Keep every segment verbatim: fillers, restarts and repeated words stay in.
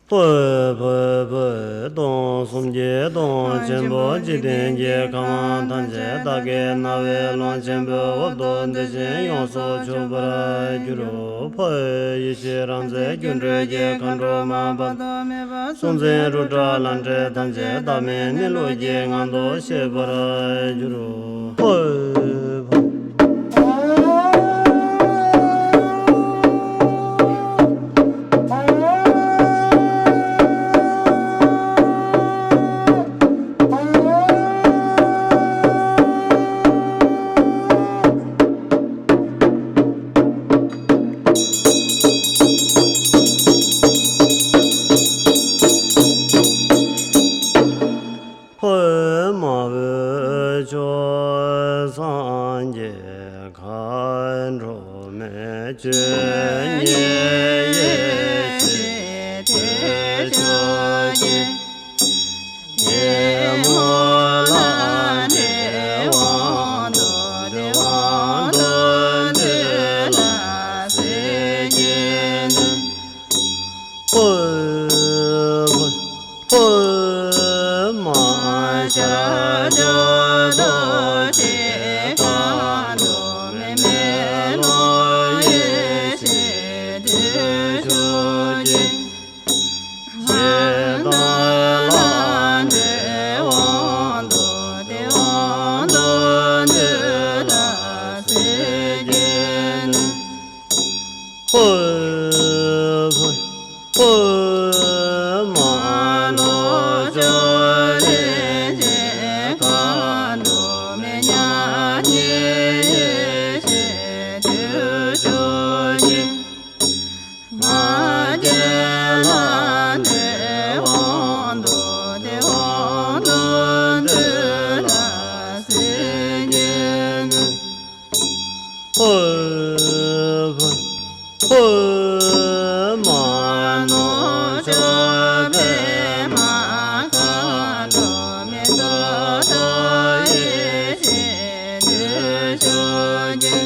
ཕུ་ཕུ་ཕུ། སྟོང་གསུམ་གྱི་སྟོང་ཆེན་པོ་འཇིག་རྟེན་གྱི་ཁམས་ཐམས་ཅད་བདག་གི་རྣ་བའི་ཀློང་ཆེན་པོའི་འོབ་ཏུ་འདི་བཞིན་ཡོངས་སུ་གྱུར་པར་གྱུར། ཕུ། ཡེ་ཤེས་རང་རྩལ་སྒྱུ་འཕྲུལ་གྱི་མཁའ་འགྲོ་མ་དཔག་ཏུ་མེད་པ་གཟུང་འཛིན་རཱུ་ཏྲ་ལྷ་འདྲེ་ཐམས་ཅད་བདག་མེད་གནས་ལུགས་ཀྱི་ངང་དུ་ཤེས་པར་གྱུར། ཕུ། ཧོ། མ་བུ་ཆོས་སངས་རྒྱས་མཁའ་འགྲོ་མའི་ཆོས་ཉིད་ཡེ་ཤེས་དེ་ཆོས་ཀྱི། དེ་མོ་ལ་འདྲེ་དབང་དུ་དེ་དབང་དུ་འདུས་ལ་སྲིད་ཀྱི་ནི། ཧོ། ཧོ། མ་ཤར་ཕྱོགས་རྡོ་རྗེ་མཁའ་འགྲོ་མའི་མེ་ལོང་ཡེ་ཤེས་དེ་ཆོས་ཀྱི། ཞེ་སྡང་ལ་འདྲེ་དབང་དུ་དེ་དབང་དུ་འདུས་ལ་སྲིད་ཀྱི་ནི། ཧོ། ཧོ། མ་ལོག་ཕྱོགས་རིན་ཆེན་མཁའ་འགྲོ་མའི་མྱ་ངན་ཡེ་ཤེས་དེ་ཆོས་ཀྱི། ང་རྒྱལ་ལ་འདྲེ་དབང་དུ་དེ་དབང་དུ་འདུས་ལ་སྲིད་ཀྱི་ནི། ཧོ། ཧོ། མ་ནོར་ཕྱོགས་པདྨ་མཁའ་འགྲོ་མའི་ས་མཐའ་ཡེ་ཤེས་དེ་ཆོས་ཀྱི།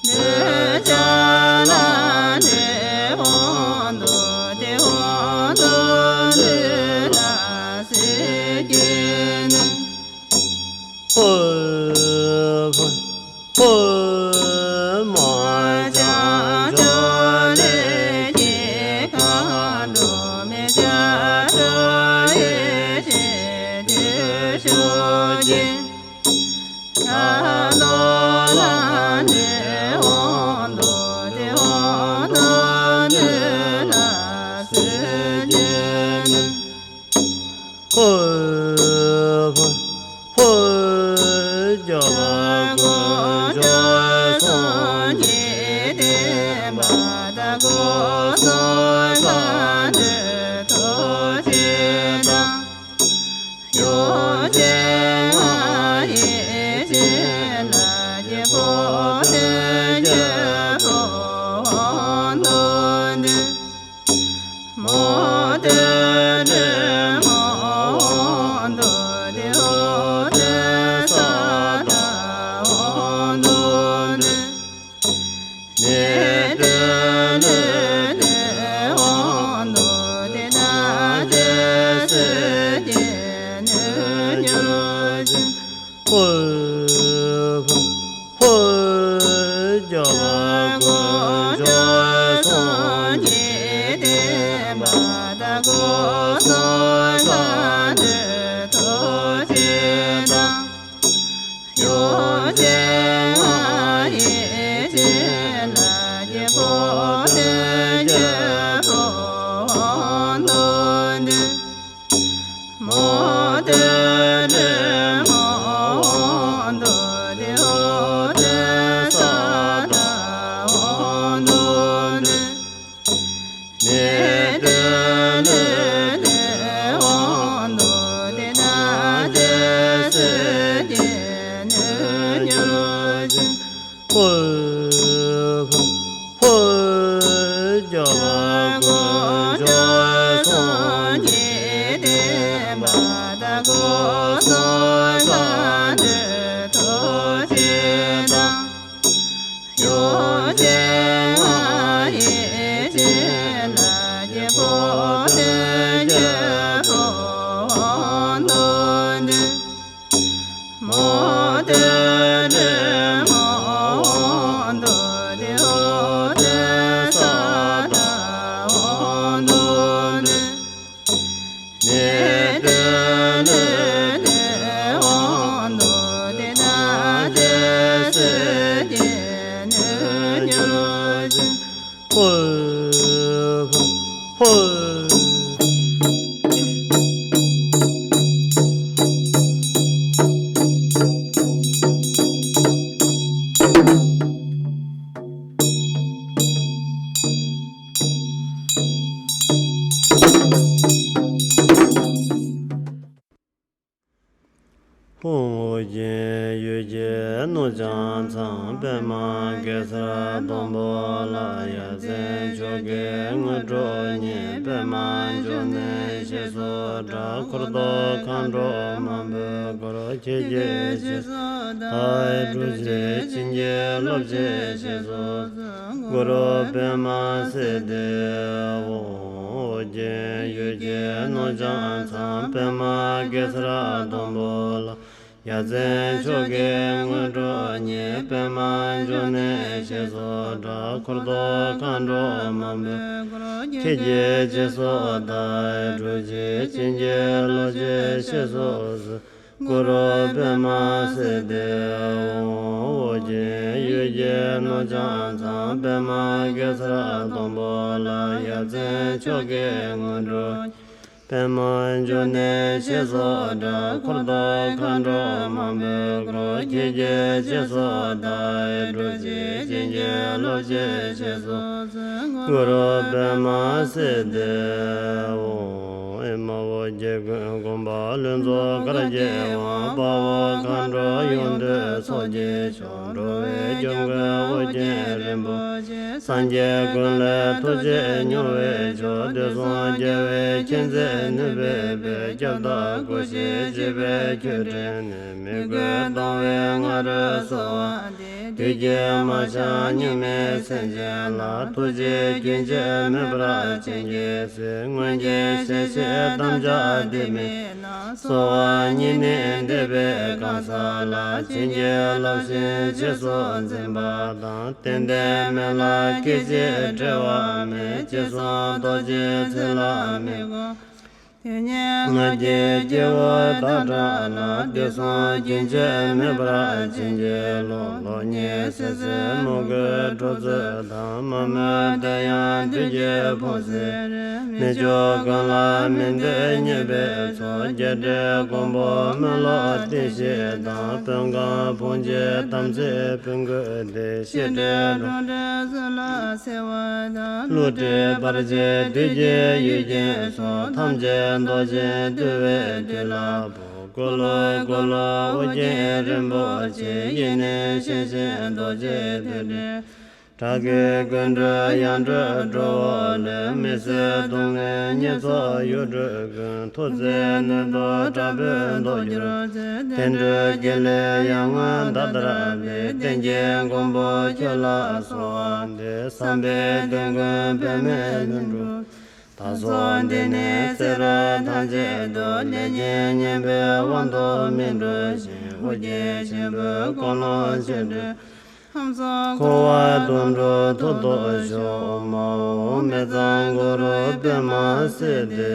འདོད་ཆགས་ལ་འདྲེ་དབང་དུ་དེ་དབང་དུ་འདུས་ལ་སྲིད་ཀྱི་ནི། ཧོ། ཧོ། མ་བྱང་ཕྱོགས་ལས་ཀྱི་མཁའ་འགྲོ་མའི་ཞབས་ཁྲ་ཡེ་ཤེས་དེ་ཆོས་ཀྱི། ཕྱག་རྡོར་ལ་འདྲེ་དབང་དུ་དེ་དབང་དུ་འདུས་ལ་སྲིད་ཀྱི་ནི། ཧོ། ཧོ། ཧོ། རྒྱལ་བ་དཀོན་མཆོག་གསུམ་གྱི་བསྟན་པ་དང་སྐུ་གསུམ་མཁའ་འགྲོའི་ཐུགས་རྗེ་དང་། ཡོ་བྱད་ཡེ་ཤེས་ལ་རྒྱལ་པོ་དེ་རྒྱལ་པོ་དབང་དུ་འདུས། མོ་དེ་འདྲེ་མོ་དེ་འོ་དེ་ས་དང་དབང་དུ་འདུས། ནད་དེ་ནད་དེ་དབང་དུ་དེ་ན་དེ་སྲིད་ཀྱི་ནད་མྱུར་ཞི། ཧོ། ཧོ། རྒྱལ་བ་དཀོན་མཆོག་གསུམ་གྱི་བསྟན་པ་དང་སྐུ་གསུམ་མཁའ་འགྲོའི་ཐུགས་རྗེ་དང་། ཡོ་བྱད་ཡེ་ཤེས་ལ་རྒྱལ་པོ་དེ་རྒྱལ་པོ་དབང་དུ་འདུས། མོ་དེ་འདྲེ་མོ་དེ་འོ་དེ་ས་དང་དབང་དུ་འདུས། ནད་དེ་ནད་དེ་དབང་དུ་དེ་ན་དེ་སྲིད་ཀྱི་ནད་མྱུར་ཞི། ཧོ། ཧོ། རྒྱལ་བ་དཀོན་མཆོག་གསུམ་གྱི་བསྟན་པ་དང་སྐུ་གསུམ་མཁའ་འགྲོའི་ཐུགས་རྗེ་དང་། ཡོ་བྱད་ཡེ་ཤེས་ལ་རྒྱལ་པོ་ པདྨ་གེ་སར་སྡོང་པོ་ལ། ཡ་མཚན་མཆོག་གི་དངོས་གྲུབ་བརྙེས། པདྨ་འབྱུང་གནས་ཞེས་སུ་གྲགས། འཁོར་དང་མཁའ་འགྲོ་མང་པོས་བསྐོར། ཁྱེད་ཀྱི་རྗེས་སུ་བདག་སྒྲུབ་ཀྱིས། བྱིན་གྱིས་རློབ་ཅིག་ཞེས་སུ་གསོལ། གུ་རུ་པདྨ་སིདྡྷི་ཧཱུྃ། ཨོ་རྒྱན་ཡུལ་གྱི་ནོར་བྱང་ཚང་། པདྨ་གེ་སར་སྡོང་པོ་ལ། ཡ་མཚན་མཆོག་གི་དངོས་གྲུབ་བརྙེས། པདྨ་འབྱུང་གནས་ཞེས་སུ་གྲགས། འཁོར་དང་མཁའ་འགྲོ་མང་པོས་བསྐོར། ཁྱེད་ཀྱི་རྗེས་སུ་བདག་སྒྲུབ་ཀྱིས། བྱིན་གྱིས་རློབ་ཅིག་ཞེས་སུ་གསོལ། གུ་རུ་པདྨ་སིདྡྷི་ཧཱུྃ། ཨོ་རྒྱན་ཡུལ་གྱི་ནོར་བྱང་ཚང་། པདྨ་གེ་སར་སྡོང་པོ་ལ། ཡ་མཚན་མཆོག་གི་དངོས་གྲུབ། པདྨ་འབྱུང་གནས་ཞེས་སུ་གྲགས། འཁོར་དང་མཁའ་འགྲོ་མང་པོས་བསྐོར། ཁྱེད་ཀྱི་རྗེས་སུ་བདག་སྒྲུབ་ཀྱིས། བྱིན་གྱིས་རློབ་ཅིག་ཞེས་སུ་གསོལ། གུ་རུ་པདྨ་སིདྡྷི་ཧཱུྃ། ཨེ་མ་ཧོ། རྒྱལ་ཀུན་དགོངས་པ་ལྷུན་རྫོགས་གར་གྱི་དབང་། དཔའ་བོ་མཁའ་འགྲོ་ཡོངས་འདུ་ཚོགས་ཀྱི་མཆོག། འགྲོ་བའི་སྐྱོང་མགོན་ཨོ་རྒྱན་རིན་པོ་ཆེ། སངས་རྒྱས་ཀུན་ལས་ཐུགས་རྗེ་མྱུར་བའི་མཆོག། དུས་གསུམ་རྒྱལ་བའི་མཁྱེན་བརྩེ་ནུས་པའི་དཔལ། སྐྱབས་དང་སྐུ་ཞབས་བཅས་པའི་ཁྱོད་དྲིན་ནས། མི་མགོས་གདུང་བས་ང་རོ་གསོལ་བ་འདེབས། བདུད་ཀྱི་དམག་རྒྱགས་སྙིགས་མའི་མཚན་ཅན་ལ། ཐུགས་རྗེ་རྒྱུན་ཆད་མེད་པར་བྱིན་གྱིས་གཟིགས། མངོན་དགའི་ཞལ་བཞེས་དམ་བཅའ་འདི་མིན་གསོལ་བ་སྙིང་ནས་འདེབས་པའི་གང་ཟག་ལ། བྱིན་གྱིས་བརླབས་ཤིང་རྗེས་སུ་འཛིན་པ་དང་། ཏན་ཏན་མེད་ལ་སྐད་ཅིག་བྲལ་བ་མེད། ཅི་གསུང་རྡོ་རྗེའི་ཚིག་ལ་མི་དགོངས། དེ་ཉིད་ང་རྒྱལ་སྐྱེ་བོ་བདག་འདྲ་ལ། དུས་གསུམ་རྒྱུན་ཆད་མེད་པར་བྱིན་གྱིས་རློབས། ལོག་གཉིད་སད་སེར་མོས་གུས་སྤྲོ་ཚུལ་དང་། མ་མོས་དེ་ཡང་བདུད་ཀྱིས་ཕོངས་སེལ་རིགས། མི་ཕྱོགས་ཀུན་ལ་མི་འདོད་ཉེས་པའི་ཚོགས། རྒྱལ་སྲས་མགོན་པོ་སྨོན་ལོག་ལྟས་ཤིག་དང་། བོད་ཁམས་ཕུང་བྱེད་དམ་སྲིའི་བོན་སྐུ་སྟེ། གཤེད་འདྲེ་འབྲོང་འདྲེ་གསོད་ལ་སྲེག་པ་དང་། ཀླུ་འདྲེ་བར་ཆད་བདུད་ཀྱི་ཡུལ་ཅན་སོགས། ཐམས་ཅད་བཟློག་ཅིང་བཏུལ་བའི་མཐུ་ལ་ཕོག། གུ་རུ་གུ་རུ་ཨོ་རྒྱན་རིན་པོ་ཆེ། ཡིད་ནི་ཤེས་བཞིན་རྡོ་རྗེ་ཐོད་ཕྲེང་། དྲག་གི་ཀུན་འགྲོ་ཡང་སྒྲོལ་གྲོགས་པོ་ལས། མི་བཟད་སྡུག་བསྔལ་ཉེས་ཚོགས་གཡུལ་འགྲུབ་ཀུན། ཐུགས་བརྩེ་ནུས་མཐུ་དྲག་པོས་བཟློག་གྱུར་ཅིག། བསྟན་འགྲོའི་དགེ་ལེགས་ཡར་ངོའི་ཟླ་ལྟར་སྤེལ། བསྟན་གྱི་མགོན་པོ་ཁྱོད་ལ་གསོལ་བ་འདེབས། བསམ་པའི་དོན་ཀུན་འབད་མེད་ལྷུན་གྲུབ། ད་སོ་འདི་ནས་བརྩེ་རུ་ཐམས་ཅད་དུ། ལས་ཀྱི་ངན་པའི་དབང་དུ་མི་འགྲོ་ཞིང་། ཨོ་རྒྱན་ཆེན་པོའི་དཀོན་ལོངས་སྤྱོད་འགྲོའི། ཁམས་གསུམ་འཁོར་བ་དུད་འགྲོ་ཐོབ་ཏུ་ཤོག། ཨོཾ་ཨཱཿཧཱུྃ་མི་གཙང་གུ་རུ་པདྨ་སིདྡྷི་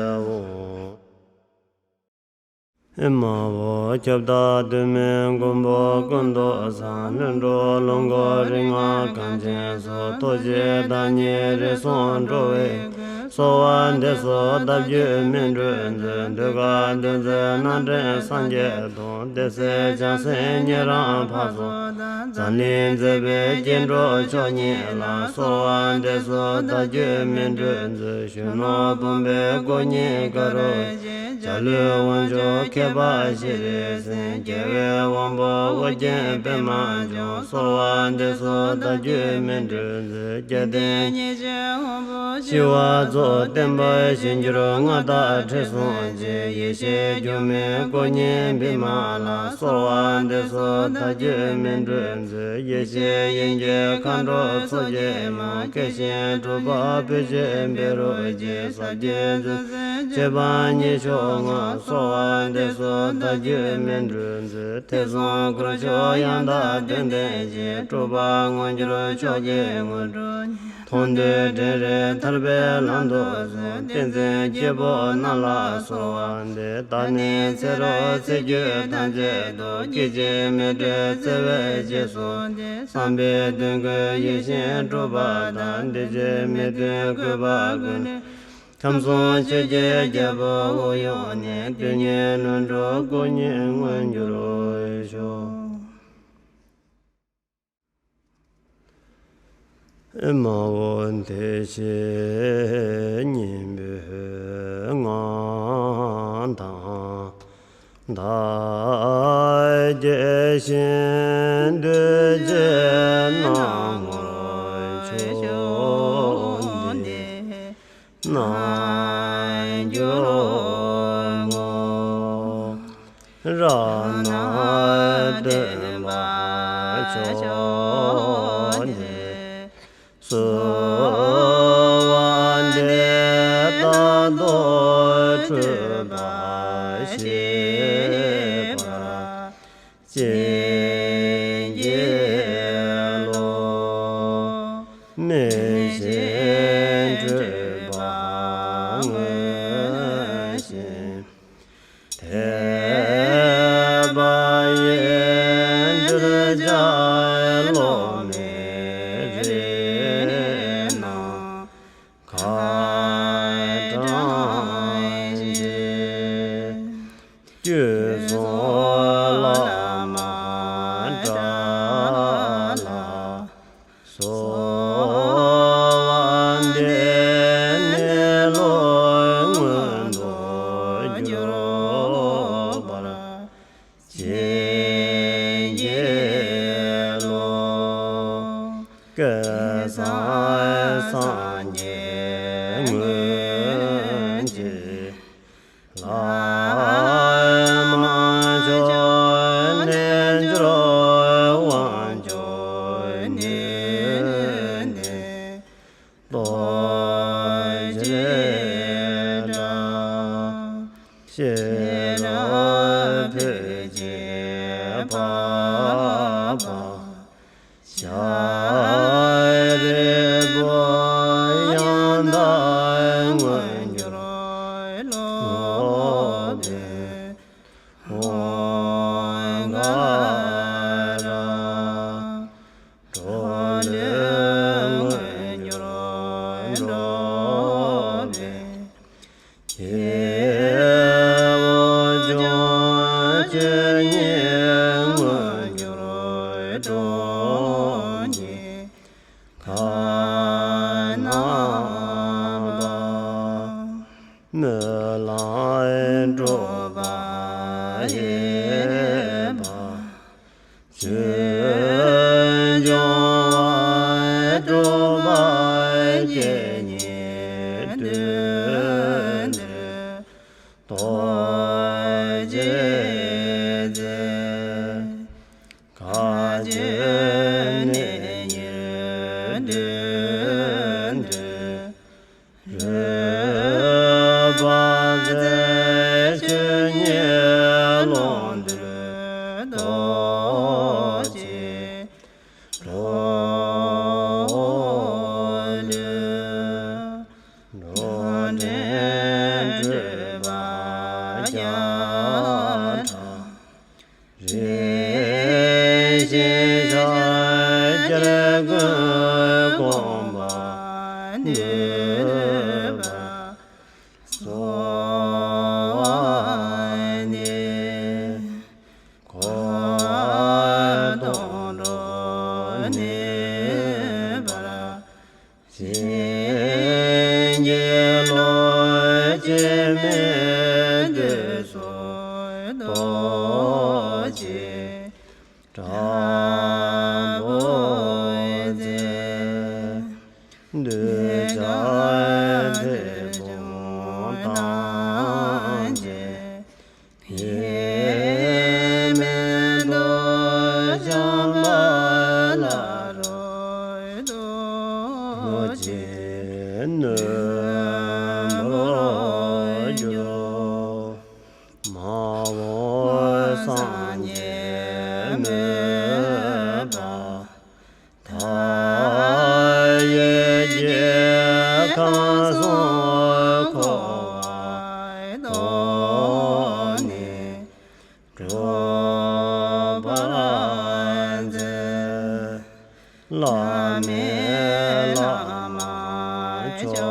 ཧཱུྃ། ཨེ་མ་ཧོ། ཁྱབ་བདག་དུས་མིན་མགོན་པོ་ཀུན་ཏུ་བཟང་། ལྷུན་གྲུབ་ལོངས་སྐུ་རིགས་ལྔ་གངས་ཅན་སོགས། ཐུགས་རྗེའི་བདག་ཉིད་རིགས་གསུམ་འགྲོ་བའི་མགོན། གསོལ་བ་འདེབས་སོ་བདག་རྒྱུད་སྨིན་གྲོལ་མཛོད། འདོད་ཁམས་འདུ་འཛིའི་སྣ་འདྲེན་སངས་རྒྱས་སྟོང་། བདེ་གསལ་བྱང་སེམས་ཉན་རང་འཕགས་ཚོགས་དང་། འཛམ་གླིང་མཛེས་པའི་སྐྱེ་འགྲོ་མཆོག་བརྙེས་ལ། གསོལ་བ་འདེབས་སོ་བདག་རྒྱུད་སྨིན་གྲོལ་མཛོད། གཞོན་ནུ་བུམ་པའི་སྐུ་བརྙེས་དཀར་རོ་ཅན། འཇའ་ལུས་དབང་ཕྱུག་ཁྱད་འཕགས་ཤྲཱི་སེང་། རྒྱལ་བའི་དབང་པོ་ཨོ་རྒྱན་པདྨ་འབྱུང་། གསོལ་བ་འདེབས་སོ་བདག་རྒྱུད་སྨིན་གྲོལ་མཛོད། སྐལ་ལྡན་ཉི་ཤུའི་དབང་པོ་ཞི་བ་རྫོགས། བརྟན་པ་གཞན་འགྱུར་མངའ་བདག་ཁྲི་སྲོང་ལྡེའུ། ཡེ་ཤེས་སྒྱུ་མའི་སྐུ་བརྙེས་བི་མ་ལ། གསོལ་བ་འདེབས་སོ་བདག་རྒྱུད་སྨིན་གྲོལ་མཛོད། ཡེ་ཤེས་དབྱིངས་ཀྱི་མཁའ་འགྲོ་ཚོགས་བརྒྱད་མ། སྐྱེ་ཞིང་འཁྲུགས་པ་སྤོས་ཆུའི་བཻ་རོ་ཅན། ཟབ་ཆོས་རྫོགས་སའི་ཆོས་འཕགས་ཉི་ཤུ་རྩ་ལྔ། གསོལ་བ་འདེབས་སོ་བདག་རྒྱུད་སྨིན་གྲོལ་མཛོད། ཐེག་གསུམ་འཁོར་ཕྱོགས་ཡང་དག་དོན་ལྡན་ཅིང་། སྤྲུལ་པ་མངོན་གྱུར་མཆོག་གི་དངོས་གྲུབ་བརྙེས། མཐོང་ཐོས་དྲན་རེག་ཐར་པའི་ལམ་དུ་སོང་། བསྟན་འཛིན་སྐྱེས་བུ་རྣམས་ལ་གསོལ་བ་འདེབས། བདག་ནི་ཚེ་རབས་ཚེ་རྒྱུད་ཐམས་ཅད་དུ། སྐྱེ་འཆི་མེད་པའི་བརྩེ་བས་རྗེས་སུ་འདེབས། བསམ་པའི་དོན་ཀུན་ཡིད་བཞིན་འགྲུབ་པ་དང་། འདི་ཕྱི་མི་མཐུན་གུས་པ་ཀུན་ལས། ཁམས་གསུམ་ཆོས་ཀྱི་རྒྱལ་པོ་དབུ་དབྱུང་ནས། དུས་གཉིས་ལྷུན་གྲུབ་སྐུ་བརྙེས་མངོན་གྱུར་ཤོག། ཨེ་མ་ཧོ། དེ་ཕྱིར་སྙིང་པོའི་ངང་དང་། བདག་བསྐྱེད་ ཞིང་འདུས་བྱས་སྣང་ངོར་ཕྱོགས་འདི་སྣང་གྱུར་ངོ་། རང་སྣང་སྟོན་པ་མཆོག་འདི་གསོལ་བ་འདེབས། རྟག་ཏུ་འཁྲུལ་པ་ཞི་བར་བྱིན་གྱིས་རློབས། མི་ཤེས་འཁྲུལ་པ་ངོས་བཞིན་དེད་པ་ཡི། འདུལ་བྱ་སློབ་མའི་རིགས་རྣམས་ཁ་དྲངས་ཤིང་། བཅུ་གསུམ་བླ་མ་དགྲ་ལྷ་གསོལ་བ་འདེབས། གནས་ལུགས་མངོན་དུ་གྱུར་པར་བྱིན་གྱིས་རློབས། སྐལ་བཟང་སངས་རྒྱས་དངོས་ཀྱི་ལྷ་མང་མཆོག་རྣལ་འབྱོར་དབང་ཕྱུག་ནུས་ལྡན་རྡོ་རྗེ་འདྲ། ཤེས་རབ་འཕེལ་ཞིང་འཕགས་པ་ཤཱ་རིའི་བུ། ཡང་དག་མངོན་གྱུར་སློབ་དཔོན་ཧོ་ག་ར། འགྲོ་ལུགས་མངོན་གྱུར་འགྲོ་བའི་སྐྱེས་བུ་ཆུང་། ཆོས་ཉིད་མངོན་གྱུར་སྟོང་ཉིད་ཁ་ནང་པ། སྨོན་ལམ་འགྲུབ་པ་ཡིན་པ། ཆོས་འབྱུང་བ་སྒྲུབ་པ་དགེ་བསྙེན་དོན་འདུལ་རྡོ་རྗེ་རྩེ། མཁའ་སྤྱོད་གནས་ཉེར་བདུན་འདུལ། རོལ་པ་རྩལ་ཆོས་ཉིད་ཀློང་རྡོལ་རྡོ་རྗེ་འགྲོ་ལུགས། འགྲོ་འདྲེན་སྤྲུལ་པ་བརྒྱ་ཕྲག་རིགས་བཞིན་ཤཱཀྱ་ར་གུ་གོམ་པ་འདུས་པ་གསོལ་བ་འདེབས། འཁོར་དང་འགྲོ་གནས་བར་བྱིན་གྱིས་རློབས། སྐྱེ་མེད་འདོད་གསུམ་རྡོ་རྗེ་དྲག་པོའི་རྩལ། གདུལ་བྱ་ཚེ་སྲོག་ཐམས་ཅད་ཡེངས་མེད་དུ། བྱམས་པ་ལྷ་རུ་རྡོ་རྗེ་རྣོན་པོར་གྱུར། མ་འོངས་སངས་རྒྱས་སྨོན་པ་མཐའ་ཡས་ཀྱིས། ཁམས་གསུམ་འཁོར་བ་དོང་ནས་སྒྲོལ་བར་མཛད། བླ་མེད་བླ་མ་མཆོག་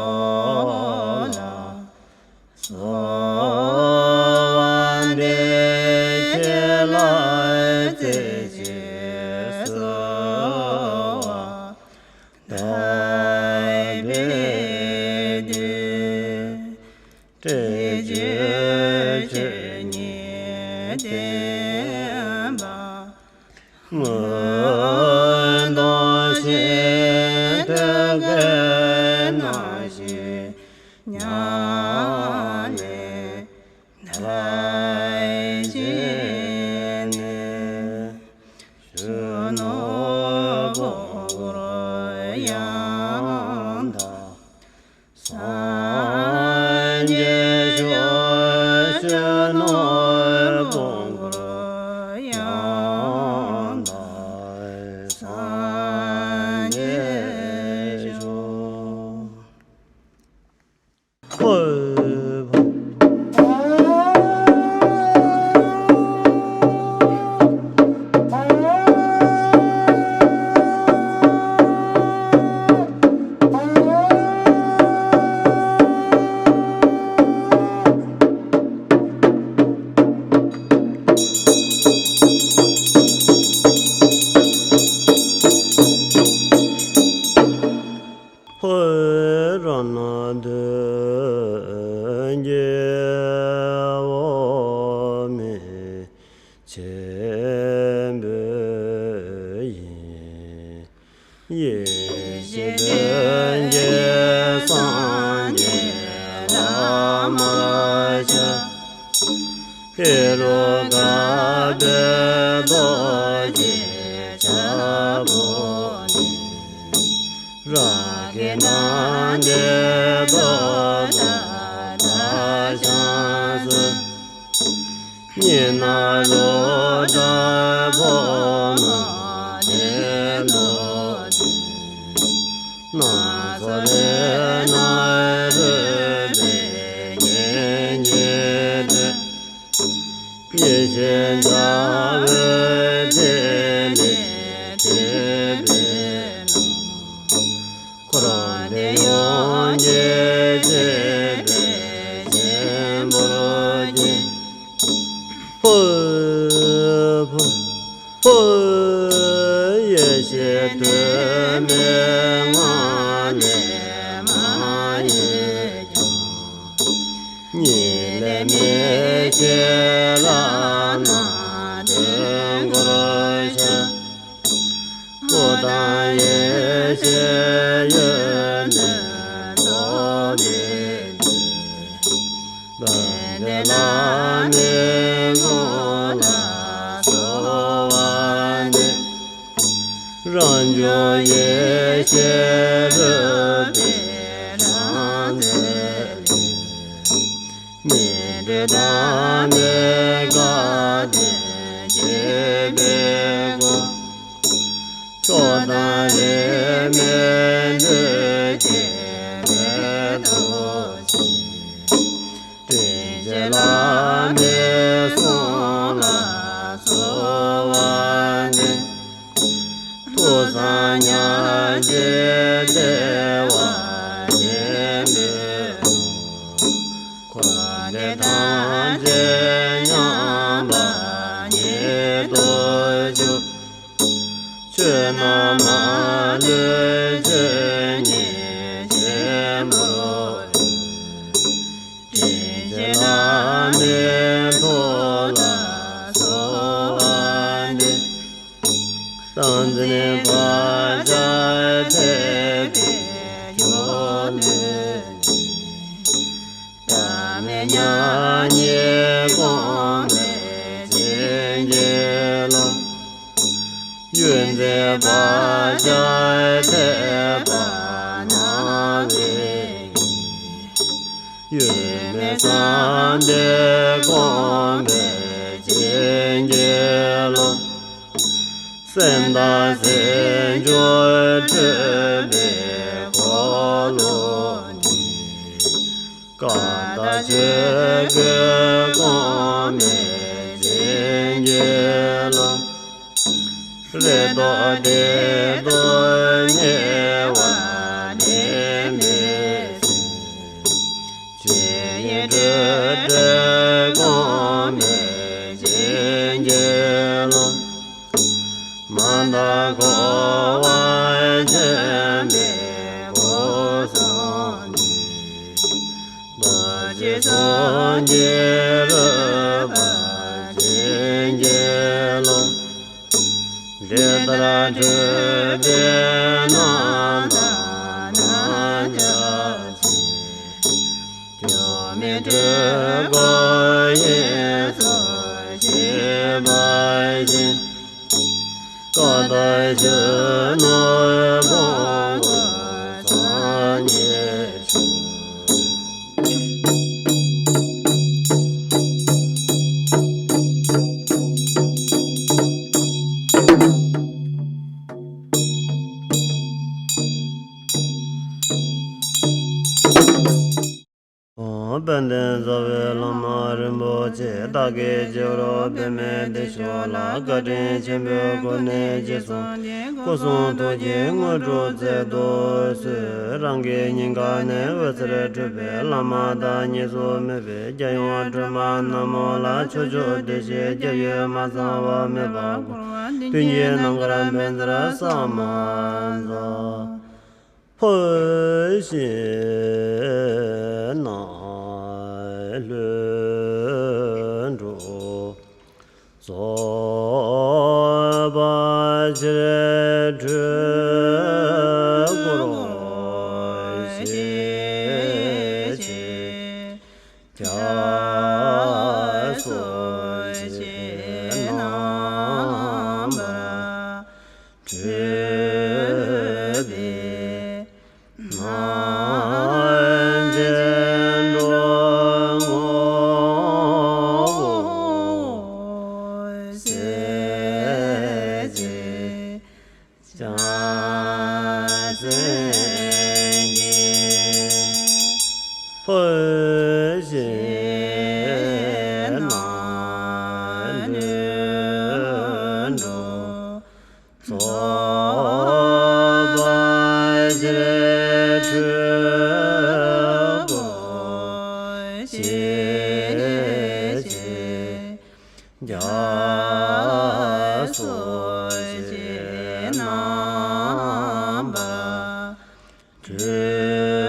ལ་གསོལ་བ་འདེབས། ཁྱེད་ལ་བརྩེ་ཞིང་གསོལ་བ་འདེབས་ཏེ། སྲིད་རྒྱུད་ཆོས་ཉིད་བསྟན་པ། དབང་པོ་ཡང་དག་སངས་རྒྱས་ཤོག། གཞོན་ནུ་དབང་པོ་ཡང་དག་སངས་རྒྱས་ཤོག། ཧོ། ཧོ། རང་སྣང་དོན་གྱི་འོག་མིན་ཆེན་པོ་ཡིན། ཡེ་ཤེས་དོན་གྱི་སངས་རྒྱས་བླ་མར་ཤར། ཧེ་རུ་ཀ་པའི་རྡོ་རྗེ་ཕྱག་པོ་ནས། ར་གི་ནང་དེ་རྡོ་དང་ལ་ཤང་སུ། གཉིས་སྣང་རུ་དྲ་ཕོ་མོ་དེ་ལོ་དེ། སྣ་ཚོགས་ལས་སྣང་རུས་པའི་གཉེན་ཉེ་དེ། ཡེ་ཤེས་འཇའ་འོད་ཐིག་ལེ་བྲིས་པའི་ཀློང་། འཁོར་འདས་ཡོངས་ཀྱི་སྤྱི་དཔལ་ཆེན་པོར་བརྒྱན། ཧོ། ཧོ། ཡེ་ཤེས་དུ་མའི་ངང་ལས་མ་གཡོས་ཀྱང་། གཉིས་ལས་མི་འགྱུར་རང་སྣང་དུས་འཁོར་ཤར། སྐུ་དང་ཡེ་ཤེས་ཡོན་ཏན་རྫོགས་པའི་དུས། དཔལ་ལྡན་བླ་མའི་དགོངས་ལ་གསོལ་བ་འདེབས། རང་བྱུང་ཡེ་ཤེས་རོལ་པའི་སྒྲ་འཛིན་ལས། སྨིན་གྲོལ་དང་མོས་གུས་དོན་བྱེད་པའི་སྒོ། མཆོག་དང་རིས་མེད་འདུས་བྱས་པའི་ཐུགས་རྗེ། དྲིན་ཅན་བླ་མའི་གསུང་ལ་གསོལ་བ་འདེབས། ཐོས་བསམ་ཉམས་བཞེས་བདེ་བ་ཆེན་པོའི་ངང་། འཁོར་འདས་ཐམས་ཅད་མཉམ་པ་ཉིད་དུ་གྱུར། ཆོས་རྣམས་མ་ལུས་ཆོས་ཉིད་ཆེན་པོ་ཡིན། དྲིན་ཅན་བླ་མའི་ཐུགས་ལ་གསོལ་བ་འདེབས། སྟངས་འཛིན་བག་ཆགས་ཐེག་པའི་སྒྱུ་ལུས་ནས། བདག་མེད་མྱ་ངན་སྐོང་བའི་བྱིན་གྱིས་རློབས། གཡོ་འཛིན་བག་ཆགས་ཐེག་པ་སྣང་བའི་དབྱིངས། གཡོ་མེད་བསམ་གཏན་སྐོང་བའི་བྱིན་གྱིས་རློབས། སེམས་དང་སེམས་བྱུང་འཕྲོད་པའི་འཁོར་ལོ་འདི། ཀ་དག་ཆོས་སྐུ་སྐོང་བའི་བྱིན་གྱིས་རློབས། རེ་དོགས་བདེ་སྟོང་ཉེ་བར་ལེན་པའི་ཚེ། ཆོས་དབྱིངས་སྤྲོས་བྲལ་སྐོང་བའི་བྱིན་གྱིས་རློབས། མ་དག་འཁོར་བ་འདྲེན་པའི་སྒོ་གསུམ་འདི། རྡོ་རྗེ་གསུང་གི་རོལ་པར་བྱིན་གྱིས་རློབས། འདི་ལྟར་སྤྲོས་པའི་རྣམ་ཐར་རྣམ་རྒྱལ་ཆེ། འགྱུར་མེད་སྤྲུལ་སྐུ་དབྱིངས་སུ་གཤེགས་པ་བཞིན། ཀ་དག་ གཞོན་ནུ་བོང་བུ་སངས་རྒྱས་ཤོག། དཔལ་ལྡན་རྩ་བའི་བླ་མ་རིན་པོ་ཆེ། བདག་གི་རྗེས་སུ་འབད་མི་བདེ་ཤོག་ལ། བཀའ་དྲིན་ཆེན་པོའི་སྒོ་ནས་རྗེས་བཟུང་སྐུ་གསུང་ཐུགས་ཀྱི་དངོས་གྲུབ་སྩལ་དུ་གསོལ། རང་གི་སྙིང་ག་ནས་འོད་ཟེར་འཕྲོས་པའི་བླ་མ་དང་གཉིས་སུ་མེད་པའི་རྒྱལ་ཡུམ་སྒྲོལ་མ་ན་མོ་ལ། ཕྱོགས་བཅུ་བདེ་གཤེགས་སྐྱབས་ཡུལ་མ་ཚང་བ་མེད་པར་བསྐོར་བ། མདུན་གྱི་རྣམ་དཀར་པད་ཟེར་ས་མ་ཟ། འཕོས་ཤིང་ན་ལྷུན་གྲུབ་རྫོགས་པ་ཕྱིར་འཕྲོས་སྐུ་རུ་ཤེས་ཤིང་། རྒྱ་སོ་ཞེས་རྣམ་པར་སྤྲུལ་པའི་ནམ་མཁའི་འགྲོ་ངོ་བོ་གསལ་བྱེད། ཕྱག་འཚལ་གྱི། འཕོས་ཤིང་ན་ལྷུན་གྲུབ་རྫོགས་པ་ཕྱིར་འཕྲོས་སྐུ་རུ་ཤེས་ཤིང་། རྒྱ་སོ་ཞེས་རྣམ་པར་སྤྲུལ་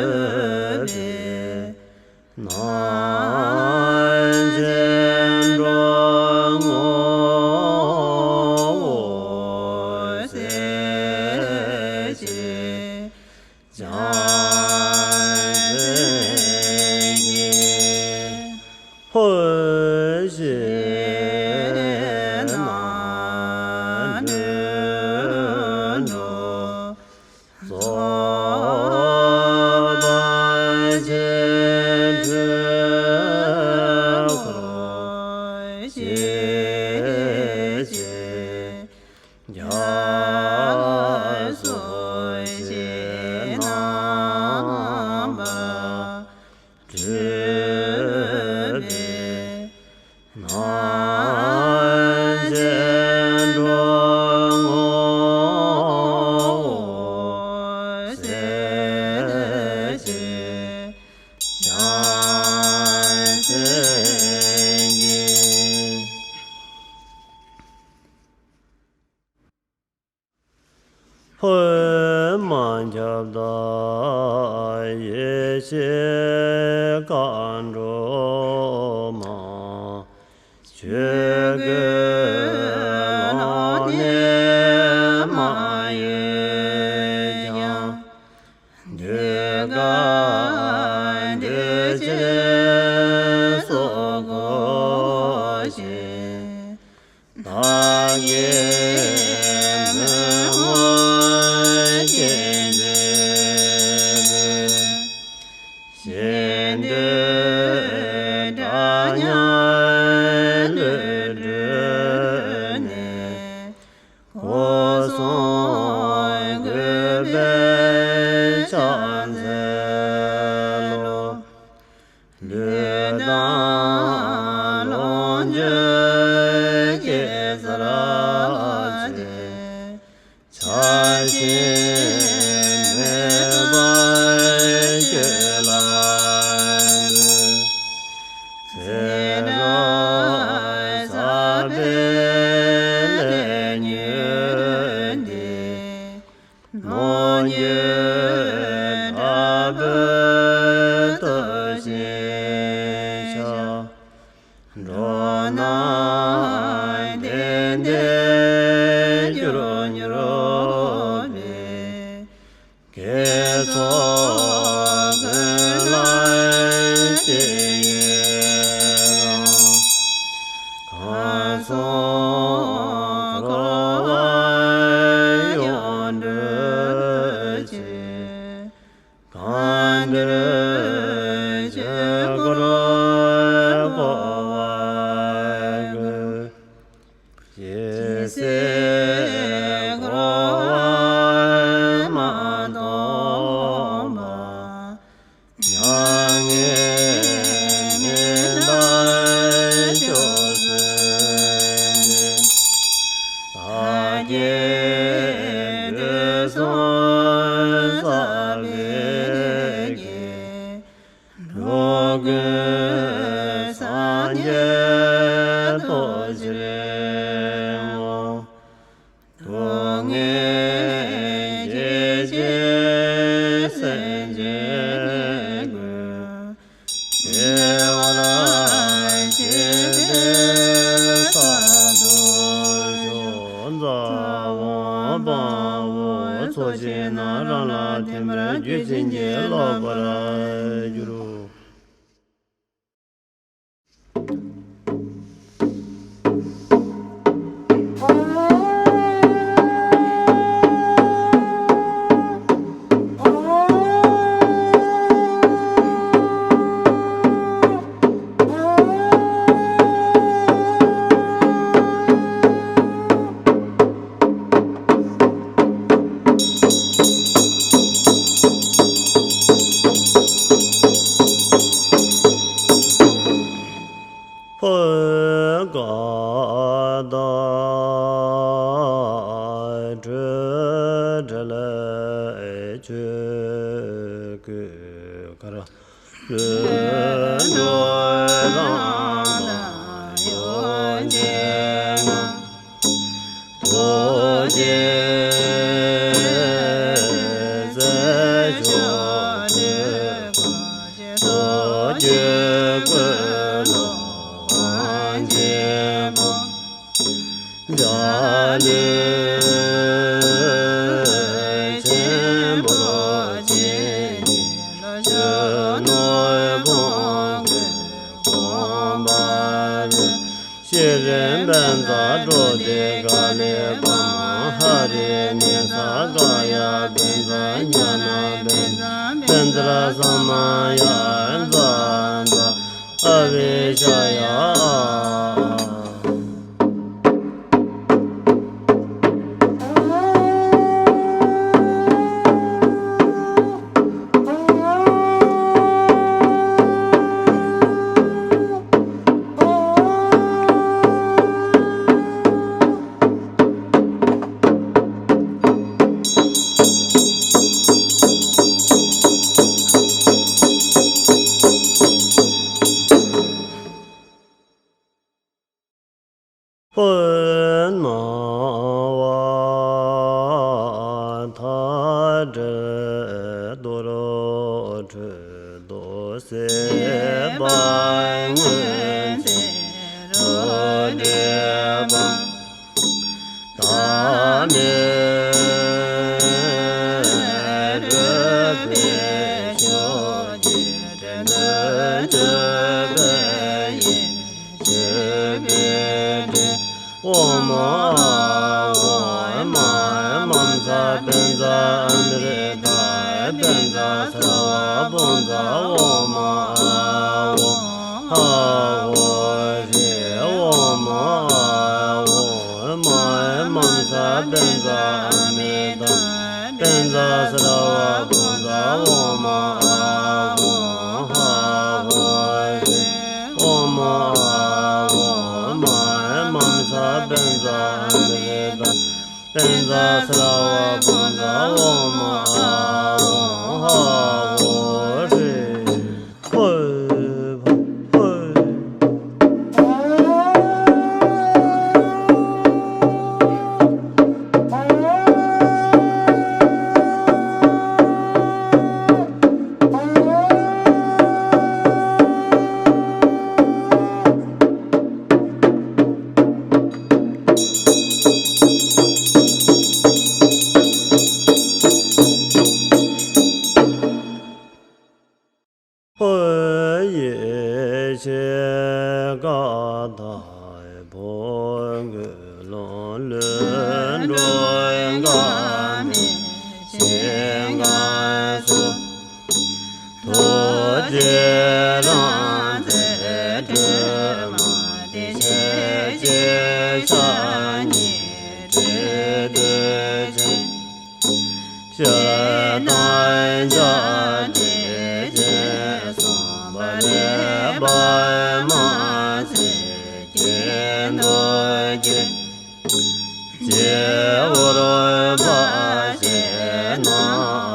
པའི་ནམ་མཁའི་འགྲོ་ངོ་བོ་གསལ་བྱེད། ཕྱག་འཚལ་གྱི། འཕོས་ཤིང་ན་ལྷུན་གྲུབ་རྫོགས་པ་ཕྱིར་འཕྲོས་སྐུ་རུ་ཤེས་ཤིང་། རྒྱ་སོ་ཞེས་རྣམ་པར་སྤྲུལ་པའི་ནམ་མཁའི་འགྲོ་ངོ་བོ་གསལ་བྱེད། ཕྱག་འཚལ་གྱི། འཕོས་མ་ཁྱབ་བདག་ཡེ་ཤེས་མཁའ་འགྲོ་མ། ཆོས་སྐུའི་ཀློང་ནས་མ་གཡོས་ཀྱང་། འདོད་པ་འདོད་ཕྱིར་སོགས་གོ་ཞིང་། བདག་གི་མོས་གུས་སྐྱེ་འགྲོ་བས། གཞན་དོན་འདྲ་མཉམ་བློས་གྲོལ་ནས། སྒོ་གསུམ་གུས་པས་ཕྱག་འཚལ་ལོ། ལུས་དང་ལོངས་སྤྱོད་སྐྱེ་ཚར་བའི། ཆགས་ཞེན་མེད་པར་སྤྱོད་ལ་འདུད། ཚེ་རབས་ཟབ་པའི་ལས་ཉོན་ཏེ། ལོངས་སྤྱོད་དྲག་པོས་བསྟོད་ཅིང་བྱ། འགྲོ་རྣམས་བདེ་བདེ་འགྱུར་འགྱུར་བའི། དགེ་ཚོགས་ཀུན་ལ་སྤྱད་ཡོད་རུང་། གང་སོང་འཁོར་བ་ གང་འདིར་ཆོས་འཁོར་བསྐོར་བར་བསྐུལ། ཇི་སྲིད་འཁོར་བ་མ་སྟོངས་པ། མྱ་ངན་མི་འདའ་མཆོག་གསོལ་འདེབས། བདག་བསྐྱེད་དུས་གསུམ་བསགས་པའི་རྒྱུ། འགྲོ་ཀུན་སངས་རྒྱས་ཐོབ་ཕྱིར་བསྔོ། སྡུག་བསྔལ་ཞི་བྱེད་སེམས་ཅན་ཀུན། བདེ་བར་གཤེགས་པའི་ས་དེར་སྐྱོད། ཚེ་དབང་དཔའ་བོས་ཚོགས་བསྐྱེད་ན། རང་ལ་ཐིམ་པར་གྱུར། བྱིན་གྱིས་རློབ་པར་གྱུར། འཇའ་ལུས་ཆེན་པོ་ཆེ་ཉིད་ལ་གཞོན་ནུ་ཁོང་གི་དགོངས་པ་རེད། ཤྲཱི་པཉྩ་ཀྲོ་དྷི་ཀ་ལི་པདྨ་ཧ་རི་ནི་ས་ཀ་ཡ་པཉྩ་ཛྙཱ་ན་པཉྩ་པཉྩར་ས་མ་ཡ་ཛཛ་ཨ་བི་ཤ་ཡ། ཧོ་ནང་བ་མཐའ་བྲལ་དུར་ཁྲོད་དུ། སྲིད་པ་སྔོན་ཚེ་རོ་བསྒྲིབས་པ། ཐ་མལ་རོལ་པའི་ཕྱོགས་ཀྱི་དྲན་འདུན་བཅོལ་བའི་ཡིད། ཆོས་པའི་དྲིན། ཨོཾ་ཨཱཿཧཱུྃ། ཨོཾ་ཨཱཿཧཱུྃ། མ་མཚར་པཉྩ་ཨ་མྲྀ་ཏ། པཉྩ་སརྦ་བྷུ་ཏ། ཨོཾ་ཨཱཿཧཱུྃ་ཧཱ་ཧོ་ཧྲཱིཿ། ཨོཾ་ཨཱཿཧཱུྃ། མ་མཚར་པཉྩ་ཨ་མྲྀ་ཏ། པཉྩ་སརྦ་བྷུ་ཏ། ཨོཾ་ཨཱཿཧཱུྃ་ཧཱ་ཧོ་ཧྲཱིཿ། ཨོཾ་ཨཱཿཧཱུྃ། མ་མཚར་པཉྩ་ཨ་མྲྀ་ཏ། པཉྩ་སརྦ་བྷུ་ཏ། ཨོཾ་ཨཱཿཧཱུྃ་ཧཱ་ཧོ་ཧྲཱིཿ། ཧོ། ཧོ། ཞིང་ཁམས་སུ། རྡོ་རྗེ་རང་བཙན་སྒྲོལ་མ་བདེ་གཤེགས་ཀྱི་ཕྱག་གཉིས་སྤྲེལ་བདུད་ཅན། ཞེ་སྡང་ལྕགས་སྤྲེལ་གྱི་ཟམ་པ་ལས། པདྨ་འཚེར་སྐྱེས་གདོན་བགེགས་ཀྱི་དབུར་བ་ཞེས་ན།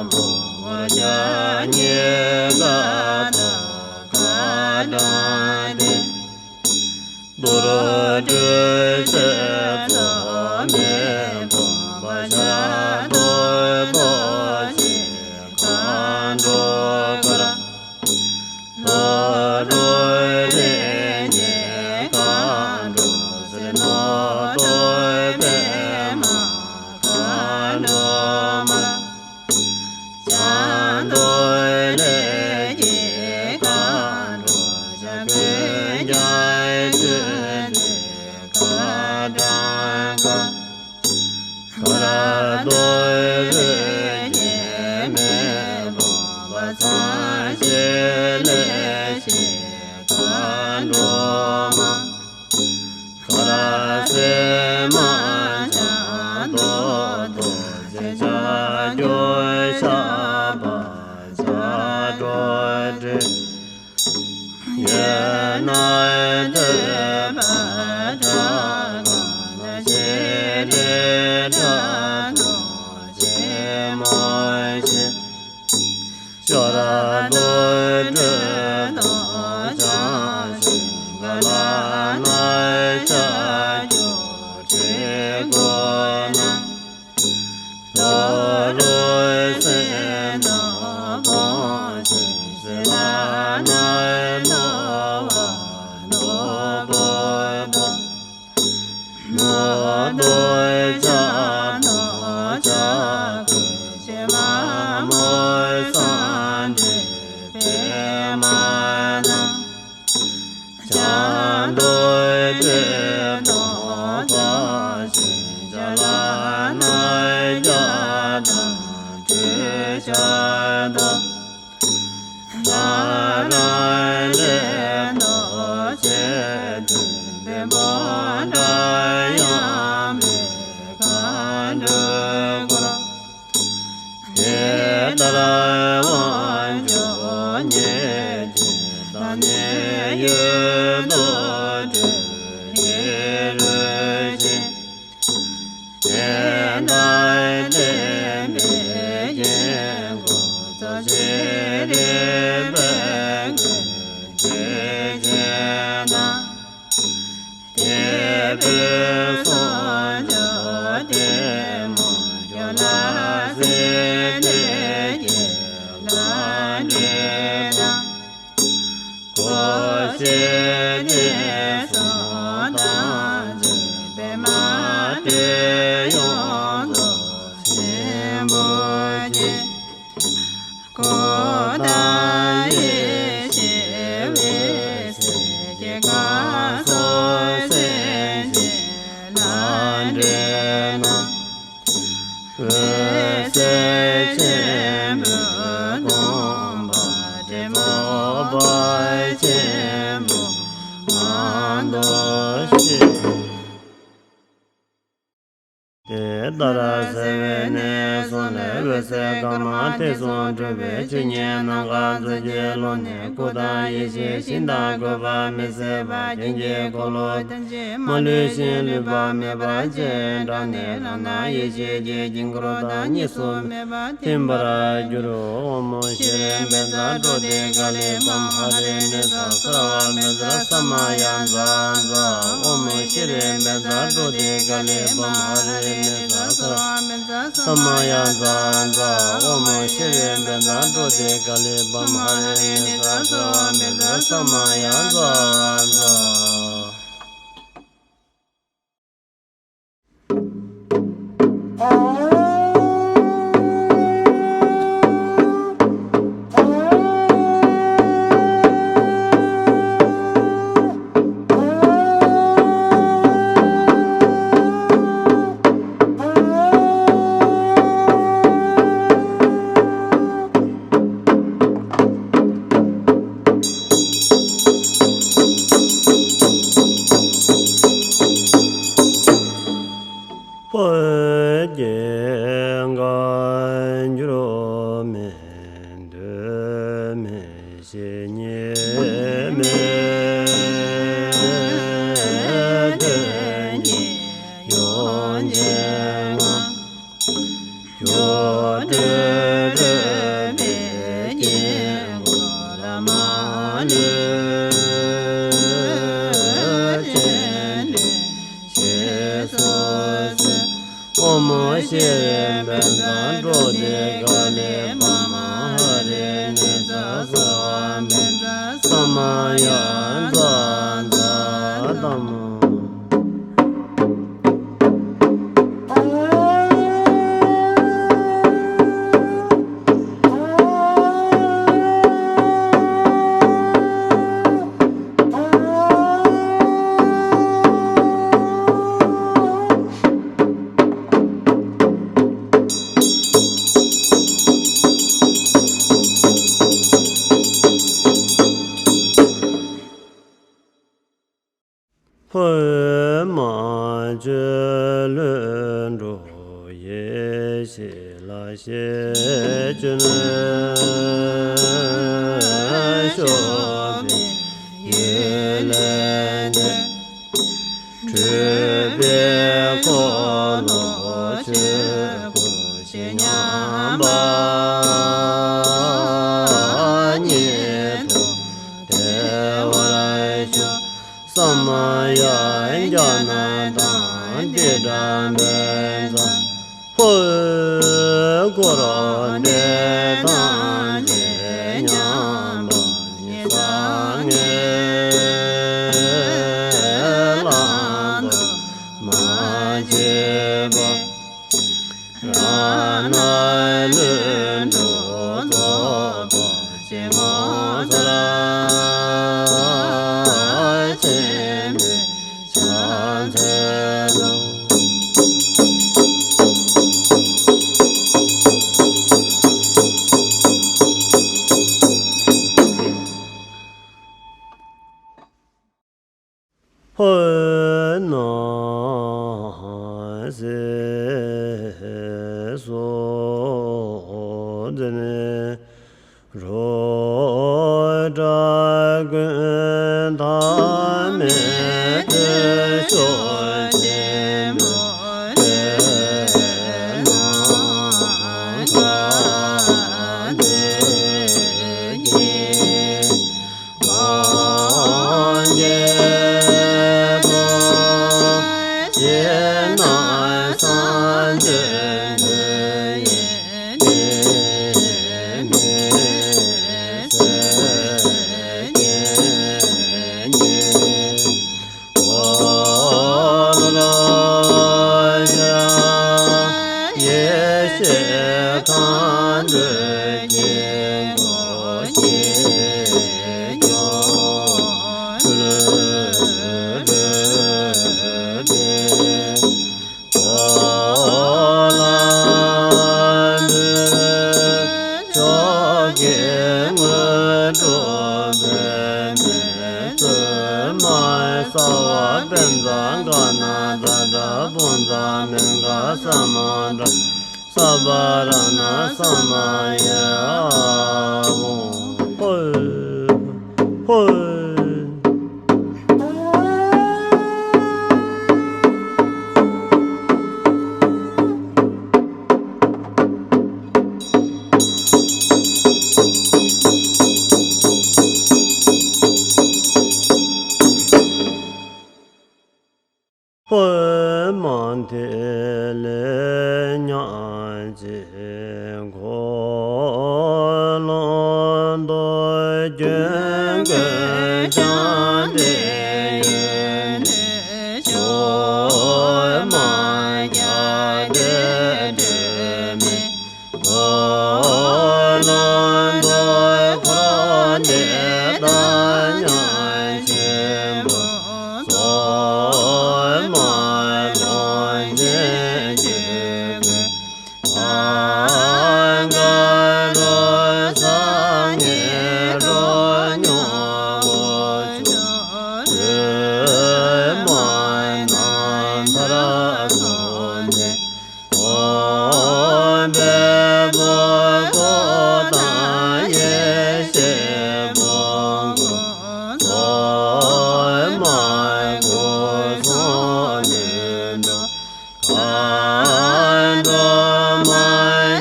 འབུམ་ཞལ་གཉིས་ཀ་ཐོད་སྐམ་དྲངས་ཏེ། དུར་ཁྲོད་ཀྱི་མཚོ་ནས་བུམ་པ་ཤ་སྟག་ཏོག་ཙེ་མཁའ་འགྲོ་གར། ལྷོ་འགྲོ་རིགས་ཀྱི་མཁའ་འགྲོ་ཟིལ་གནོན་ཏོག་པདྨ་མཁའ་འགྲོ་མར། བྱང་དུ་ལས་ཀྱི་མཁའ་འགྲོ་ཇ་ཀུན་ཀྱང་སྤྲུལ་ཏེ་མཁའ་དང་མཁའ། གར་སྟོན་རིགས་ཀྱི་མེ་བུམ་པ་ཚངས་ཞིང་ལས་ཀྱི་མཁའ་འགྲོ་མ། གར་སེར་དམར་ལྗང་མདོག་རྡོ་རྗེ་ལྕགས་ཀྱུ་ཞགས་པ་ལྕགས་སྒྲོག་སྤྲས། གཡོན་ན་ཐོད་པ་ཁྲ་གང་ན་ཤེལ་ལེ་ཁྲ་རྡོ་རྗེ་མོ་ཆེ། ཤར་དུ་སྤྲེལ་གདོན་ལྕགས་ཞིང་ཁམས་ལ་ན་ལྕགས་ཀྱུ་སྤྲས་གོས་ན། ལྷོ་རུ་སེང་ལྡེང་བོན་ཆེན་སེར་ལ་ནག་ལོ་བ་ནོར་བུ་བོ། ནོར་བུ་ལྕགས་ནོར་ལྕགས་ཀྱི་ཕྱེ་མ་མོ་སང་འདྲེས་པད་མ་ན། བྱང་དུ་སྤྲེལ་གདོན་ཕག་ཞོན་ལྕགས་ལ་ནག་ལྕགས་དང་སྤྲེལ་ཤ་སྟག་ལ་རང་ལས་ནོར་ཆེ་དུས་བེམ་པོ་འདྲ་ཡང་མེད་མཁའ་འགྲོས་བསྐོར། དེ་ལྟར་དབང་ཕྱུག་ཉིད་ཀྱི་བདག་ཉིད་ཡུལ་དུ་སྤྲུལ་ཞིང་རོལ་ཅིང་། དེ་ལྟར་བསྟན་པའི་དཀྱིལ་འཁོར་རྫོགས་བྱེད་རིག་པའི་དངོས་གྲུབ་ཅན་དང་། དེ་བོས་གསོལ་ཕྱོགས་བདེ་མོ་སྐྱོང་ལ་གཟིགས་ཏེ་དགེ་ལ་འདྲེན་དང་། གོ་ཤེས་དེ་སོགས་དང་བཅས་པའི་མ་དེ་ཡོངས་རྫོགས་ཆེན་པོ་བྱེད། གཽ་ཏ་ཡེ་ཤེས་འོད་ཟེར་གྱི་མཁའ་སོགས་སེམས་ཅན་ལ་འདྲེན་ན། འོད་ཟེར་ཆེན་པོའི་དགོངས་པ་དྲན་མོས་པ་ཆེན་པོས་མང་དུ་བཤད། དེ་ལྟར་བསྲེ་བའི་གནས་གསུམ་ལས། འོད་ཟེར་དཀར་དམར་མཐིང་གསུམ་འཕྲོས་པའི་ཆོས་ཉིད་ནམ་མཁའ་རྫོགས་བྱེད་ཀློང་ནས། སྐུ་དང་ཡེ་ཤེས་ཞིང་དང་བཀོད་པ་མི་ཟད་པ། རྒྱན་གྱི་འཁོར་ལོ་ཐམས་ཅད་མ་ལུས་ཤིང་ལུས་པ་མེད་པ་ཅན། དགྲ་ནི་ལྷ་དང་ཡེ་ཤེས་ཀྱི་དཀྱིལ་འཁོར་དང་གཉིས་སུ་མེད་པ་ཐིམ་པར་འགྱུར་རོ། ཨོཾ་ཤྲཱི་བཛྲ་ཀྲོ་ཏི་ག་ལེ་བྷཾ་ཧ་རེ་ནི་ས་སརྦ་བཛྲ་ས་མ་ཡ་ཛཿཛཿ། ཨོཾ་ཤྲཱི་བཛྲ་ཀྲོ་ཏི་ག་ལེ་བྷཾ་ཧ་རེ་ནི་ས་སརྦ་བཛྲ་ས་མ་ཡ་ཛཿཛཿ། ཨོཾ་ཤྲཱི་བཛྲ་ཀྲོ་ཏི་ག་ལེ་བྷཾ་ཧ་རེ་ནི་ས་སརྦ་བཛྲ་ས་མ་ཡ་ཛཿཛཿ། ཡེ་བན་ཛ་ཀྲོ་དེ་ག་ལེ་མ་མ་ཧ་རེ་ནེ་ཙ་ས་བ་མེ་ཙ་ས་མ་ཡ་ཛ་ཛ་ཏ་མ། ཧོ། མ་བཅོས་ལྷུན་གྲུབ་ཡེ་ཤེས་ལ་ཞེས་བརྗོད་ནས་ཤོག་པའི་ཡུལ་ལས་འདས། འཁྲུལ་པའི་འཁོར་ལོ་ཆོས་སྐུར་བཞེད་སྙམ་པ་ཉིད་དུ་བདེ་བར་ཤོག། ས་མ་ཡ་ཛྙཱ་ན་དང་ཏིཏྟ་བཛྲ། ཧོ། འཁོར་འདས་ཐམས་ཅད་མཉམ་པ་ཉིད་བཟང་ངན་བླང་དོར་མ་བྱེད་པ། རང་སྣང་ལྷུན་གྲུབ་རྫོགས་པ་ཇི་སྙེད་ངོ་མཚར་ཆེན་པོའི་ཕྱག་འཚལ་ལོ། ཧོ། སྣང་སྲིད་སོགས་འཛིན་རོ་བྲག་ཀུན་ཐ་མལ་དུ་ཤོག། ཆེན་པོའི་སྣང་ག་འདུས་ཀྱི། ཡེ་ཤེས་མཁའ་འགྲོའི་དཀྱིལ་འཁོར་ཞེས་བརྗོད། ལྷུན་གྲུབ་པའི་འཁོར་ལོ་ལ་འདུས། ཕྱོགས་ཀྱི་དངོས་གྲུབ་པདྨའི་བཙུན་མ་སརྦ་བཛྲ་ག་ན་ཛ་ཏྲ་བྷུ་ཛ་མི་ག་ས་མུ་དྲ་ས་བ་ར་ཎ་ས་མ་ཡ་ཧོ། ཧོ། ཧོ། མ་ཐི་ལེ་ཉ་ཅི་འཁོར་ལོ་འདོད་ཀྱི་ཀུན་ཀྱང་དེ་ཡི་ནི་ཤོ་མ་རྒྱ་དེ་དྲི་མེད། འཁོར་ལོ་འདོད་འཁོར་འདས་དང་མཉམ་ཆེན་པོ། སོ་མ་ལོངས་སྤྱོད་ཀྱི་ཀུན། ཨ་ག་རོ་ས་ནི་རོ་མྱོ་གོ་ཆོ། སྒྲོལ་མ་རྣམ་ཐར་སོགས་ནི། ཨོཾ་བལ་པོ་སྐུ་དང་ཡེ་ཤེས་པོ་སྐུ། སོ་མ་སྐུ་གསུང་ལྷུན་གྲུབ། མཁའ་འགྲོ་མ་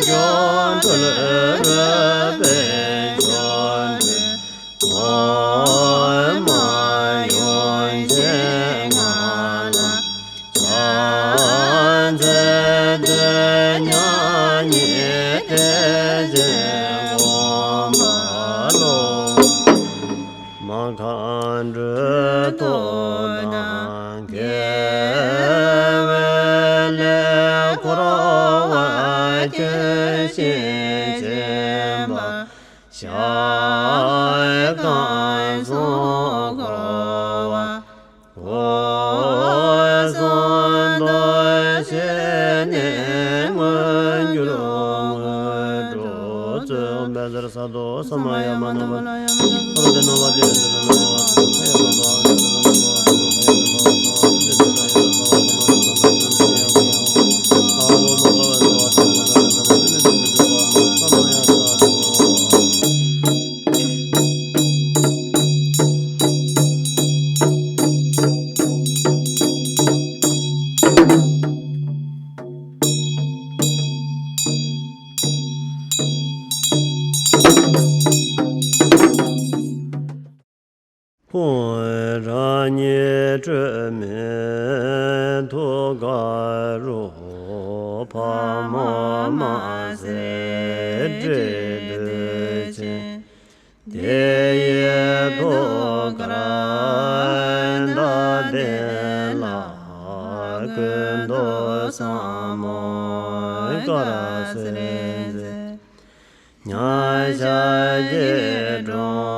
སྐྱོང་འཁྲུལ་པའི་ཆོ་འཕྲུལ། ཨོཾ་ཡུམ་ཆེན་ང་ལ་ཕྱག་འཚལ་བསྟོད། ཅན་དགོངས་པ་ལོ། མ་མཁའ་འགྲོ་ཐོབ་དང་དགེ་བའི་ལས་འཁོར་བ་ཀུན་ཞི་བྱེད་པ། ཞལ་གང་གསུང་འཁོར་བ་སྒོ་གསུམ་དུ་ཕྱེ་ནས་མངོན་གྱུར་དངོས་གྲུབ་སྩོལ། བཛྲ་སཏྭ་ས་མ་ཡ་མ་ནུ་པཱ་ལ་ཡ། ཁོང་རང་ཉིད་སྤྲོས་མེད་ཐུགས་ཀ་རུ་ཕག་མོ་དམར་སེར་སྤྲེལ་བདུད་ཅན། དེ་ཡི་ཐུགས་ཀར་མདའ་གདན་ལ་ཀུན་ཏུ་བཟང་མོ་དཀར་སེར་མཛེས། མཉམ་གཞག་སྐྱིལ་ཀྲུང་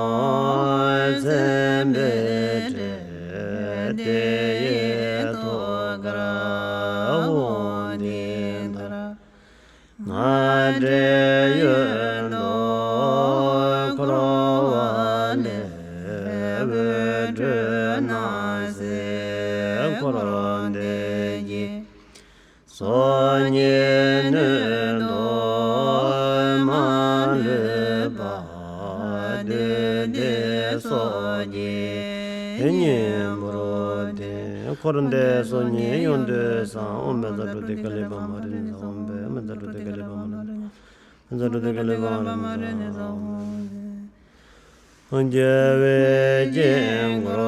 མཚན་དཔེས་སྤྲས། དེ་ཡི་ཐུགས་ཀར་དབང་ལྡན་དར། རྔ་སྒྲས་གཡོན་དུ་འཁོར་བ་ལས། འོད་འཕྲོས་སྣང་སྲིད་འཁོར་འདས་ཀྱི། སྲོག་སྙིང་སྣོད་དུ་མ་ལུས་པ། བདུད་སྡེ་སོགས་ཀྱི་གཉེན་པོར་བསྟེན། འཁོར་འདས་སོགས་ཉིད་ཡོངས་སུ་བཟང་། ཨོཾ་བཛྲ་ཀྲོ་ཏི་ཀ་ལི་པདྨ་རི་ནི་ས། ཨོཾ་བཛྲ་ཀྲོ་ཏི་ཀ་ལི་པདྨ་རི་ནི་ས། བཛྲ་ཀྲོ་ཏི་ཀ་ལི་པདྨ་རི་ནི་ས། རྒྱལ་བའི་དཀྱིལ་འཁོར་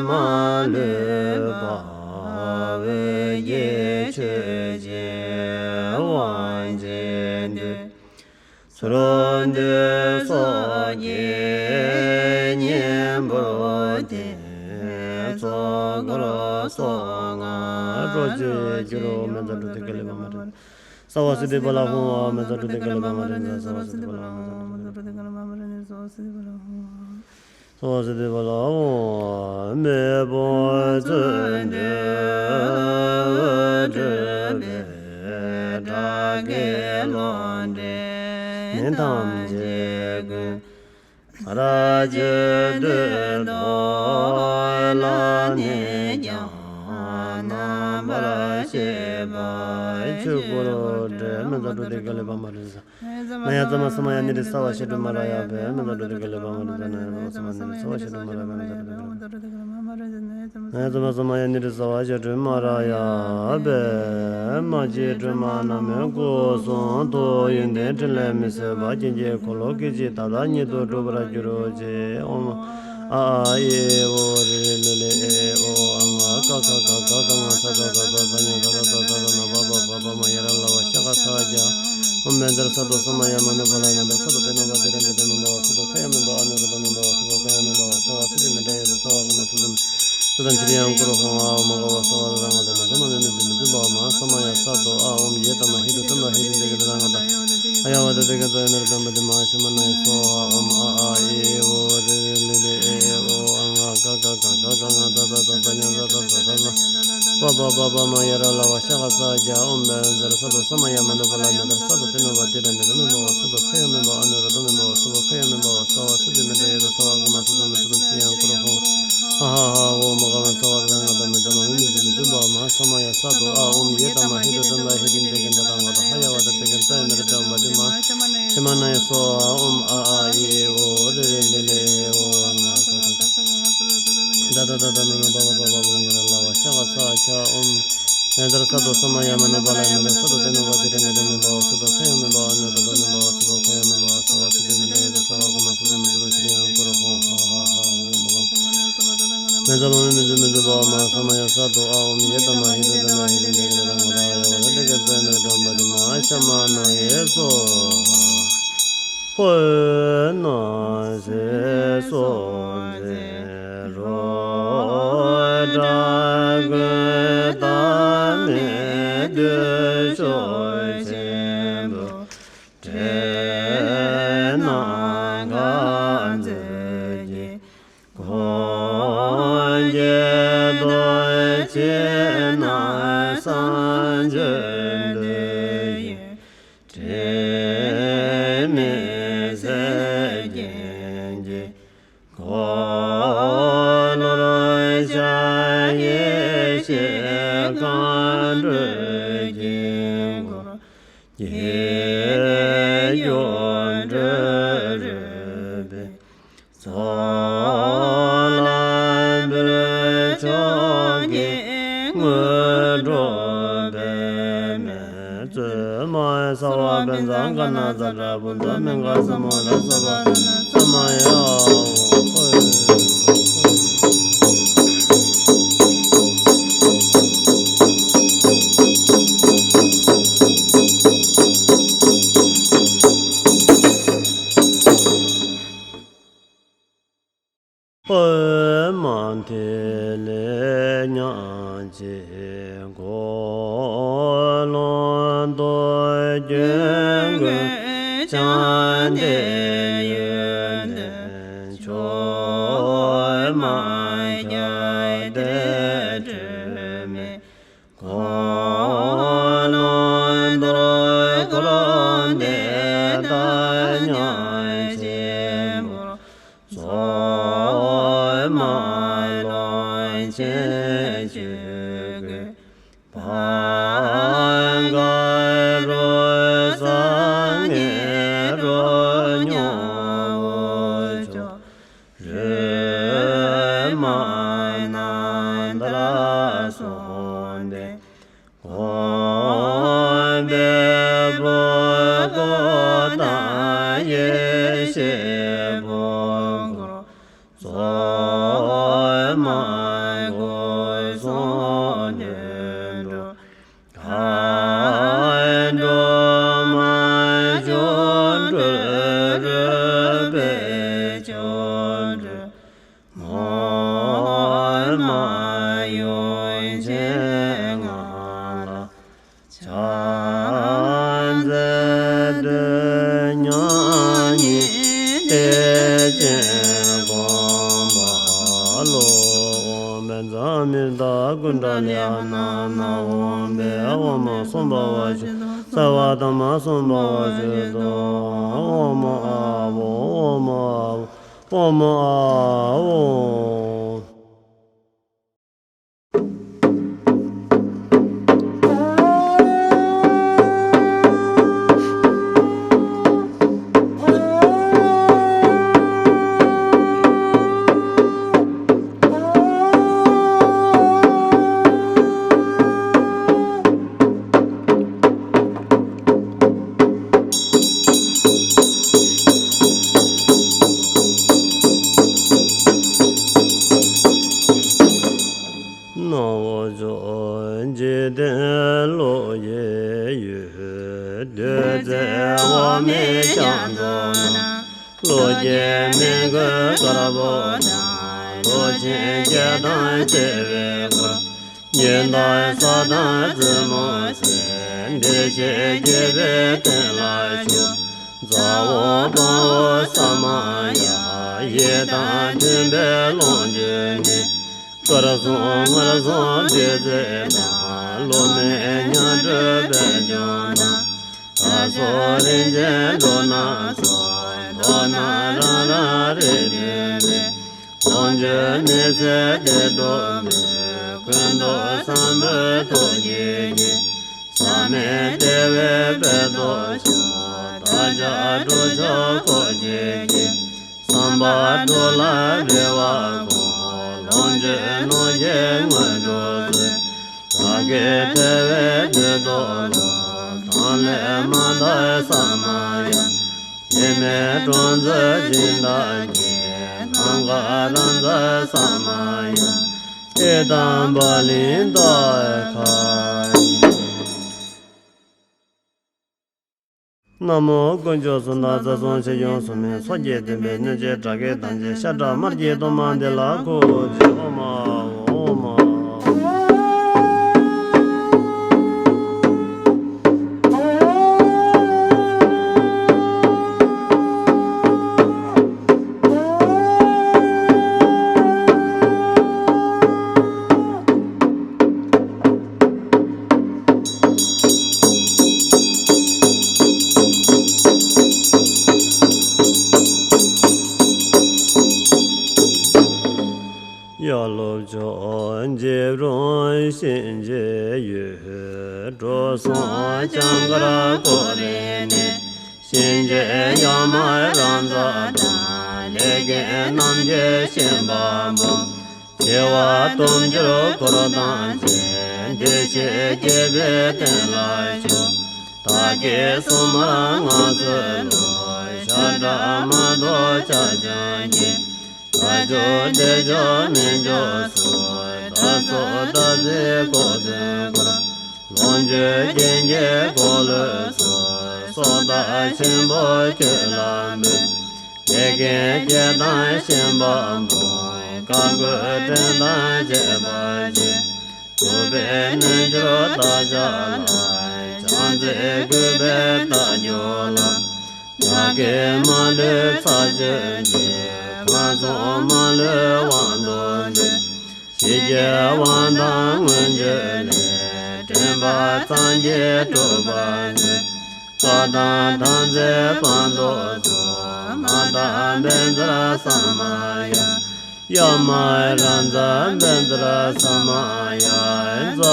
མ་ལུས་པ། འོད་ཀྱི་ཆོས་ཅན་དབང་ཆེན་འདུས། ཚུར་འདུས་སོགས་ཀྱི་གཉེན་པོར་བསྟེན། ཚོགས་འཁོར་སོགས་ལྔ་སྤྲོ་བྱེད་གྱུར། ཨོཾ་བཛྲ་ཀྲོ་ཏི་ཀ་ལི་པདྨ་རི་ནི་ས། སརྦ་སིདྡྷི་ཕ་ལ་ཧཱུྃ། ཨོཾ་བཛྲ་ཀྲོ་ཏི་ཀ་ལི་པདྨ་རི་ནི་ས། སརྦ་སིདྡྷི་ཕ་ལ་ཧཱུྃ། སརྦ་སིདྡྷི་ཕ་ལ་ཧཱུྃ། མེ་དཔུང་མཚོན་འདུས་འོད་འཕྲོས་པས། དགྲ་བགེགས་ལོག་འདྲེན་ནད་ཐམས་ཅད་ཀུན། ཚར་གཅོད་བདུད་འདུལ་ལ་ནི་ཀྱང་། རྣམ་པར་ཤེས་པ་ཆོས་སྐུར་བགྲོད། ཨོཾ་བཛྲ་ཀྲོ་ཏི་ཀ་ལི་པདྨ་རི་ནི་ས། ན་ཡ་ཙ་མ་ས་མ་ཡ་ནི་རི་ས་བ་ཤ་དྲུ་མ་ར་ཡ་བེ། ཨོཾ་བཛྲ་ཀྲོ་ཏི་ཀ་ལི་པདྨ་རི་ནི་ས། ན་ཡ་ཙ་མ་ས་མ་ཡ་ནི་རི་ས་བ་ཤ་དྲུ་མ་ར་ཡ་བེ། ན་ཡ་ཙ་མ་ས་མ་ཡ་ནི་རི་ས་བ་ཤ་དྲུ་མ་ར་ཡ་བེ། མ་གཅིག་སྒྲོལ་མ་བླ་མའི་སྐུ་གསུང་ཐུགས། ཡོན་ཏན་ཕྲིན་ལས་མི་ཟད་པ། སྐྱེ་འཆི་འཁོར་ལོ་སྐད་ཅིག་ད་ལྟ་ཉིད་དུ་འགྲུབ་པར་གྱུར་ཅིག། ཨོཾ་ཨ་ཨ་ཨི་ཨི་ཨོ་རི་རི་ལི་ལི་ཨེ་ཨོ་ཨ་ང་ཀ་ཁ་ག་ག་ག་ང་ཚ་ད་ད་ད་ད་ཉ་ད་ད་ད་ད་ད་ན་བ་བ་བ་བ་མ་ཡ་ར་ལ་བ་ཤ་ག་ས་ཇ། ཨོཾ་བཛྲ་སཏྭ་ས་མ་ཡ་མ་ནུ་པཱ་ལ། བཛྲ་སཏྭ་ཏེ་ནུ་པ་ཏེ་ར་ནི་ར་མི་འབ་བ་སུ་པ་ཁ་ཡ་མི་འབ་བ་ཨ་ནུ་ར་དོ་མི་འབ་བ་སུ་པ་ཁ་ཡ་མི་འབ་བ་ས་བ་སི་ཏི་མི་འདྲ་ཡ་ད་ས་བ་ག་མ་སུ་སུ་མི་ཏེ་དམ་ཤྲི་ཡང་ཀུ་རུ་ཧོ་ཨ་ཨོ་མ་ག་བ་ས་བ་ར་ང་ད་མི་ད་མ་མི་མི་ཛི་མི་ཛི་བ་མ་ས་མ་ཡ་ས་དོ་ཨ་ཨོཾ་ཡེ་ཏ་མ་ཧེ་རུ་ཏ་མ་ཧེ་རུ་ཏེ་གི་ད་ར་ང་ད། ཨ་ཡ་བ་ཏ་ཏེ་ག་ཙ་ཡ་ན་ར་དམ་པ་ཏེ་མ་ཤི་མ་ན་ཡ་སྭཱ་ཧཱ། ཨོཾ་ཨ་ཨ་ཨི་ཨི་ཨོ་རི་རི་ལི་ལི་ཨེ་ཨེ་ཨོ་ཨ་ང་ཀ་ཀ་ག་ག་ག་ང་ད་ད་ད་ད་ཉ་ད་ད་ད་ད་ན་པ་པ་པ་པ་མ་ཡ་ར་ལ་བ་ཤ་ག་ས་ཇ། ཨོཾ་བཛྲ་སཏྭ་ས་མ་ཡ་མ་ནུ་པཱ་ལ། བཛྲ་སཏྭ་ཏེ་ནུ་པ་ཏེ་ར་ནི་ར་མི་འབ་བ་སུ་པ་ཁ་ཡ་མི་འབ་བ་ཨ་ནུ་ར་དོ་མི་འབ་བ་སུ་པ་ཁ་ཡ་མི་འབ་བ་ས་བ་སི་ཏི་མི་འདྲ་ཡ་ད་ས་བ་ག་མ་སུ་སུ་མི་སུ་དམ་ཤྲི་ཡང་ཀུ་རུ་ཧོ། ཧ་ཧ་ཧ། ཨོ་མ་ག་མ་ས་བ་ར་ང་ད་མི་ད་མ་མི་མི་ཛི་མི་ཛི་བ་མ་ས་མ་ཡ་ས་དོ་ཨ་ཨོཾ་ཡེ་ཏ་མ་ཧེ་རུ་ཏ་མ་ཧེ་རུ་ཏེ་གི་ད་ར་ང་ད། ཧ་ཡ་བ་ཏ་ཏེ་གི་ཙ་ཡ་ན་ར་དམ་པ་ཏེ་མ་ཤི་མ་ན་ཡ་སྭཱ་ཧཱ། ཨོཾ་ཨ་ཨ་ཨི་ཨི་ཨོ་རི་རི་ལི་ལི་ཨེ་ཨོ་ཨ་ང་ཀ་ཀ་ད་ད་ད་ད་ན་ན་པ་པ་པ་པ་མ་ཡ་ར་ལ་བ་ཤ་ག་ས་ཇ། ཨོཾ་བཛྲ་སཏྭ་ས་མ་ཡ་མ་ནུ་པཱ་ལ། བཛྲ་སཏྭ་ཏེ་ནུ་པ་ཏེ་ར་ནི་ར་མི་འབ་བ་སུ་པ་ཁ་ཡ་མི་འབ་བ་ཨ་ནུ་ར་དོ་མི་འབ་བ་སུ་པ་ཁ་ཡ་མི་འབ་བ་ས་བ་སི་ཏི་མི་འདྲ་ཡ་ད་ས་བ་ག་མ་སུ་སུ་མི་སུ་དམ་ཤྲི་ཡང་ཀུ་རུ་ཧོ། ཧ་ཧ་ཧ། ཨོ་མ་ག་མ་ཛ་མ་མི་མི་ཛི་མི་ཛི་བ་མ་ས་མ་ཡ་ས་དོ་ཨ་ཨོཾ་ཡེ་ཏ་མ་ཧེ་རུ་ཏ་མ་ཧེ་རུ་ཏེ་གི་ད་ར་ང་ད། ཧ་ཡ་བ་ཏ་ཏེ་གི་ཙ་ཡ་ན་ར་དམ་པ་ཏེ་མ་ཤི་མ་ན་ཡ་སྭཱ་ པོ་ནང་སྲིད་སྲོག་འཛིན་རོ། དགྲ་བོའི་དར་མས་བདུད་ཕྱོགས་ཆེན་པོ། བྲན་ནམ་མཁའ་འཛིན་གྱི། འཁོར་གྱི་རྡོ་རྗེ་རྣམས་སངས་རྒྱས་འདུ་ཡི། དྲི་མེད་གསེར་སྐྱེམས་ཀྱི། འཁོར་ལོར་ཤར་ཡེ་ཤེས་མཁའ་འགྲོའི་དཀྱིལ་འཁོར། དཀྱིལ་འཁོར་འགྲོ་རིག་པའི། ཚོགས་ལ་འབུལ་ཕྱོགས་ཀྱི་དངོས་གྲུབ་པདྨའི། བཙུན་མ་ཡི་སརྦ་བཛྲ་ག་ན་ཛ་དྲག་པོ། འཛམ་གླིང་མཁའ་སྲུང་མོ་ལ་སོགས་པ་ས་མ་ཡ། པདྨ་ཐིག་ལེ་ཉག་གཅིག་འཁོར་ལོ་སྟོང་། རྒྱུད་ཀུན་ཕྱག་འདི་ཡོན་ཏན་མཆོག་མ་ཁྱབ་བརྡལ་དྲི་མེད། འཁོར་ལོ་འདུལ་འཁོར་འདས་དག་ཉག་གཅིག་པོར། སོགས་མ་ལོངས་སྤྱོད་བཅུ་དགུའི་བར། ག་རུ་ས་ངེ་རུ་སྙོམས་འོག་ཕྱོགས། རེ་མ་ན་ད་ལ་སོགས་པའི་འཁོར་འདས་ཕུང་པོ་དང་ཡེ་ཤེས་ཕུང་པོར། སོགས་མ་སྒོ་གསུམ་ལྷུན་གྲུབ། མཁའ་འགྲོ་མ་ཆོ་འཕྲུལ་རོལ་པའི་ཆོ་འཕྲུལ། མོ་མ་ཡུམ་ཆེན་ང་ལ་ཕྱག་འཚལ་བསྟོད། མཉམ་ཉིད་བདེ་ཆེན་དགོངས་པ་ལོ། འོག་མིན་འཛམ་གླིང་དག་ཀུན་བྲལ་ལྷ་ཡི་ནང་ན། འོག་མིན་འོག་མ་གསུམ་པ་བ་ཞིག་ཏུ། རྩ་བ་ཐ་མ་གསུམ་པ་བ་ཞིག་ཏུ། འོག་མ་ཨ་བོ། འོག་མ་ཨ་བོ། འོག་མ་ཨ་བོ། ནམ་མཁའ་ཕྱོགས་བཞིའི་གློག་བཞིན་ཡོད། བདུད་རྩི་འོ་མའི་ཤིང་རྫོགས་ན། གློག་ཀྱི་མི་མགོའི་དཀར་པོ་དང་། གློག་ཆེན་བརྒྱད་དང་བྱེ་བའི་འཁོར། ཉི་ཟླ་ས་དང་རྩེ་མོ་ཟེར། བདེ་གཤེགས་བརྒྱད་པའི་སྟེང་ལ་བཞུགས། ཚ་བོ་དཔའ་བོ་ས་མ་ཡ། ཡི་དམ་མཐུན་པའི་ལོངས་སྤྱོད་ནི། དཀར་གསུམ་མངར་གསུམ་བདུད་རྩི་དང་། གློག་མེ་མཉམ་སྤྲོས་པད་འབྱུང་དང་། དྭགས་སོགས་རིན་ཆེན་འབྲུ་རྣམས་སོགས། མདོར་ན་རང་རང་རིགས་མཐུན་པའི། ལོངས་སྤྱོད་ནི་ཚེ་བདེ་ཏོག་ཏོ། ཀུན་ཏུ་བཟང་པོའི་ཐུགས་རྗེ་ཡིས། བསམ་མེད་བདེ་བའི་དཔལ་སྟོབས་ཤོག། བདག་ཅག་འགྲོ་ཕྱོགས་འཁོར་བཅས་ཀྱི། བསམ་པ་འགྲུབ་ལ་རེ་བ་བསྐོང་། ལོངས་སྤྱོད་ནོར་གྱི་དངོས་གྲུབ་སྩོལ། བདག་གི་ཐེ་བའི་དུས་ཐོག་ལ། གྲངས་ལས་མ་འདའ་ས་མ་ཡ། ཡིད་མེད་གྲོང་ཚོ་སྦྱིན་བདག་གི། ནམ་མཁའ་རང་མཛའ་ས་མ་ཡ། ཨེ་དམ་བ་ལི་ཏ་ཁ། ན་མོ་དཀོན་མཆོག་གསུམ་དང་རྩ་གསུམ་ཆོས་སྐྱོང་སྲུང་མའི་ཚོགས་ཀྱིས་བསྟན་པའི་གནོད་བྱེད་དགྲ་བགེགས་ཐམས་ཅད་ཤ་ཁྲག་དམར་གྱི་གཏོར་མ་འདི་ལ་འཁོར་ཞིག་ཨོ་མ་ཨོ་མ། ཡ་ལོ་ཅོག་འཇིབ་རུང་གཤིན་རྗེའི་ཡུལ། འགྲོ་སོང་ལྕང་མཁར་ཀོ་རེ་ནས། གཤིན་རྗེ་ཡ་མ་རང་རྩ་དང་། ལས་མཁན་རྣམས་ཀྱི་བཤན་པ་པོ། བྱེ་བ་དུང་འགྱུར་འཁོར་དང་བཅས། བདེ་གཤེགས་བརྒྱད་པའི་སྟེང་ལ་བཞུགས། བདག་གིས་སྲུང་མར་མངའ་གསོལ་ལོ། ཤ་ཁྲག་མ་གཏོགས་ཆ་ཆང་གིས། ལྷ་མཆོག་དེ་ཕྱོགས་མི་མཆོག་སོགས། བདག་སོགས་བདག་འཛིན་ཀོ་ཙེ་འཁོར། ལོངས་སྤྱོད་རྒྱན་གྱི་འཁོར་ལོ་སོགས། སྲོག་བདག་ཆེན་པོ་ཁྱོད་ལ་འབུལ། ལས་མཁན་བརྒྱད་དང་བཤན་པ་པོ། བཀའ་བསྒོ་བྲན་དང་བཅས་པ་བཅས། གྲུབ་པའི་རྣལ་འབྱོར་བདག་ཅག་ལ། ཕྱག་འཚལ་གུས་པས་བདག་སྐྱོབ་ལ། བདག་གིས་མ་ལུས་ཚར་གཅོད་ཅིང་། གང་བྱུང་མ་ལུས་དབང་དུ་མཛད། ཞི་རྒྱས་དབང་ཐང་མངོན་སྤྱོད་ལས། འདྲེན་པ་ཚངས་ཀྱིས་སྒྲུབ་པར་མཛད། བཀའ་དང་དམ་ཚིག་སྤངས་རྟོགས་སོགས། མ་དག་བཛྲ་ས་མ་ཡ། ཡ་མ་ར་ཛ་བཛྲ་ས་མ་ཡ། ཛ་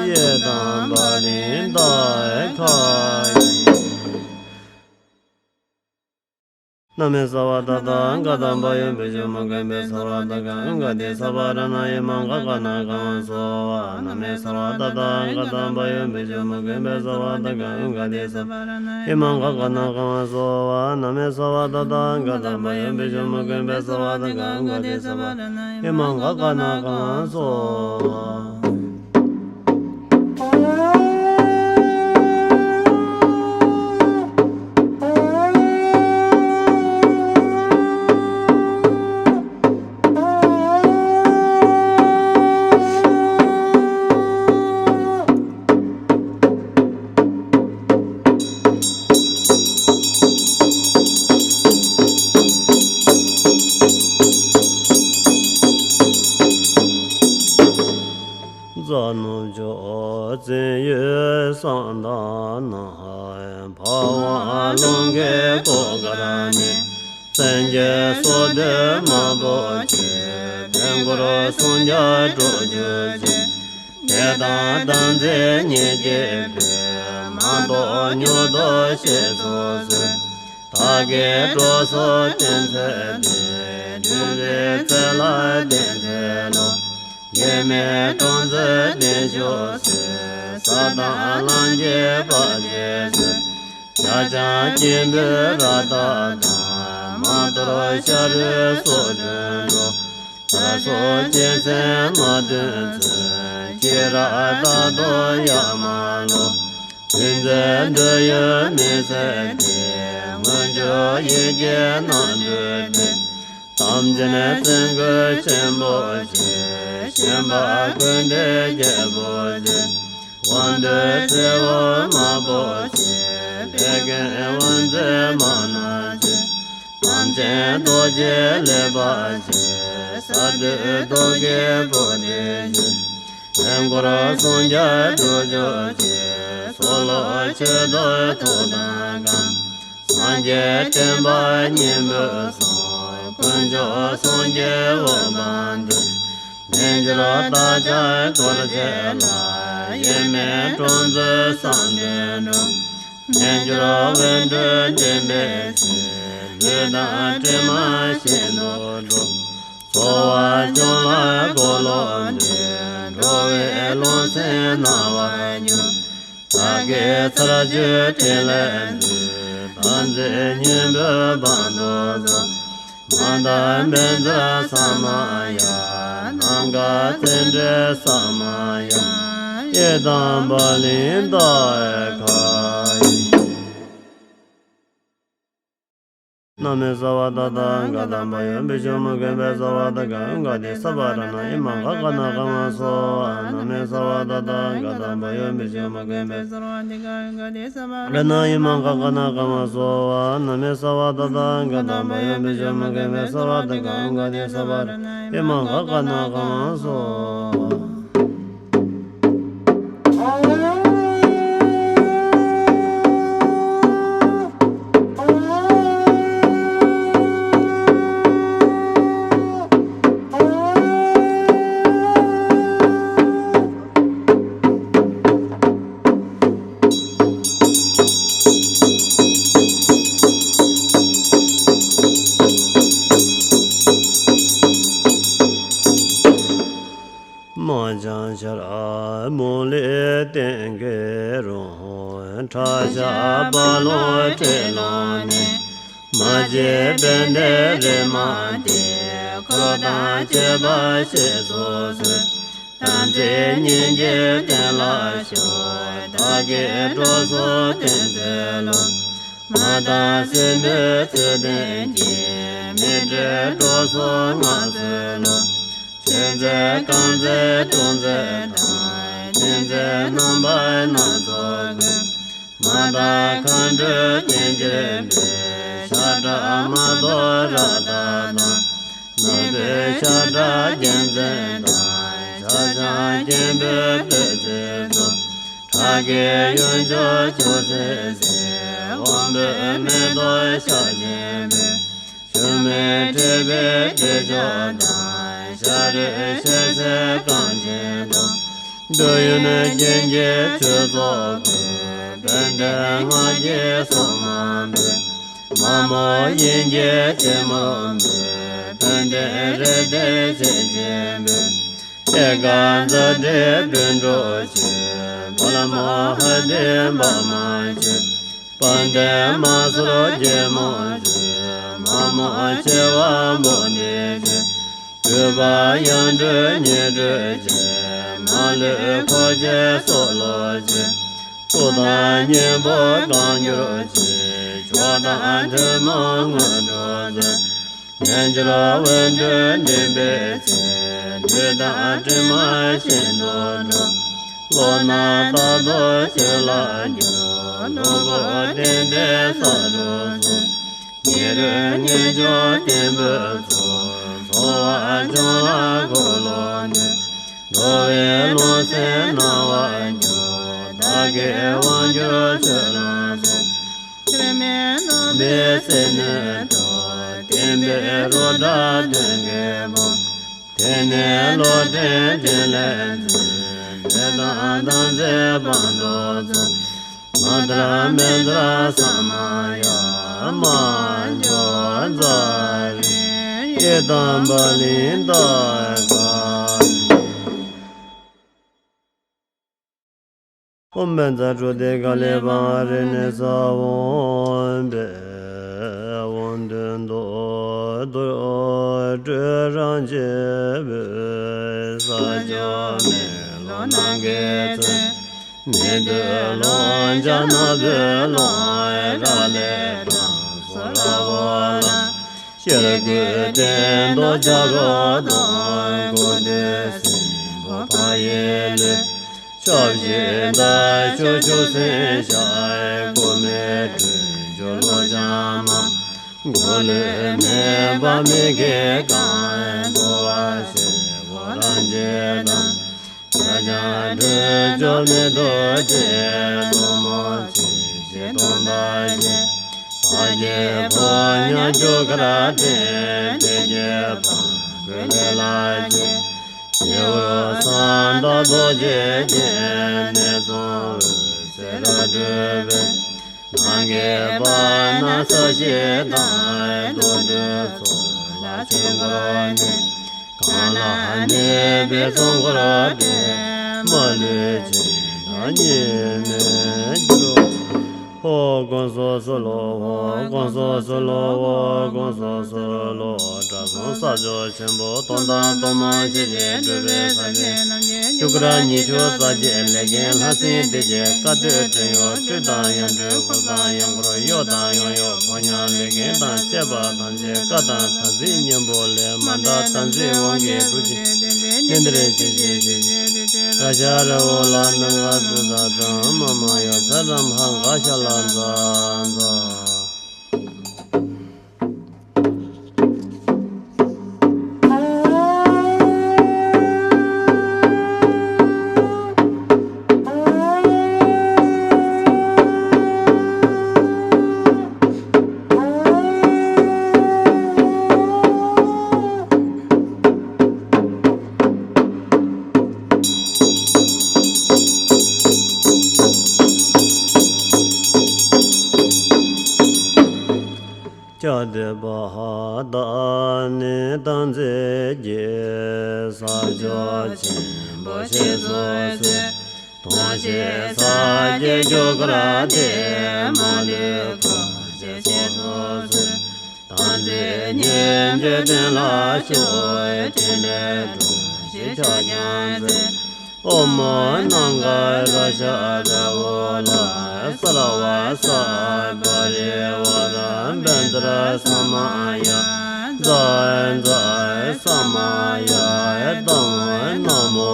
ཡེ་དང་བ་ལི་ཏ་ཁ་ཡི། ན་མེ་ས་བ་ཏ་ཏ་ག་དམ་པ་ཡོན་པི་ཤུ་མུ་ཀུན་པེ་ས་བ་ཏ་ག་ཨུ་ག་ཏི་ས་བ་ར་ཎ་ཡེ་མ་ག་ག་ན་ག་མ་སོ་བ། ན་མེ་ས་བ་ཏ་ཏ་ག་དམ་པ་ཡོན་པི་ཤུ་མུ་ཀུན་པེ་ས་བ་ཏ་ག་ཨུ་ག་ཏི་ས་བ་ར་ཎ་ཡེ་མ་ག་ག་ན་ག་མ་སོ་བ། ན་མེ་ས་བ་ཏ་ཏ་ག་དམ་པ་ཡོན་པི་ཤུ་མུ་ཀུན་པེ་ས་བ་ཏ་ག་ཨུ་ག་ཏི་ས་བ་ར་ཎ་ཡེ་མ་ག་ག་ན་ག་མ་སོ་བ། རྫ་ནུབ་ཕྱོགས་བཙན་ཡུལ་བསམ་དག་ན། འཕགས་པ་ཀླུང་གི་སྐོར་དཀར་ནས། བཙན་གྱི་སྲོག་བདུད་མང་པོ་ཆེ། བེམ་ཀུར་སུམ་བརྒྱ་དྲུག་ཅུ་ཆེ། དད་དང་དམ་ཚིག་ཉིད་ཀྱིས་སྤེལ། མ་གཏོགས་མྱུར་དུ་གཤེགས་སུ་གསོལ། བདག་གི་གྲོགས་སུ་བསྟེན་འཚལ་ཏེ། སྒྲུབ་པའི་ཚེ་ལ་བསྟེན་འཚལ་ལོ། ཡེ་མེད་སྲོག་འཛིན་གདེང་ཤུགས་སེལ། ས་དང་ལམ་གྱི་བར་ཆད་སེལ། ཡ་ཅང་སྐྱེས་བུ་རཀྟ་དང་། མ་དོར་ཤ་རུས་སྲོག་ཕྲལ་འགྲོ། དགྲ་སོགས་སྐྱེ་ཚེ་མ་བཏུལ་ཚེ། སྐྱེ་རབས་རྟག་ཏུ་ཡ་མ་ལོག། དུས་འཛིན་འདོད་ཡོན་མི་ཟད་དེ། མངོན་སྤྱོད་ཡིད་ཀྱིས་རྣམ་སྤྲུལ་ཏེ། དམ་ཅན་བཙན་སྐུ་ཆེན་པོ་ཆེ། ཞིང་པ་ཀུན་འདུས་རྒྱལ་པོ་ཆེ། དབང་སྡུད་ཚེ་འོག་མ་པོ་ཆེ། ལས་མཁན་དབང་མཛད་མ་ཎ་ཆེ། དམ་ཅན་རྡོ་རྗེ་ལེགས་པ་ཆེ། ས་བདུད་བདུད་ཀྱི་བུ་འདུལ་ཆེ། བེམ་ཀུར་སུམ་བརྒྱ་དྲུག་ཅུ་ཆེ། སྲོག་ལོག་ཆོས་དུ་ཐོག་དང་གང་། སངས་རྒྱས་བསྟན་པ་སྙིང་པོའི་སྲོག། དཀོན་མཆོག་གསུམ་གྱི་དབུ་འཕང་མཐོ། རྣལ་འབྱོར་བདག་ཅག་འཁོར་བཅས་ལ། ཡེ་མེད་སྲོག་འཛིན་བསམ་དོན་འགྲུབ། རྣལ་འབྱོར་དབེན་སྒྲུབ་འདྲེན་པའི་ཚེ། ལུས་དང་གྲིབ་མ་ཤིན་ཏུ་འགྲོགས། འཚོ་བ་སྐྱོང་ལ་འཁོར་ལོ་འདྲེན། འགྲོ་བའི་རླུང་སེམས་སྣང་བར་འགྱུར། བདག་གིས་ཚར་གཅོད་ཕྲིན་ལས་མཛད། དམ་ཚིག་སྙིང་པོའི་དབང་དུ་སོང་། མ་དག་བཛྲ་ས་མ་ཡ། ནམ་མཁའ་ཙཎྜི་ས་མ་ཡ། ཡི་དམ་པཱ་ལི་ཏ་ཁ་ཡི། ན་མེ་སརྦ་ཏ་ཐཱ་ག་ཏ་བ་ཡོ་བི་ཤུ་མུ་ཁེ་བྷེ་སརྦ་ཏ་ག་ཨུ་ག་ཏེ་སརྦ་ར་ཎ་ཨི་མ་ག་ག་ན་ག་མ་སྭཱ་ཧཱ། ན་མེ་སརྦ་ཏ་ཐཱ་ག་ཏ་བ་ཡོ་བི་ཤུ་མུ་ཁེ་བྷེ་སརྦ་ཏ་ག་ཨུ་ག་ཏེ་སརྦ་ར་ཎ་ཨི་མ་ག་ག་ན་ག་མ་སྭཱ་ཧཱ། ན་མེ་སརྦ་ཏ་ཐཱ་ག་ཏ་བ་ཡོ་བི་ཤུ་མུ་ཁེ་བྷེ་སརྦ་ཏ་ག་ཨུ་ག་ཏེ་སརྦ་ར་ཎ་ཨི་མ་ག་ག་ན་ག་མ་སྭཱ་ཧཱ། མ་ཅང་ཤར་མོ་ལེ་སྟེང་གི་རོ། ཁྲ་ཤ་པ་ལོ་ཁྲེ་ལོ་ནས། མ་སྐྱེས་པའི་འདས་རེ་མ་ཏེ། འཁོར་དང་བཅས་པ་ཞེས་སོགས་སུ། དམ་ཚིག་སྙིང་རྗེ་བརྟན་ལ་ཤོག་བདག་གི་གྲོགས་སུ་བསྟེན་ཚུལ་ལོ། མ་དང་སྲིན་པོའི་ཚུལ་ལྡན་གྱི། མི་འབྲལ་གྲོགས་སུ་མངའ་གསོལ་ལོ། ཆོས་མཛད་རྐང་རྩེད་གྲོང་རྩེད་དང་། མཐུན་རྩེད་རྣམ་པ་སྣ་ཚོགས་ཀྱི། མ་དང་མཁའ་འགྲོའི་བསྙེན་བཀུར་འབུལ། ཤ་ཁྲག་མ་དོ་རཀྟ་དང་། ནོར་བུའི་ཤ་ཁྲག་རྒྱལ་མཚན་དང་། ཤ་ཆང་སྐྱེམས་པའི་བུ་ཚའི་ཚོགས། ཁྲག་གི་གཡོན་ཕྱོགས་ཆུ་སེར་སེར། འོམ་བུའི་མེ་ཏོག་ཤ་ཆེན་པོས། ཆུ་མིག་འཁྲིགས་པའི་དྲི་ཆབ་དང་། ཤ་རུས་ཤེལ་སེར་གང་ཅན་དང་། འདོད་ཡོན་ཀུན་གྱི་ཆོས་ཚོགས་ཀུན། དཔལ་ལྡན་སྔགས་ཀྱི་སོ་མ་འབུལ། མ་མོ་དབྱིངས་ཀྱི་ཕྱེ་མར་འབུལ། ཕན་བདེའི་རིགས་ཏེ་ཆེ་ཆེན་འབུལ། ཨེ་ཀ་ཛཱ་ཏིའི་བཻ་ཌཱུརྱ། ཕོ་ལྷ་མོ་ཧ་ཏིའི་འབར་མ་མཆོད། དཔལ་ལྡན་མ་ཚུར་རྒྱལ་མོ་མཆོད། མ་མོ་ཆེ་བ་བོ་དྷི་མཆོད། གུས་པ་ཡང་སྤྲུལ་ཉི་སྤྲུལ་ཅན། མ་ལུས་འཁོར་བཅས་གསོལ་ལོ་ཅན། སྐུ་དང་སྙིང་པོ་གང་གྱུར་ཅིག་ཕྱོགས་དང་ཐུན་མོང་དངོས་གྲུབ་སྩོལ། རྣལ་འབྱོར་འོད་འཕྲོས་འདྲེན་པའི་ཚེ། བདུད་དང་དྲི་མ་ཤིན་ཏུ་འཁྲུགས། བློ་སྣ་རྟག་ཏུ་ཆོས་ལ་འགྱུར། གློ་བུར་བརྟན་ཏེ་ས་རུ་སོང་། ཉེ་རིང་ཉེ་ཆུང་བརྟན་པོའི་ཚོགས། འཚོ་བ་སྐྱོང་ལ་འཁོར་ལོ་ནས། འགྲོ་བའི་ལུས་སེམས་སྣང་བར་འགྱུར། བདག་གིས་དབང་བསྒྱུར་ཆོས་ལ་གསོལ། དྲི་མེད་ནོར་བུའི་ཟེར་སྣོད་དང་། བསྟན་པའི་རོ་བྲག་སྟོན་ཀའི་དཔལ། དེང་ནས་ལོག་འདྲེན་འདྲེ་ལས་མཛོད། འདྲེ་དང་དམ་སྲི་དཔང་དུ་ཚོགས། མ་དར་མེ་འདར་ས་མ་ཡ། མ་འཇོ་ཛཱ་རི་ཡི་དམ་པ་ལི་ཏ་ཀ། ཨོཾ་བཛྲ་ཀྲོ་ཏི་ག་ལེ་བྷ་རི་ནི་ས་འོ་བེ། འོ་དོན་དུ་དུར་ཁྲོད་རང་བྱེད་པའི། ས་ཕྱོགས་མེ་ལོང་ནམ་མཁའི་མཚན། མི་འདུག་ལོང་བྱ་ནག་པོའི་ལོང་། རག་ལས་དྲང་སྲོང་ར་བོ་ལ། ཤེལ་སྒོའི་སྟེང་དུ་བྱ་རོག་དང་། གོས་འདྲ་སྲིན་པོ་ཕ་ཡི་ལུས། ཆབ་བཞི་མདའ་གཞུ་ཆུ་སྲིན་ཞགས། སྐུ་མེད་ཁྲོ་ཆུ་ཀླུ་བྱམས་མ། མགོ་ལུས་མེད་པ་མི་གི་རྐང་། ལྟོ་བ་བྱེད་པོ་རང་བྱེད་དང་། ཤ་ཆང་ཁྲོ་ཆུ་མི་ཐོགས་བྱེད། གཏུམ་མོ་ཆེ་བཞི་གཏུམ་པ་ཅན། ས་སྐྱེས་ཕོ་ཉ་རྒྱུ་སྐར་འདྲེན། དེ་སྐྱེས་འཕགས་མགོའི་ལས་ལ་སྐྱེས། སྤྱི་བོར་ས་དང་རྡོ་རྗེ་ཅན། གནས་གསུམ་འོད་ཟེར་འཕྲོས་པས། ནམ་མཁའི་བར་སྣང་ས་གཞི་དང་། རྡུལ་འཕྲོས་ཚོགས་ལ་ཆོས་འཁོར་གནས། གང་ལ་གནས་པའི་ཚོགས་འཁོར་འདྲེན། མ་ལུས་སྦྱིན་བདག་གཉིས་མེད་གྱུར། ཧོ། དཀོན་མཆོག་གསོལ་ལོ། ཧོ། དཀོན་མཆོག་གསོལ་ལོ། ཧོ། དཀོན་མཆོག་གསོལ་ལོ། དགྲ་སྲུང་ས་ཕྱོགས་ཆེན་པོ། སྟོང་དང་སྟོང་མ་ཞི་ཞིང་། སྒྲུབ་པའི་ས་ཆེན་རྣམས་ཀྱི། རྒྱུ་སྐར་ཉི་ཤུ་རྩ་བརྒྱད། ལས་མཁན་ལྷ་སྲིན་སྡེ་བརྒྱད། བཀའ་སྡོད་བྲན་གཡོག་སྤྲུལ་དང་ཡང་སྤྲུལ། འཁོར་དང་ཡང་འཁོར། གཡོ་དང་ཡང་གཡོ། ཕོ་ཉ་ལས་མཁན་དང་བཅས་པ་ཐམས་ཅད། བཀའ་དང་དམ་ཚིག་གཉེན་པོ་ལས། མ་འདའ་དམ་ཚིག་དབང་གིས་སྒྲུབ་ཅིང་། གནས་འདིར་གཤེགས་ཤིག་གཤེགས་ཤིག་གཤེགས་ཤིག་རཀྵ་ར་འོ་ལ་ནམ་མཁའ་ཙིཏྟ་དང་། མཱ་མ་ཡ་ས་རམ་ཧ་ག་ཤ་ལ་ཛ་ཛ། ཀྱ་དེ་བ་ཧ་ད་ནི་དང་མཛེས་ཀྱི་ས་ཕྱོགས་ཆེན་པོ་ཞེས་སུ་གསོལ། དོན་ཆེ་ས་ཀྱི་རྒྱུ་སྐར་དེ། མ་ལུས་འཁོར་བཅས་ཞེས་སུ་གསོལ། དམ་ཚིག་གཉེན་གྱི་དོན་ལ་ཤོག །ཕྲིན་ལས་སྒྲོགས་ཤིག་ཕྱོགས་ཀྱང་གསལ། ཨོཾ་ནམ་མཁའ་རཀྵ་ཟླ་འོད་ལ། སྭཱ་ར་བ་ས་པ་རི་ཝཱ་ར་བཛྲ་ས་མ་ཡ། ཛཿ་ཛཿ་ས་མ་ཡ། ཏཾ་ན་མོ།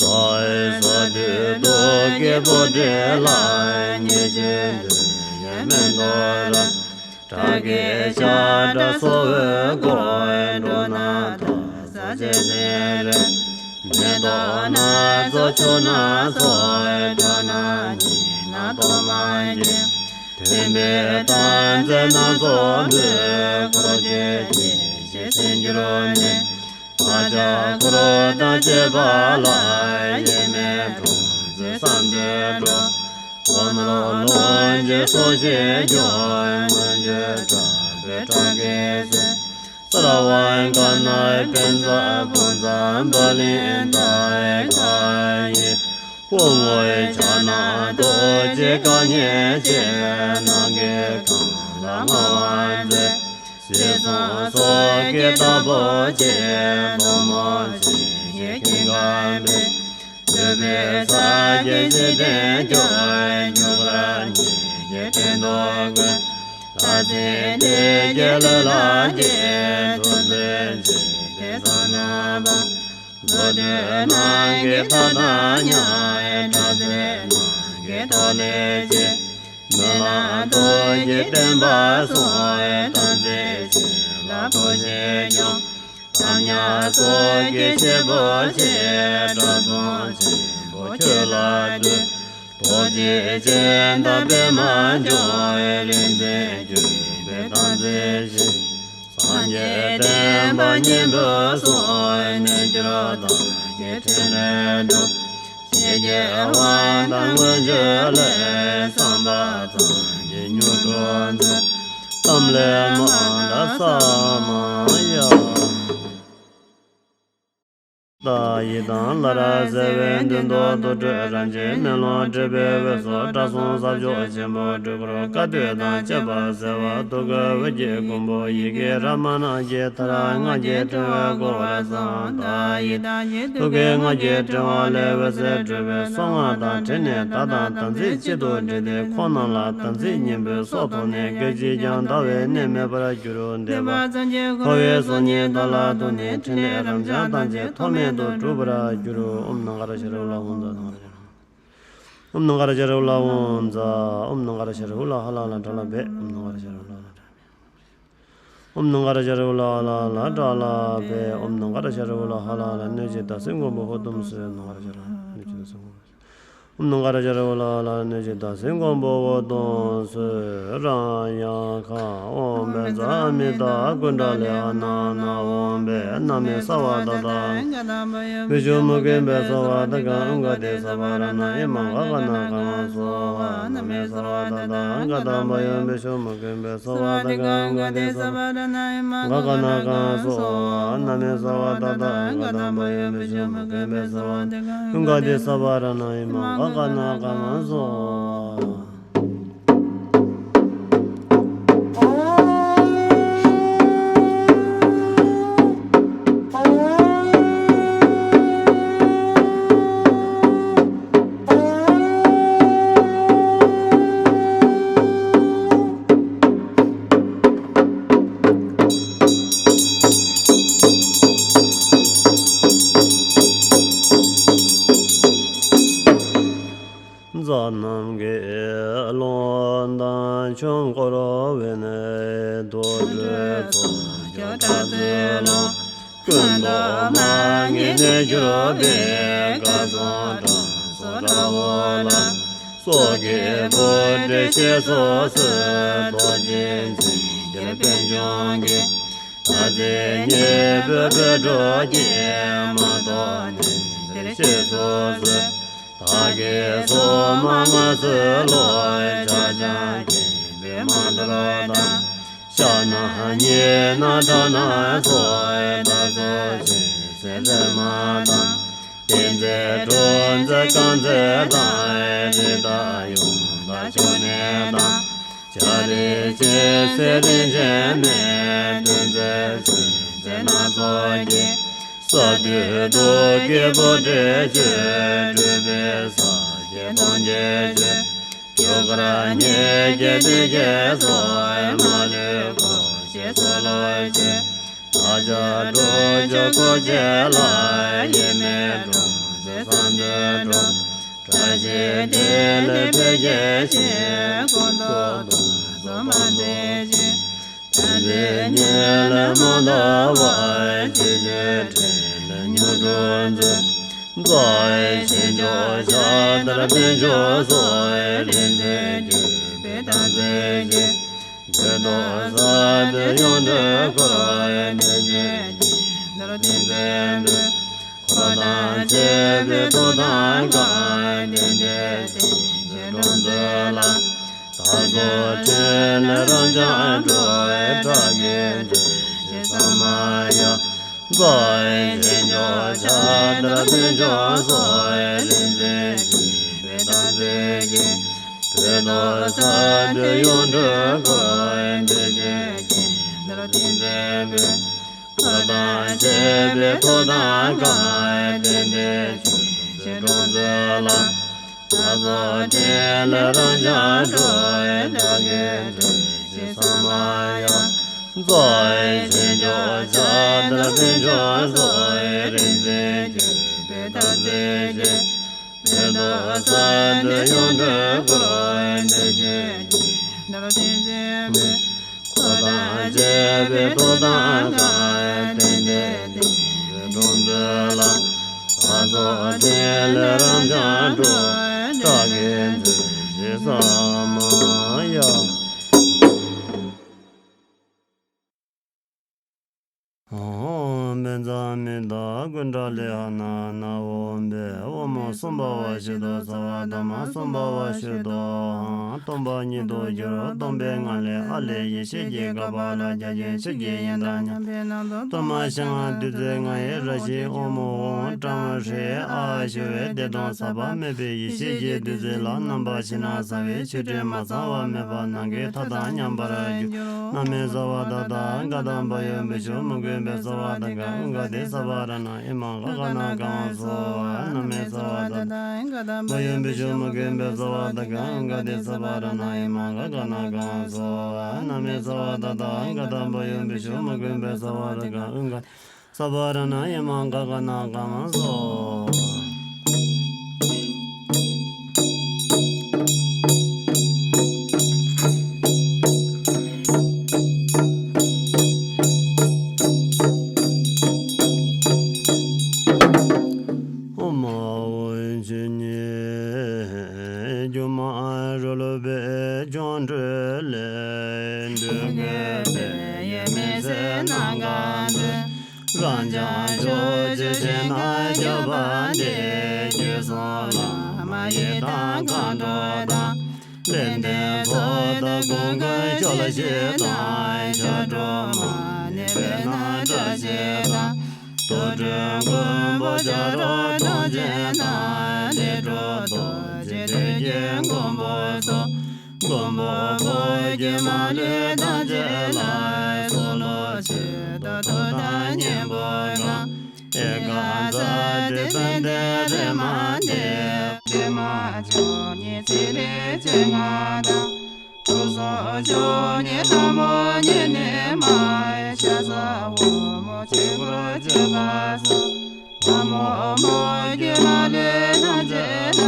ཛཿ་ས་ཏུ་ཏོ་ཀེ་པོ་ཏི་ལ། ཉེས་སྤྱོད་འདི་ཡིས་མི་འདོར་ར། དགྲ་བགེགས་ཤ་ཁྲག་སྲོག་བོའི་རྒོལ། འགྲོ་ན་ཐོ་ས་ཅི་ཟིན་རེ། མེ་ཏོག་སྣ་ཚོགས་ཕྱུགས་སྣ་ཚོགས། སྤྲོ་ན་གཉིས་སྣ་གཏོར་མ་བགྱིས། མཐུན་པའི་དམ་རྫས་སྣ་ཚོགས་འབུལ། འཁོར་བཅས་ཀྱི་ཞིང་སེམས་གྱུར་ནས། ཕ་ཇ་འཁོར་དང་བཅས་པ་ལ། གཡེལ་མེད་འཁོར་ཚོས་གསང་འདུས་སྒྲོག །འཁོར་ནོར་ལོངས་སྤྱོད་ཚོགས་ཞིང་སྐྱོང་། མངོན་སྤྱོད་དྲག་པོས་ཕྲག་གིས་བསད། སྭ་ར་བ་ག་ན་པཉྩ་བྷོ་ཛ་བ་ལི་ཏ་ཡེ་ཁཱ་ཡིག །ཧཱུྃ་ཕྱག་ན་རྡོ་རྗེ་གང་ཉིད་ཅན། ནམ་མཁའི་ཁམས་ལ་མངའ་བར་མཛད། ཞེས་སོགས་ཀྱི་བདག་པོ་ཆེ། ཐོག་མ་ཆེན་གྱི་ཀུན་དགའ་བོས། འདུས་པའི་ས་ཀྱི་འཇིག་རྟེན་སྐྱོང་། རྒྱུ་སྐར་གཉིས་ཀྱི་སྤྲིན་དུ་བཀོད། ལྷ་སྲིན་སྡེ་བརྒྱད་ལུས་ལ་སྐྱེས། ཐུགས་བརྩེ་ཆེ་སྟེ་ས་རྣམས་པ། མཛོད་བདུད་རྣམས་ཀྱི་མཐའ་དང་མཉམ། དྲག་རྩལ་རྣམས་ཀྱི་ཐོག་ལས་སྐྱེས། སྨོན་ལམ་རྡོ་རྗེ་བརྟན་པར་གསུངས། དམ་ཚིག་ཆོས་ལ་ཐོགས་བཞེས་ཀྱང་། དམ་ཉམས་སྲོག་གི་གཅེར་བུ་ཆེ། དགྲ་བཅོམ་ཆེན་པོ་ཁྱོད་ལ་འདུད། རྡོ་རྗེ་ཅན་དང་པདྨ་འབྱུང་། རིག་འཛིན་བརྒྱུད་པའི་དམ་ཚིག་བཞིན། སངས་རྒྱས་བསྟན་པ་གཉན་པོའི་གསུང་། རྣལ་འབྱོར་དག་གི་ཕྲིན་ལས་སྒྲུབ། ཞི་རྒྱས་དབང་དང་མངོན་སྤྱོད་ལས། བསམ་པ་ཙམ་གྱིས་མྱུར་འགྲུབ་མཛོད། ཏཾ་ལེ་མ་ད་ས་མ་ཡ། ད་ཡི་དམ་ལ་རས་གཟིགས་པའི་མདུན་དུ། དུར་ཁྲོད་རབ་འབྱམས་མེ་ལོང་བྲིས་པའི་དབུས་སུ། དགྲ་བཅོམ་ས་ཕྱོགས་ཆེན་པོ་སྤྲུལ་སྐུར། བཀའ་སྡོད་དང་བཅས་པ་གསལ་བ། ཐུགས་ཀའི་འོད་ཀྱི་གོང་བུ་ཡི་གེ་ར་མ་ན་ཞེས་མཐར་སྔགས་ཀྱི་ཕྲེང་བས་བསྐོར་བར་བསམ། ད་ཡི་དམ་གྱི་ཐུགས་ཀའི་སྔགས་ཀྱི་ཕྲེང་བ་ལས་འོད་ཟེར་འཕྲོས་པས་གསང་སྔགས་དང་ཕྲིན་ལས་མཐའ་དག་དམ་ཚིག་གཅིག་ཏུ་དྲིལ་ཏེ། འཁོར་རྣམས་ལ་དམ་ཚིག་གཉན་པོའི་སྲོག་ཐོབ་ནས། སྐད་ཅིག་ཀྱང་འདའ་བའི་གནས་མེད་པར་གྱུར། འདོད་པ་ཙམ་གྱིས་འཁོར་བའི་སྲོག་སྙིང་དག་ལ་ཐུག་ནས། ཕྲིན་ལས་རབ་འབྱམས་ཐམས་ཅད་ཐོགས་མེད་དུ་འགྲུབ་པར་འགྱུར། ཨོཾ་ནམ་མཁའ་ར་ཤ་ར་ཧུ་ལ་ཧཱུྃ་ཛཿ། ཨོཾ་ནམ་མཁའ་ར་ཤ་ར་ཧུ་ལ་ཧཱུྃ་ཛཿ། ཨོཾ་ནམ་མཁའ་ར་ཤ་ར་ཧུ་ལ་ཧ་ལ་ལ་དྲ་ལ་བྷེ། ཨོཾ་ནམ་མཁའ་ར་ཤ་ར་ཧུ་ལ་ལ་དྲ། ཨོཾ་ནམ་མཁའ་ར་ཤ་ར་ཧུ་ལ་ཧ་ལ་ལ་དྲ་ལ་བྷེ། ཨོཾ་ནམ་མཁའ་ར་ཤ་ར་ཧུ་ལ་ཧ་ལ་ལ་གནོད་སྦྱིན་བདག་སྲིན་མགོན་པོ་ཧོ་ཏུམ་སེ། ནམ་མཁའ་ར་ཤ་ར་ཧུ་ལ་གནོད་སྦྱིན་བདག་སྲིན་མགོན་པོ། ཨོཾ་ནམ་མཁའ་ར་ཤ་ར་ཧུ་ལ་ཧ་ལ་ལ་གནོད་སྦྱིན་བདག་སྲིན་མགོན་པོ་ཧོ་ཏུམ་སེ་རཱ་ཡ་ཁ། ཨོཾ་བཛྲ་ཨ་མི་ཏ་ཀུཎ་ཌ་ལི་ཨ་ན་ན། ཨོཾ་བེ་ན་མི་ས་བ་ཏ་ཏ། བི་ཤུ་མུ་ཁེ་བེ་ས་བ་ཏི་ཀ་ཨུ་ག་ཏི་ས་བ་ར་ཎ་ཨི་མ་ག་ག་ན་ཀ་མ་སྭཱ་ཧཱ། ན་མི་ས་བ་ཏ་ཏ་ག་ཏ་བ་ཡོ། བི་ཤུ་མུ་ཁེ་བེ་ས་བ་ཏི་ཀ་ཨུ་ག་ཏི་ས་བ་ར་ཎ་ཨི་མ་ག་ག་ན་ཀ་མ་སྭཱ་ཧཱ། ན་མི་ས་བ་ཏ་ཏ་ག་ཏ་བ་ཡོ། བི་ཤུ་མུ་ཁེ་བེ་ས་བ་ཏི་ཀ་ཨུ་ག་ཏི་ས་བ་ར་ཎ་ཨི་མ་ག་ག་ན་ཀ་མ་སྭཱ་ཧཱ། བའི་ནི་རྡོ་རྗེ་ཚོགས་ཀྱི་གྲགས་ཚོལ་ལོ། ཀུན་ཏུ་མ་ངེས་གནས་གྱུར་པའི་སྐལ་བཟང་དྲང་སྲོང་དགྲ་བོ་ལ། སྲོག་གི་བུ་འདྲེ་ཞེས་སོགས་སུ། རྡོ་རྗེ་འཛིན་གྱུར་པད་འབྱུང་གི། ད་ཚེ་ཉེ་བའི་བོད་འགྲོ་ཀྱི། མ་ཐོག་ནས་འདིར་ཞེས་སོགས་སུ། བདག་གི་སོ་མ་སྔར་སྲོལ་ལོ། ཕྱག་རྒྱ་བསྐྱེད་པའི་མ་དུར་དང་། ཕྱག་ན་ཉི་ན་ཁྲག་སྣ་སོགས། ད་སོགས་ཆེ་སའི་རས་མ་དང་། ཏིང་འཛིན་གྲོ་འཛིན་རྐང་འཛིན་དང་། རི་དྭགས་ཡུངས་དང་ཕྱུགས་ནད་དང་། བྱ་རིགས་ཆེ་སའི་རིན་ཆེན་ནད། གདོན་འཛིན་གཤོག་འཛིན་སྣ་ཚོགས་ཀྱིས། གསོད་དུས་དུག་གི་བུ་འདྲེ་ཆོས། འཁྲུགས་པའི་ས་གཞི་སྟོང་གི་ཆོས། རྒྱུ་སྐར་ཉིས་བརྒྱའི་སྟེང་གི་སོགས། མ་ལུས་འཁོར་བཅས་སྲོག་ལོ་ཆོས། ད་ཆ་འགྲོ་ཆོས་འཁོར་བཅས་ལ། ཡིད་མི་འགྲོ་ཚེ་བསམ་དུ་འགྲོ། བཀྲ་ཤིས་བདེ་ལེགས་འཕེལ་རྒྱས་ཤིང་། ཀུན་ཏུ་སྡུག་བསྔལ་སོགས་མ་མཛད་ཅིག །དེ་ཚེ་ཉིད་ལས་མ་འདའ་བར། ཇི་ཞིག་ཕྲིན་ལས་མྱུར་འགྲུབ་མཛོད། རྩ་བའི་ཞིང་མཆོག་ཕྱག་དར་དཔལ་འབྱོར་སོགས། རིག་འཛིན་བརྒྱུད་པའི་དམ་ཚིག་གིས། བོད་དུ་ས་འདིར་ཡོངས་གྲོལ་འཁོར། དེ་ཕྱིར་སྐྱེ་འདིར་ཏིང་འཛིན་འབུལ། འཁོར་དང་བཅས་པའི་ཐུགས་དམ་བསྐང་། དེ་འདྲའི་ཏིང་འཛིན་དྲུང་འཚོ་ལ། ད་གཟོད་ཕྲིན་ལས་རབ་འབྱམས་སྒྲུབ། ཕྲག་གི་འགྲོས་ཀྱིས་ས་མ་ཡ། རྩ་བའི་ཞིང་མཆོག་ཕྱག་དར་དཔལ་འབྱོར་སོགས། རིག་འཛིན་བརྒྱུད་པའི་དམ་ཚིག་གིས། བོད་དུ་ས་འདིར་ཡོངས་གྲོལ་འཁོར། དེ་ཕྱིར་སྐྱེ་འདིར་ཏིང་འཛིན་འབུལ། འཁོར་དང་བཅས་པའི་ཐུགས་དམ་བསྐང་། དེ་འདྲའི་ཆོས་ཀྱི་དྲུང་འཚོ་ལ། ད་གཟོད་ཕྲིན་ལས་རབ་འབྱམས་སྒྲུབ། ཕྲག་གི་འགྲོས་ཀྱིས་ས་མ་ཡ། རྩ་བའི་ཞིང་མཆོག་ཕྱག་དར་དཔལ་འབྱོར་སོགས། རིག་འཛིན་བརྒྱུད་པའི་དམ་ཚིག་གིས། བོད་དུ་ས་འདིར་ཡོངས་གྲོལ་འཁོར། དེ་ཕྱིར་སྐྱེ་འདིར་ཏིང་འཛིན་འབུལ། འཁོར་དང་བཅས་པའི་ཐུགས་དམ་བསྐང་། དེ་འདྲའི་ཏིང་འཛིན་དྲུང་འཚོ་ལ། ད་གཟོད་ཕྲིན་ལས་རབ་འབྱམས་སྒྲུབ། ཕྲག་གི་འགྲོས་ཀྱིས་ས་མ་ཡ། ཨོཾ་བཛྲ་མི་ཏྲ་ཀུན་ཏྲ་ལི་ཧ་ན་ན་ཧོ་བེ། ཨོཾ་སྭ་བྷཱ་ཝ་ཤུདྡྷ་སརྦ་ཐ་མ་སྭ་བྷཱ་ཝ་ཤུདྡྷོ་ཧཾ། སྟོང་པ་ཉིད་དུ་གྱུར་སྟོང་པའི་ངང་ལས་ཨ་ལས་ཡེ་ཤེས་ཀྱི་ཁ་བ་ལ་རྒྱ་ཆེན་ཆོས་ཀྱི་ཡོན་བདག་མཉམ་པའི་ནང་དུ་གཏོར་མ་ཞིང་བདུད་རྩི་ལྔ་ཡི་ར་བཞིན་ཨོཾ་ཨོཾ་ཏྲཾ་ཧྲཱིཿ་ཨཱཿ་ཞུ་བས་བདེ་སྟོང་ཟབ་པ་མེད་པའི་ཡེ་ཤེས་ཀྱི་བདུད་རྩི་ལ་རྣམ་པར་ཕྱི་ནང་གསང་བའི་ཆོ་འཕྲུལ་མ་ཚང་བ་མེད་པ་ནམ་མཁའི་མཐའ་དང་མཉམ་པར་གྱུར། ན་མེ་ཙཱ་བ་དྷཱ་ཏ་ག་དམ་བ་ཡོ་བི་ཤྭ་མུ་ཀུནྡ་ཙཱ་བ་ཏ་ག་ཨུ་ག་ཏེ་ཙ་བ་ར་ཎ་ཨི་མ་ག་ག་ན་ག་མ་སྭཱ་ཧཱ། ན་མེ་ཙཱ་བ་དྷཱ་ཏ་ག་དམ་བ་ཡོ་བི་ཤྭ་མུ་ཀུནྡ་ཙཱ་བ་ཏ་ག་ཨུ་ག་ཏེ་ཙ་བ་ར་ཎ་ཨི་མ་ག་ག་ན་ག་མ་སྭཱ་ཧཱ། ན་མེ་ཙཱ་བ་དྷཱ་ཏ་ག་དམ་བ་ཡོ་བི་ཤྭ་མུ་ཀུནྡ་ཙཱ་བ་ཏ་ག་ཨུ་ག་ཏེ་ཙ་བ་ར་ཎ་ཨི་མ་ག་ག་ན་ག་མ་སྭཱ་ཧཱ། ཨོཾ་ཨཱཿཧཱུྃ་ཆོས་ཉིད་སྒྱུ་མ་རོལ་པའི་སྐྱོན་བྲལ་ལས། འདོད་དགུའི་དཔལ་ཡེ་མི་ཚེ་ནམ་མཁའ་འཛིན། རབ་འབྱམས་ཕྱོགས་བཅུའི་ཞིང་རྣམས་ཁྱབ་པ་འདི། སྐྱེས་སོང་བླ་མ་ཡི་དམ་མཁའ་འགྲོ་དང་། ལེགས་ལྡན་ཕོ་དང་ཀུན་དགའ་ཕྱོགས་བཞི་དང་། ཕྱག་དྲུག་མ་ཎི་བེར་ནག་བཀྲ་ཤིས་དང་། དུར་ཁྲོད་མགོན་པོ་བྱ་རོག་གདོང་ཅན་དང་། ལས་དྲུག་རྡོ་རྗེ་དོན་བརྒྱུད་མགོན་པོ་སོགས། མགོན་པོ་འཁོར་བཅས་མ་ལུས་ཐམས་ཅད་ལ། གསོལ་ལོ་མཆོད་དོ་ཐུགས་དམ་གཉན་པོས་བསྐང་། ཨེ་ཀ་ཛཱ་ཏི་པཎྜི་ཏ་རེ་མ་ཏི། བི་མ་བཅུ་གཉིས་ཚེ་རིང་བཅོ་ལྔ་དང་། ཕུར་ཚོགས་བཅུ་གཉིས་ལྷ་མོ་ཉེ་གནས་མ། ཤ་ཟ་འོལ་མོ་ཆོས་འཁོར་བཅུ་པ་སོགས། ལྷ་མོ་མོ་ཡི་མ་ལུས་ཐམས་ཅད་ལ།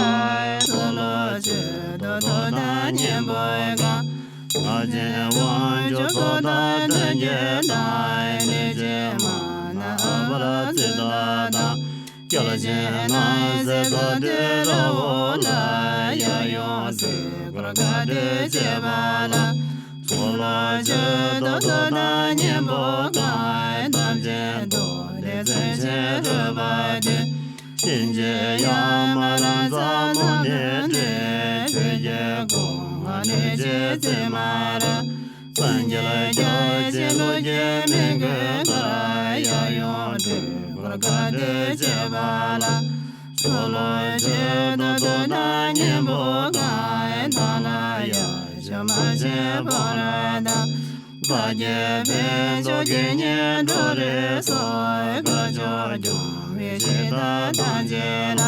གསོལ་ལོ་མཆོད་དོ་ཐུགས་དམ་གཉན་པོས་བསྐང་། ཅན་དབང་ཕྱུག་ཐོག་མཐའ་མཐུན་རྒྱལ་དང་། གནོད་སྦྱིན་མ་ཎ་ཨ་པ་ར་ཙི་ཏ་དང་། སྐྱོབ་བྱེད་ནགས་གསེབ་ཏོག་ཏོ་རི་བོ་ལ། གཡས་གཡོན་གཙུག་གུར་ག་དུས་བྱེད་པ་ལ། ཚོགས་ལ་མཆོད་དོ་ཐོག་མཐའ་གཉན་པོ་གང་། དམ་ཅན་རྡོ་རྗེ་མཚོན་ཆེན་རོལ་པ་ལྡན། གཤིན་རྗེ་ཡ་མ་ར་ཛ་ན་ནི་འདྲེ། ཆོས་རྒྱལ་གོང་མ་གནོད་བྱེད་ཙི་མ་ར། སངས་རྒྱས་ལ་སྐྱབས་ཆེན་ཀླུ་རྒྱལ་མི་མགོན་དཀར། གཡས་གཡོན་སྤྲུལ་སྐུ་ག་དུས་བྱེད་པ་ལ། ཚོགས་ལ་མཆོད་དོ་ཐོག་མཐའ་གཉན་པོ་གང་། ཐང་ལྷ་ཡ་ཤོད་མ་ཆེན་ཕོ་ར་དང་། དཔལ་གྱི་དཔལ་མཆོག་དགེ་བསྙེན་ཁྲོ་རིགས་སོགས། དཀར་ཕྱོགས་སྐྱོང་བའི་ཞིང་དང་ཐམས་ཅད་ལ།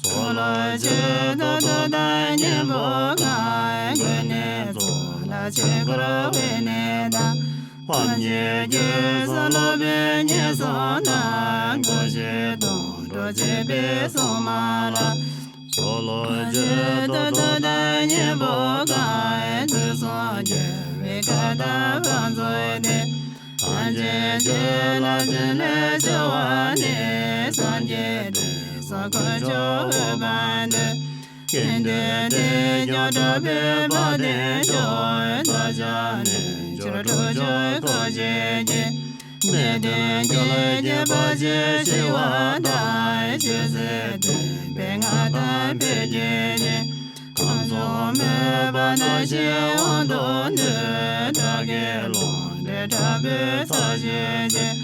ཚོགས་ལ་མཆོད་དོ་ཐོག་མཐའ་གཉན་པོ་གང་། ཀུན་ནས་ཚོགས་ལ་ཆོས་འཁོར་དབེན་གནས་དང་། ཕམ་ཉེས་སྐྱོབ་སོགས་སློབ་དཔོན་ཉེར་གསུམ་དང་། སྐུ་མཆེད་སྡོང་གྲོགས་བཅས་པའི་སྲུང་མ་ལ། ཚོགས་ལ་མཆོད་དོ་ཐོག་མཐའ་གཉན་པོ་གང་། དུས་གསུམ་རྒྱལ་བའི་བཀའ་དང་བང་མཛོད་དེ། ཐམས་ཅད་ཆོས་ལ་ཕྱིན་ལས་བྱུང་བ་ནི། སངས་རྒྱས་དྲི་ཟ་དཀོན་མཆོག་འོད་དཔག་མེད། ཀུན་འདུས་དེས་ཀྱང་གྲགས་པའི་དཔལ་ལྡན་མཆོག། བདག་ཅག་རྣལ་འབྱོར་དྲུག་ཅུ་ཐུགས་རྗེའི་རྒྱན། གནས་བརྟན་རྒྱ་ལ་དགྱེས་པ་ཆེ་ཞི་བ་དང་། ཆོས་སྲིད་མཐུན་པའི་མངའ་ཐང་འཕེལ་རྒྱས་ཅན། ཁམས་གསུམ་མོས་པ་རྣམ་བཞིའི་དབང་དུ་གྱུར། དགྲ་བགེགས་ལོག་འདྲེན་དྲག་པོའི་ཚར་གཅོད་ཅིང་།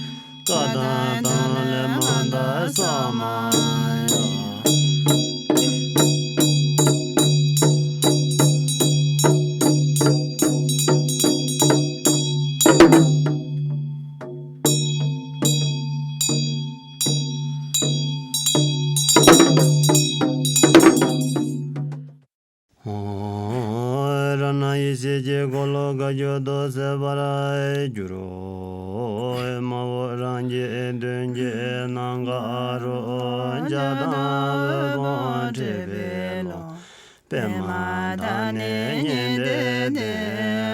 བཀའ་དང་དམ་ལས་མ་འདའ་ས་མ་ཡ། རང་སྣང་ཡེ་ཤེས་ཀྱི་འཁོར་ལོ་བཀའ་བརྒྱུད་དུ་གསལ་བར་གྱུར། མ་འོངས་རང་རྒྱལ་མདུན་གྱི་ནམ་མཁའ་རུ། འཇའ་དང་འོད་དཔུང་འཁྲིགས་པའི་ཀློང་། པདྨ་བདག་ཉིད་སྙིང་ཏིག་ལྡན།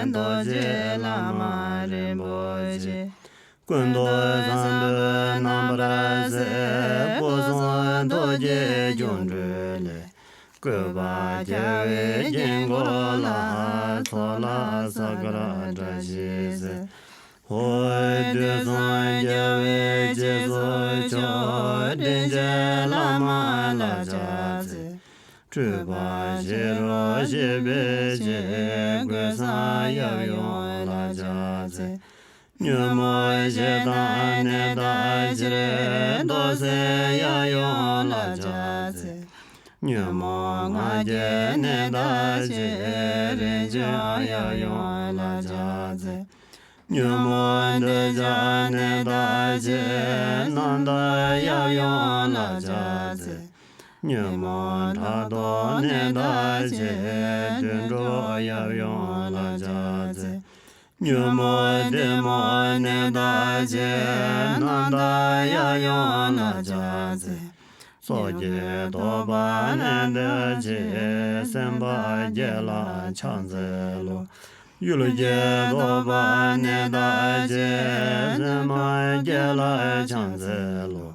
རྡོ་རྗེ་བླ་མ་རིན་པོ་ཆེ། ཀུན་ཏུ་བཟང་པོའི་རྣམ་པར་གཟིགས། སྐུ་གསུང་ཐུགས་ཀྱི་སྐྱོང་གྲོལ་ལས། བཀོད་པ་རྒྱལ་བའི་དཀྱིལ་འཁོར་ལ། ཚོགས་ལ་ས་གར་བཀྲ་ཤིས་ཟེར། ཧོ། དུས་གསུམ་རྒྱལ་བའི་རྗེས་སུ་ཆོག་དྲིན་ཅན་བླ་མ་ལ་ཕྱག་འཚལ། སྤྲུལ་པ་ཕྱི་རུ་གཤེགས་པའི་ཕྱིར། གོས་བཟང་ཡབ་ཡུམ་ལ་ཕྱག་འཚལ། ཉོན་མོངས་ཞེ་སྡང་ནད་དག་ཕྱིར། མདོ་སྲས་ཡབ་ཡུམ་ལ་ཕྱག་འཚལ། ཉོན་མོངས་ང་རྒྱལ་ནད་དག་ཕྱིར། རིན་ཆེན་ཡབ་ཡུམ་ལ་ཕྱག་འཚལ། ཉོན་མོངས་འདོད་ཆགས་ནད་དག་ཕྱིར། རྣམ་དག་ཡབ་ཡུམ་ལ་ཕྱག་འཚལ། ཉོན་མོངས་ཕྲག་དོག་ནད་དག་ཕྱིར། དུད་འགྲོ་ཡབ་ཡུམ་ལ་ཕྱག་འཚལ། ཉོན་མོངས་གཏི་མུག་ནད་དག་ཕྱིར། རྣམ་དག་ཡབ་ཡུམ་ལ་ཕྱག་འཚལ། སྲོག་གཅོད་དོགས་པ་ནད་དག་ཕྱིར། སེམས་དཔའ་བརྒྱད་ལ་ཕྱག་འཚལ་ལོ། གཡུལ་འགྱེད་དོགས་པ་ནད་དག་ཕྱིར། སེམས་དཔའ་བརྒྱད་ལ་ཕྱག་འཚལ་ལོ།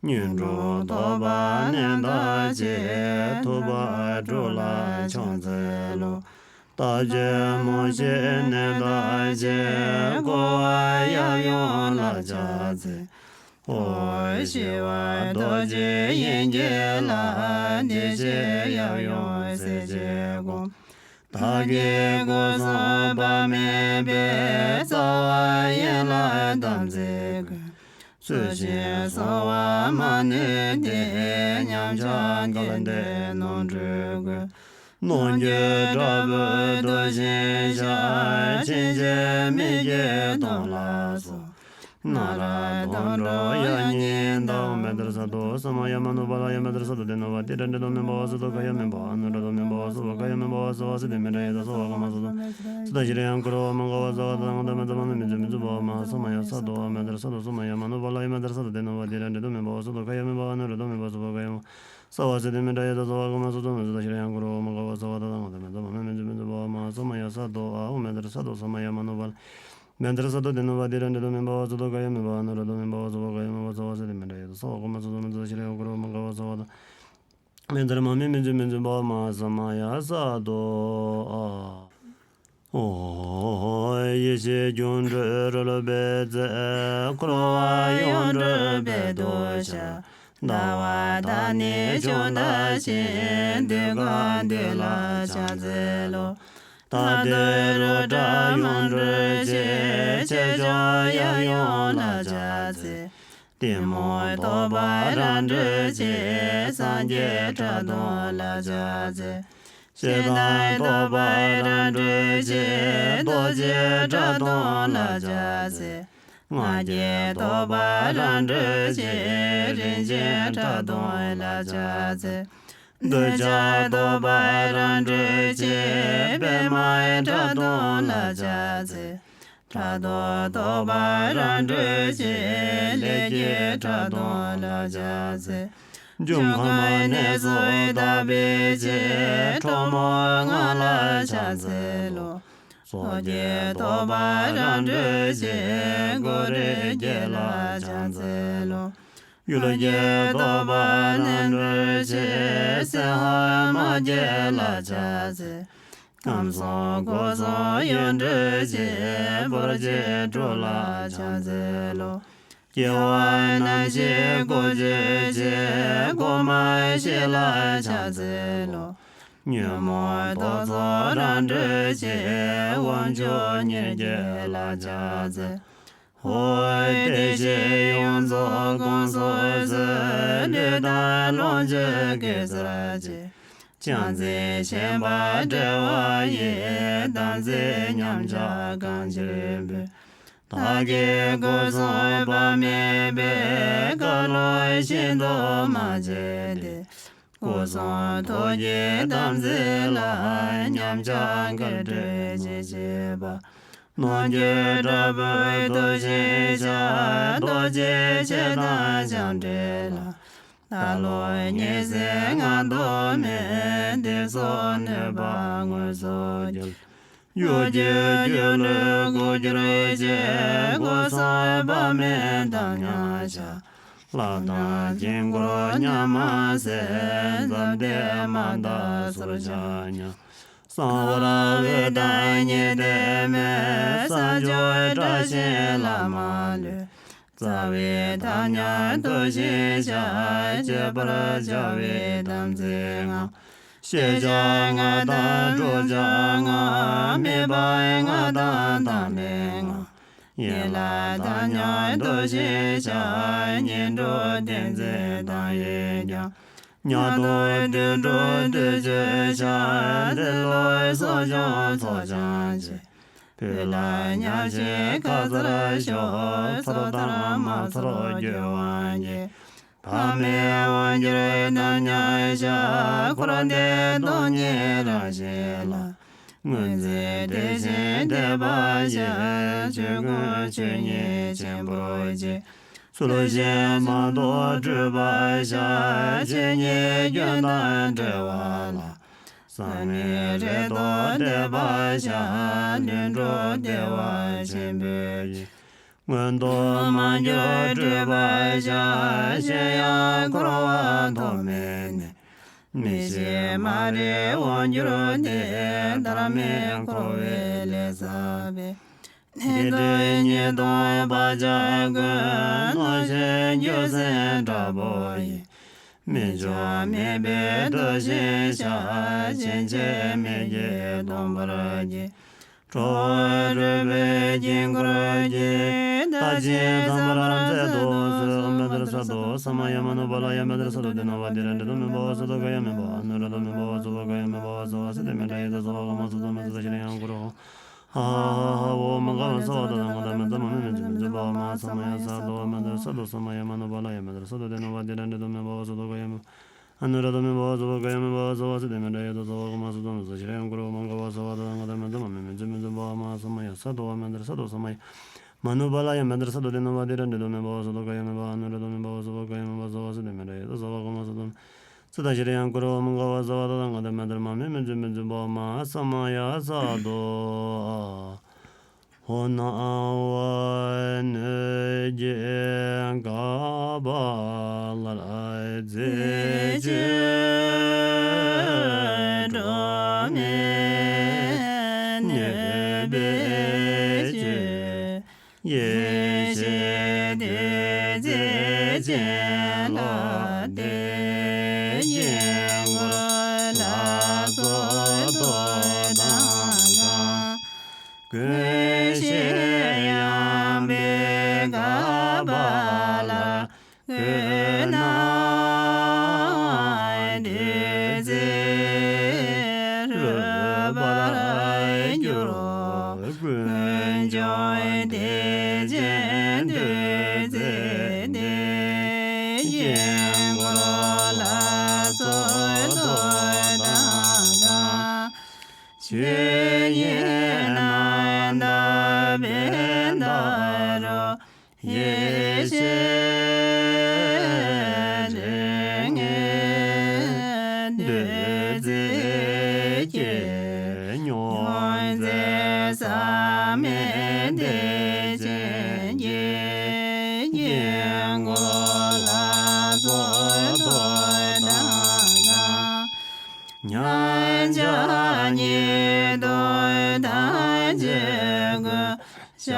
གཉེན་གྲོགས་དོགས་པ་ནད་དག་ཕྱིར། ཐུབ་པ་དྲུག་ལ་ཕྱག་འཚལ་ལོ། བརྟག་དཔྱད་མུ་ཞི་ནད་དག་ཕྱིར། འཁོར་བ་ཡབ་ཡུམ་ལ་ཕྱག་འཚལ། ཨོ་ཞི་བ་རྡོ་རྗེ་དབྱིངས་ཀྱི་ལྷ། བདེ་གཤེགས་ཡབ་ཡུམ་སྲས་བཅས་དགོངས། བདག་གི་སྐུ་གསུང་དཔག་མེད་པའི། རྩ་བ་ཡན་ལག་དམ་ཚིག་ཀུན། ཚུལ་བཞིན་གསང་བ་མ་ནུས་ཏེ། ཉམས་ཆག་འགལ་འདུའི་ནོར་འཁྲུལ་ཀུན། ནོར་རྒྱུན་དྲག་པོས་དུག་བཞིན་བཤགས། ཕྱིན་ཆད་མི་བགྱིད་གཏོང་ལ་སོགས། ན་ར་དོན་གྲུབ་ཡང་སྙིང་དང་། མེ་ཏྲ་སཏྭ། ས་མ་ཡ་མ་ནུ་པཱ་ལ་ཡ། མེ་ཏྲ་སཏྭ། ཏེ་ནུ་བ་ཏི་ར་འདྲེ་དོ་མེ་བ་སོ་དོ་ག་ཡ་མེ་བ་ཨ་ནུ་ར་དོ་མེ་བ་སོ་བ་ག་ཡ་མེ་བ་སོ་བ་སི་ཏེ་མེ་ར་ཡ་ད་སོ་བ་ག་མ་སོ་དོ། སི་ཏ་ཤྲི་ཡང་ཀུ་ར་བ་མ་ག་བ་ས་བ་ད་ང་ད་མེ་ད་མ་ནུ་མི་ཛུ་མི་ཛུ་བ་མ། ས་མ་ཡ་ས་དོ། མེ་ཏྲ་སཏྭ། ས་མ་ཡ་མ་ནུ་པཱ་ལ་ཡ། མེ་ཏྲ་སཏྭ། ཏེ་ནུ་བ་ཏི་ར་འདྲེ་དོ་མེ་བ་སོ་དོ་ག་ཡ་མེ་བ་ཨ་ནུ་ར་དོ་མེ་བ་སོ་བ་ག་ཡ་མེ། སྭ་བ་སིདྡྷི་མཎྜཱ་ཡ་ཏ་སྭ་བ་ག་མ་ས་ཏྭ་མ་ཙུ་ཏ་ཤྲཱི་ཡང་གུ་རུ་ཨོཾ་ག་བ་ས་བ་ཏ་ཐཱ་ག་ཏ་མནྟ་བ་མ་མེ་མི་ཛུ་མི་ཛུ་བྷ་བ་མ་ཧཱ་ས་མ་ཡ་ས་ཏྭ། ཨ་ཧོ་མནྟ་ར་ས་ཏྭ་ས་མ་ཡ་མ་ནུ་བ་ལ་མནྟ་ར་ས་ཏྭ་ས་མ་ཡ་མ་ནུ་བ་ལ། མནྟ་ར་ས་ཏྭ་ཏེ་ནུ་བ་ཏེ་ར་ཏེ་ཏོ་མེ་བྷ་བ་ཙུ་ཏོ་ག་ཡ་མེ་བྷ་ཨ་ནུ་ར་ཏོ་མེ་བྷ་བ་ཙུ་བ་ག་ཡ་མེ་བྷ། སྭ་བ་ག་མ་ས་ཏྭ་མ་ཙུ་ཏ་ཤྲཱི་ཡང་གུ་རུ་ཨོཾ་ག་བ་ས་བ་ཏ་ཐཱ་ག་ཏ་མནྟ་ར་མ་མེ་མི་ཛུ་མི་ཛུ་བྷ་བ་མ་ཧཱ་ས་མ་ཡ་ས་ཏྭ། ཨ་ཧོ། ཡེ་ཤེས་སྒྱུ་འཕྲུལ་རོལ་པའི་རྩལ། འཁོར་བ་ཡོངས་སྒྲོལ་དཔལ་དུ་ཤར། ཟླ་བ་དང་ནི་བྱུང་ལྟར་བཞད། འདོད་ཁམས་འདུལ་ལ་ཕྱག་འཚལ་ལོ། ད་ལྟའི་རོ་བྲག་ཡོངས་སྒྲོལ་བྱེད། ཆོས་སྐྱོང་ཡབ་ཡུམ་ལ་ཕྱག་འཚལ། གཏི་མུག་དོག་པ་རང་སྒྲོལ་བྱེད། སངས་རྒྱས་ཁྲག་འཐུང་ལ་ཕྱག་འཚལ། ཞེ་སྡང་དོག་པ་རང་སྒྲོལ་བྱེད། རྡོ་རྗེ་ཁྲག་འཐུང་ལ་ཕྱག་འཚལ། ང་རྒྱལ་དོག་པ་རང་སྒྲོལ་བྱེད། རིན་ཆེན་ཁྲག་འཐུང་ལ་ཕྱག་འཚལ། འདོད་ཆགས་དོག་པ་རང་སྒྲོལ་བྱེད། པདྨའི་ཁྲག་འཐུང་ལ་ཕྱག་འཚལ། ཕྲག་དོག་དོག་པ་རང་སྒྲོལ་བྱེད། ལས་ཀྱི་ཁྲག་འཐུང་ལ་ཕྱག་འཚལ། འབྱུང་ཁམས་ནད་སོགས་དག་པའི་ཕྱིར། ཁྲོ་མོའི་ངང་ལ་ཕྱག་འཚལ་ལོ། སྲོག་གཅོད་དོག་པ་རང་སྒྲོལ་བྱེད། སྒོ་རའི་རྒྱན་ལ་ཕྱག་འཚལ་ལོ། གཡུལ་འགྱེད་དོག་པ་རང་སྒྲོལ་བྱེད། སྲན་ཕུང་རྨ་རྒྱལ་ལ་ཕྱག་འཚལ། ཁམས་གསུམ་སྒོ་གསུམ་ཡོངས་སྒྲོལ་བྱེད། ཕོ་རྗེ་ཁྲོ་ལ་ཕྱག་འཚལ་ལོ། སྐྱེ་བ་རྣམ་བཞི་འགོག་བྱེད་ཕྱིར། སྒོ་མང་བཞི་ལ་ཕྱག་འཚལ་ལོ། ཉོན་མོངས་དུག་གསུམ་རང་སྒྲོལ་བྱེད། དབང་ཕྱུག་ཉེར་བརྒྱད་ལ་ཕྱག་འཚལ། ཧོ། བདེ་གཤེགས་ཡོངས་རྫོགས་དགོངས་སུ་གསོལ། ལུས་དང་ལོངས་སྤྱོད་གེ་སར་གྱི། ཕྱག་འཚལ་བཤན་པ་བསྒྲལ་བ་ཡི། དམ་ཚིག་ཉམས་ཆག་གང་ཕྱིར་འབུལ། བདག་གིས་སྒོ་གསུམ་བག་མེད་པའི། བཀའ་ལུང་བཞིན་དུ་མ་བྱས་ཏེ། སྐུ་གསུང་ཐུགས་ཀྱི་དམ་ཚིག་ལ། ཉམས་ཆག་གར་སྤྲོད་ཅི་བྱེད་པ། ནོར་རྒྱུ་དྲག་པོས་དུག་ཅན་ཤ། རྡོ་རྗེ་ཆེ་དང་ཞབས་འདྲེན་ལ། ད་ལོ་ཉེ་སྲས་ང་དོ་མེད། དེ་ཚོ་གནོད་པ་དངོས་སུ་གྱུར། གཡོ་སྒྱུ་སྒྱུ་ལུས་འགུགས་གྱུར་ཅིག་སྒོ་གསུམ་བག་མེད་དམ་ཉམས་བྱ། ལྷ་དང་དཀྱིལ་འཁོར་ཉམས་མ་ཟད། ཛབ་དེ་མ་དག་ཟུར་ཕྱག་ཉམས། གསང་བར་འོས་དང་ཉེས་དེ་མེད། གསང་སྤྱོད་དྲག་ཞན་ལ་མ་ལུས། རྩ་བའི་དམ་ཉམས་དུག་ཅན་ཤ། གཅོད་པར་བྱ་བའི་དམ་ཚིག་ལྔ། ཤེས་བྱ་ལྔ་དང་བསྒྲུབ་བྱ་ལྔ། དམིགས་པ་ལྔ་དང་དམ་ལས་ལྔ། ཡན་ལག་དམ་ཉམས་དུག་ཅན་ཤ། བསྙེན་སྒྲུབ་བསྟན་འཛིན་དང་ཡིག་བརྐྱང་། ཉ་དུག་དུག་སྦྲུལ་དུག་གཅོད་ཤ། འདི་ལུ་གསོ་སྦྱོང་ཚོགས་སྦྱང་བྱེད། བོད་ལ་ཉ་ཆེན་ཁ་ཚར་ཤོག་ཚོགས་དང་མ་ཚོགས་རྒྱུ་དབང་གིས། ཕ་མའི་དབང་གྱུར་དམ་ཉམས་ཤ། འཁོར་འདས་སྟོང་ཉིད་རང་བཞིན་ལ། ངོས་འཛིན་དེ་བཞིན་དད་པ་བཞི། ཆོས་ཀུན་ཆོས་ཉིད་ཆེན་པོར་བརྗོད། ཚུལ་བཞིན་མ་རྟོགས་སྤྲོས་པ་བཤགས། ཆོས་ཉིད་སྐྱོན་དང་བྲལ་བ་ལ། བསམ་མེད་རེ་དོགས་དད་པ་བཤགས། ལྷུན་གྲུབ་བདེ་བ་ཆེན་པོའི་དབྱིངས། མངོན་རྟོགས་མ་གྱུར་སྤྲོས་པ་བཤགས། གཞན་ཡང་འཁོར་བ་ཐོག་མེད་ནས། མི་ཤེས་མ་རིག་དབང་གྱུར་ཏེ། ཐར་མེད་འཁོར་བའི་ལས་བསགས་པའི། ནད་གདོན་ཉེས་ལྟུང་བག་ཆགས་ཀུན། གནོད་བྱེད་སྒྱུ་སེམས་དྲག་པོ་ཡིས། མི་འབྱུང་མེད་པའི་དུག་ཅན་ཤ། ཕྱིན་ཆད་མི་བགྱིད་གདུང་བར་བགྱི། ཁྲོ་བོའི་རོལ་པའི་དཀྱིལ་འཁོར་གྱིས། བདག་བསྐྱེད་ཚངས་པར་མཛད་དུ་གསོལ། མནྟ་ར་སཏྭ་ས་མ་ཡ་མ་ནུ་བ་ལ་ཡ། མནྟ་ར་སཏྭ་ཏེ་ནུ་བ་ཏེ་ར་ཏེ་ཏོ་མེ་བྷ་བ་ཙུ་ཏོ་ག་ཡ་མེ་བྷ་ཨ་ནུ་ར་ཏོ་མེ་བྷ་བ་ཙུ་བ་ག་ཡ་མེ་བྷ། སྭ་བ་སིདྡྷི་མཎྜཱ་ཡ་ཏ་སྭ་བ་ག་མ་ས་ཏྭ་མ་ཙུ་ཏ་ཤྲཱི་ཡང་གུ་རུ། ཧ་ཧ་ཧ་ཧ། ཨོཾ་ག་མ་ས་བ་ཏ་ཐཱ་ག་ཏ་མནྟ་བ་མ་མེ་མི་ཛུ་མི་ཛུ་བྷ་བ་མ་ཧཱ་ས་མ་ཡ་ས་ཏྭ། མནྟ་ར་སཏྭ་ས་མ་ཡ་མ་ནུ་བ་ལ་ཡ། མནྟ་ར་སཏྭ་ཏེ་ནུ་བ་ཏེ་ར་ཏེ་ཏོ་མེ་བྷ་བ་ཙུ་ཏོ་ག་ཡ་མེ་བྷ། ཨ་ནུ་ར་ཏོ་མེ་བྷ་བ་ཙུ་བ་ག་ཡ་མེ་བྷ། སྭ་བ་སིདྡྷི་མཎྜཱ་ཡ་ཏ་སྭ་བ་ག་མ་ས་ཏྭ་མ་ཙུ་ཏ་ཤྲཱི་ཡང་གུ་རུ། ཨོཾ་ག་མ་ས་བ་ཏ་ཐཱ་ག་ཏ་མནྟ་བ་མ་མེ་མི་ཛུ་མི་ཛུ་བྷ་བ་མ་ཧཱ་ས་མ་ཡ་ས་ཏྭ། མནྟ་ར་སཏྭ་ས་མ་ཡ་མ་ནུ་བ་ལ་ཡ། མནྟ་ར་སཏྭ་ཏེ་ནུ་བ་ཏེ་ར་ཏེ་ཏོ་མེ་བྷ་བ་ཙུ་ཏོ་ག་ཡ་མེ་བྷ། ཨ་ནུ་ར་ཏོ་མེ་བྷ་བ་ཙུ་བ་ག་ཡ་མེ་བྷ། སྭ་བ་སིདྡྷི་མཎྜཱ་ཡ་ཏ་སྭ་བ་ག་མ་ས་ཏྭ་མ། ཙི་ཏ་ཤྲཱི་ཡང་གུ་རུ་མ་ག་བ་ས་བ་ད་ད་ག་ད་མ་དར་མ་མེ་མི་ཛུ་མི་ཛུ་བ་མ་ས་མ་ཡ་ས་དོ། ཧོ་ན་བ་ནུ་རྒྱལ་ག་པ་ལར་རྫས་ཆོས་སྒྲོན་མེ་ནུས་པའི་ཆོས། ཡེ་ཤེས་བདུད་རྩིའི་སྤྱན་ལ་དེ་དཀྱིལ་འཁོར་ལ་སོགས་རྡོ་དང་གང་། ཀུན་གཞི་ཡངས་པའི་ཀ་པ་ལ། ཀུན་ནས་བདུད་རྩི་རོལ་པར་གྱུར། ཀུན་འབྱུང་བདེ་ཆེན་བདུད་རྩི་འདི། དཀྱིལ་འཁོར་ལ་སོགས་རྡོ་དང་གང་། ཆོས་ཉིད་རྣམ་དག་པའི་ཟླ་རུ། ཡེ་ཤེས་རིགས་ལྔའི་བདུད་རྩི་སྐྱེས། མྱུར་མཛད་ཟག་མེད་བདེ་ཆེན་གྱི། དཀྱིལ་འཁོར་ལ་སོགས་རྡོ་དང་གང་། མཉམ་གཞག་ཉིད་དུ་ཐམས་ཅད་ཀུན། ཞག་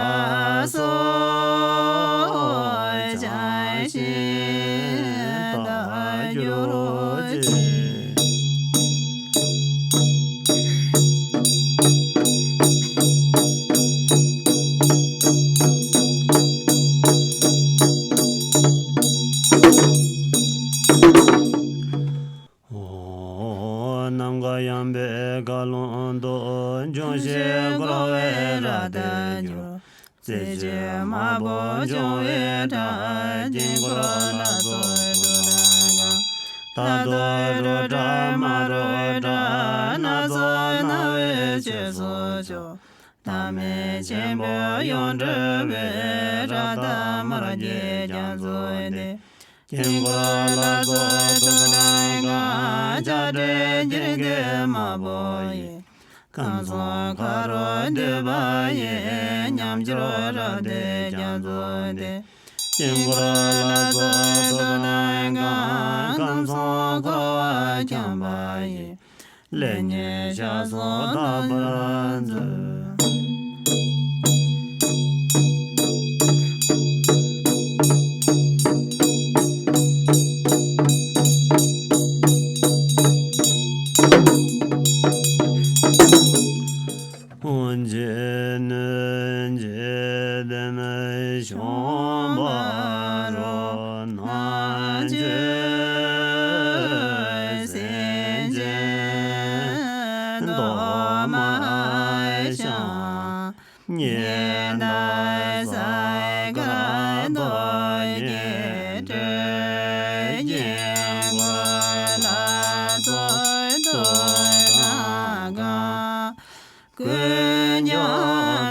སོགས་བྱང་ཞིང་དག་གྱུར་ཅིག། ཨོ། ནམ་མཁའ་ཡངས་པའི་བཀའ་ལུང་དུ། འབྱུང་བཞི་འཁོར་བའི་རབ་ཏུ་གྱུར། རྩད་གཅོད་དམར་པོ་འབྱུང་བའི་ཁྲག། དཀྱིལ་འཁོར་ལ་སོགས་རྡོ་དང་གང་། རྟ་ཐོག་རུ་དྲ་མ་རུ་དྲ། སྣ་ཚོགས་སྣང་བའི་ཆོས་སུ་གྱུར། ཐ་མལ་ཆེན་པོ་ཡོངས་གྲོལ་བའི། རཀྟ་དམར་གྱི་རྒྱ་མཚོ་འདི། དཀྱིལ་འཁོར་ལ་སོགས་རྡོ་དང་གང་། ཆགས་བྲལ་ཀྱི་དམར་པོ་ཡིས། ཁམས་གསུམ་འཁོར་བ་འདུལ་བ་ཡི། ཉམས་འགྱུར་རཀྟའི་རྒྱ་མཚོ་འདི། དཀྱིལ་འཁོར་ལ་སོགས་རྡོ་དང་གང་། ཁམས་གསུམ་འཁོར་བ་འཁྱམས་པ་ཡི། ལས་ཉོན་ཤ་ཟ་དག་པར་མཛོད། ཕུང་བྱེད་གནོན་བྱེད་ལྡན་ཤོང་བ་རོ། ནང་བཅུད་སེམས་ཅན་གཏོར་མ་བཤམས། ཉི་ཟླ་གཟའ་སྐར་རྡོ་རྗེ་སྤྲོས། དཀྱིལ་འཁོར་ལ་སོགས་རྡོ་དང་གང་། ཀུན་ཀྱང་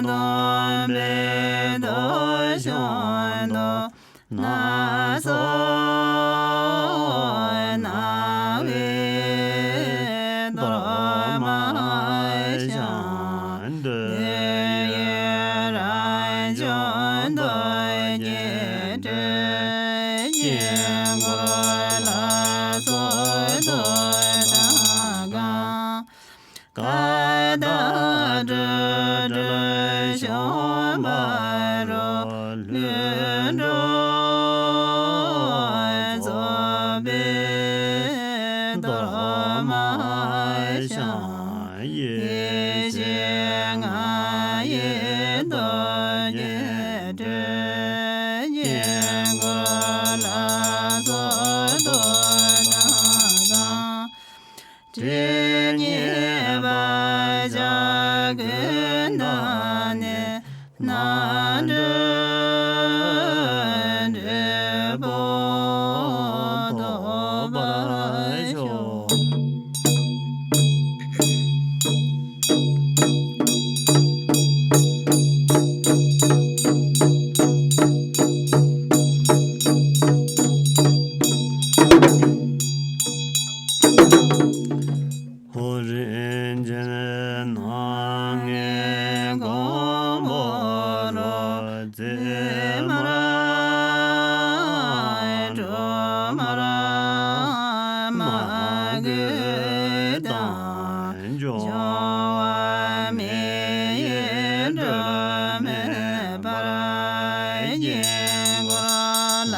སྟོང་པའི་རྡོ་གཞོན་ནུ། སྣ་ཚོགས་སྣང་བས་གཏོར་མ་བཤམས། འདོད་ཡོན་རང་བྱུང་རྡོ་རྗེ་སྤྲོས། དཀྱིལ་འཁོར་ལ་སོགས་རྡོ་དང་གང་། ཀ་དག་སྤྲོས་སྤྲོས་ཤོང་བ་རོ། ལྷུན་གྲུབ་རྫོགས་པའི་གཏོར་མ་བཤམས། ཡེ་ཤེས་ལྔ་ཡི་རྡོ་རྗེ་སྤྲོས། དཀྱིལ་འཁོར་ལ་སོགས་རྡོ་དང་གང་། དྲི་ཉེས་བག་ཆགས་ཀུན་དག་ནས། རྣམ་གྲོལ་འབྲས་བུ་ཐོབ་པར་ཤོག། དཀྱིལ་འཁོར་ལ་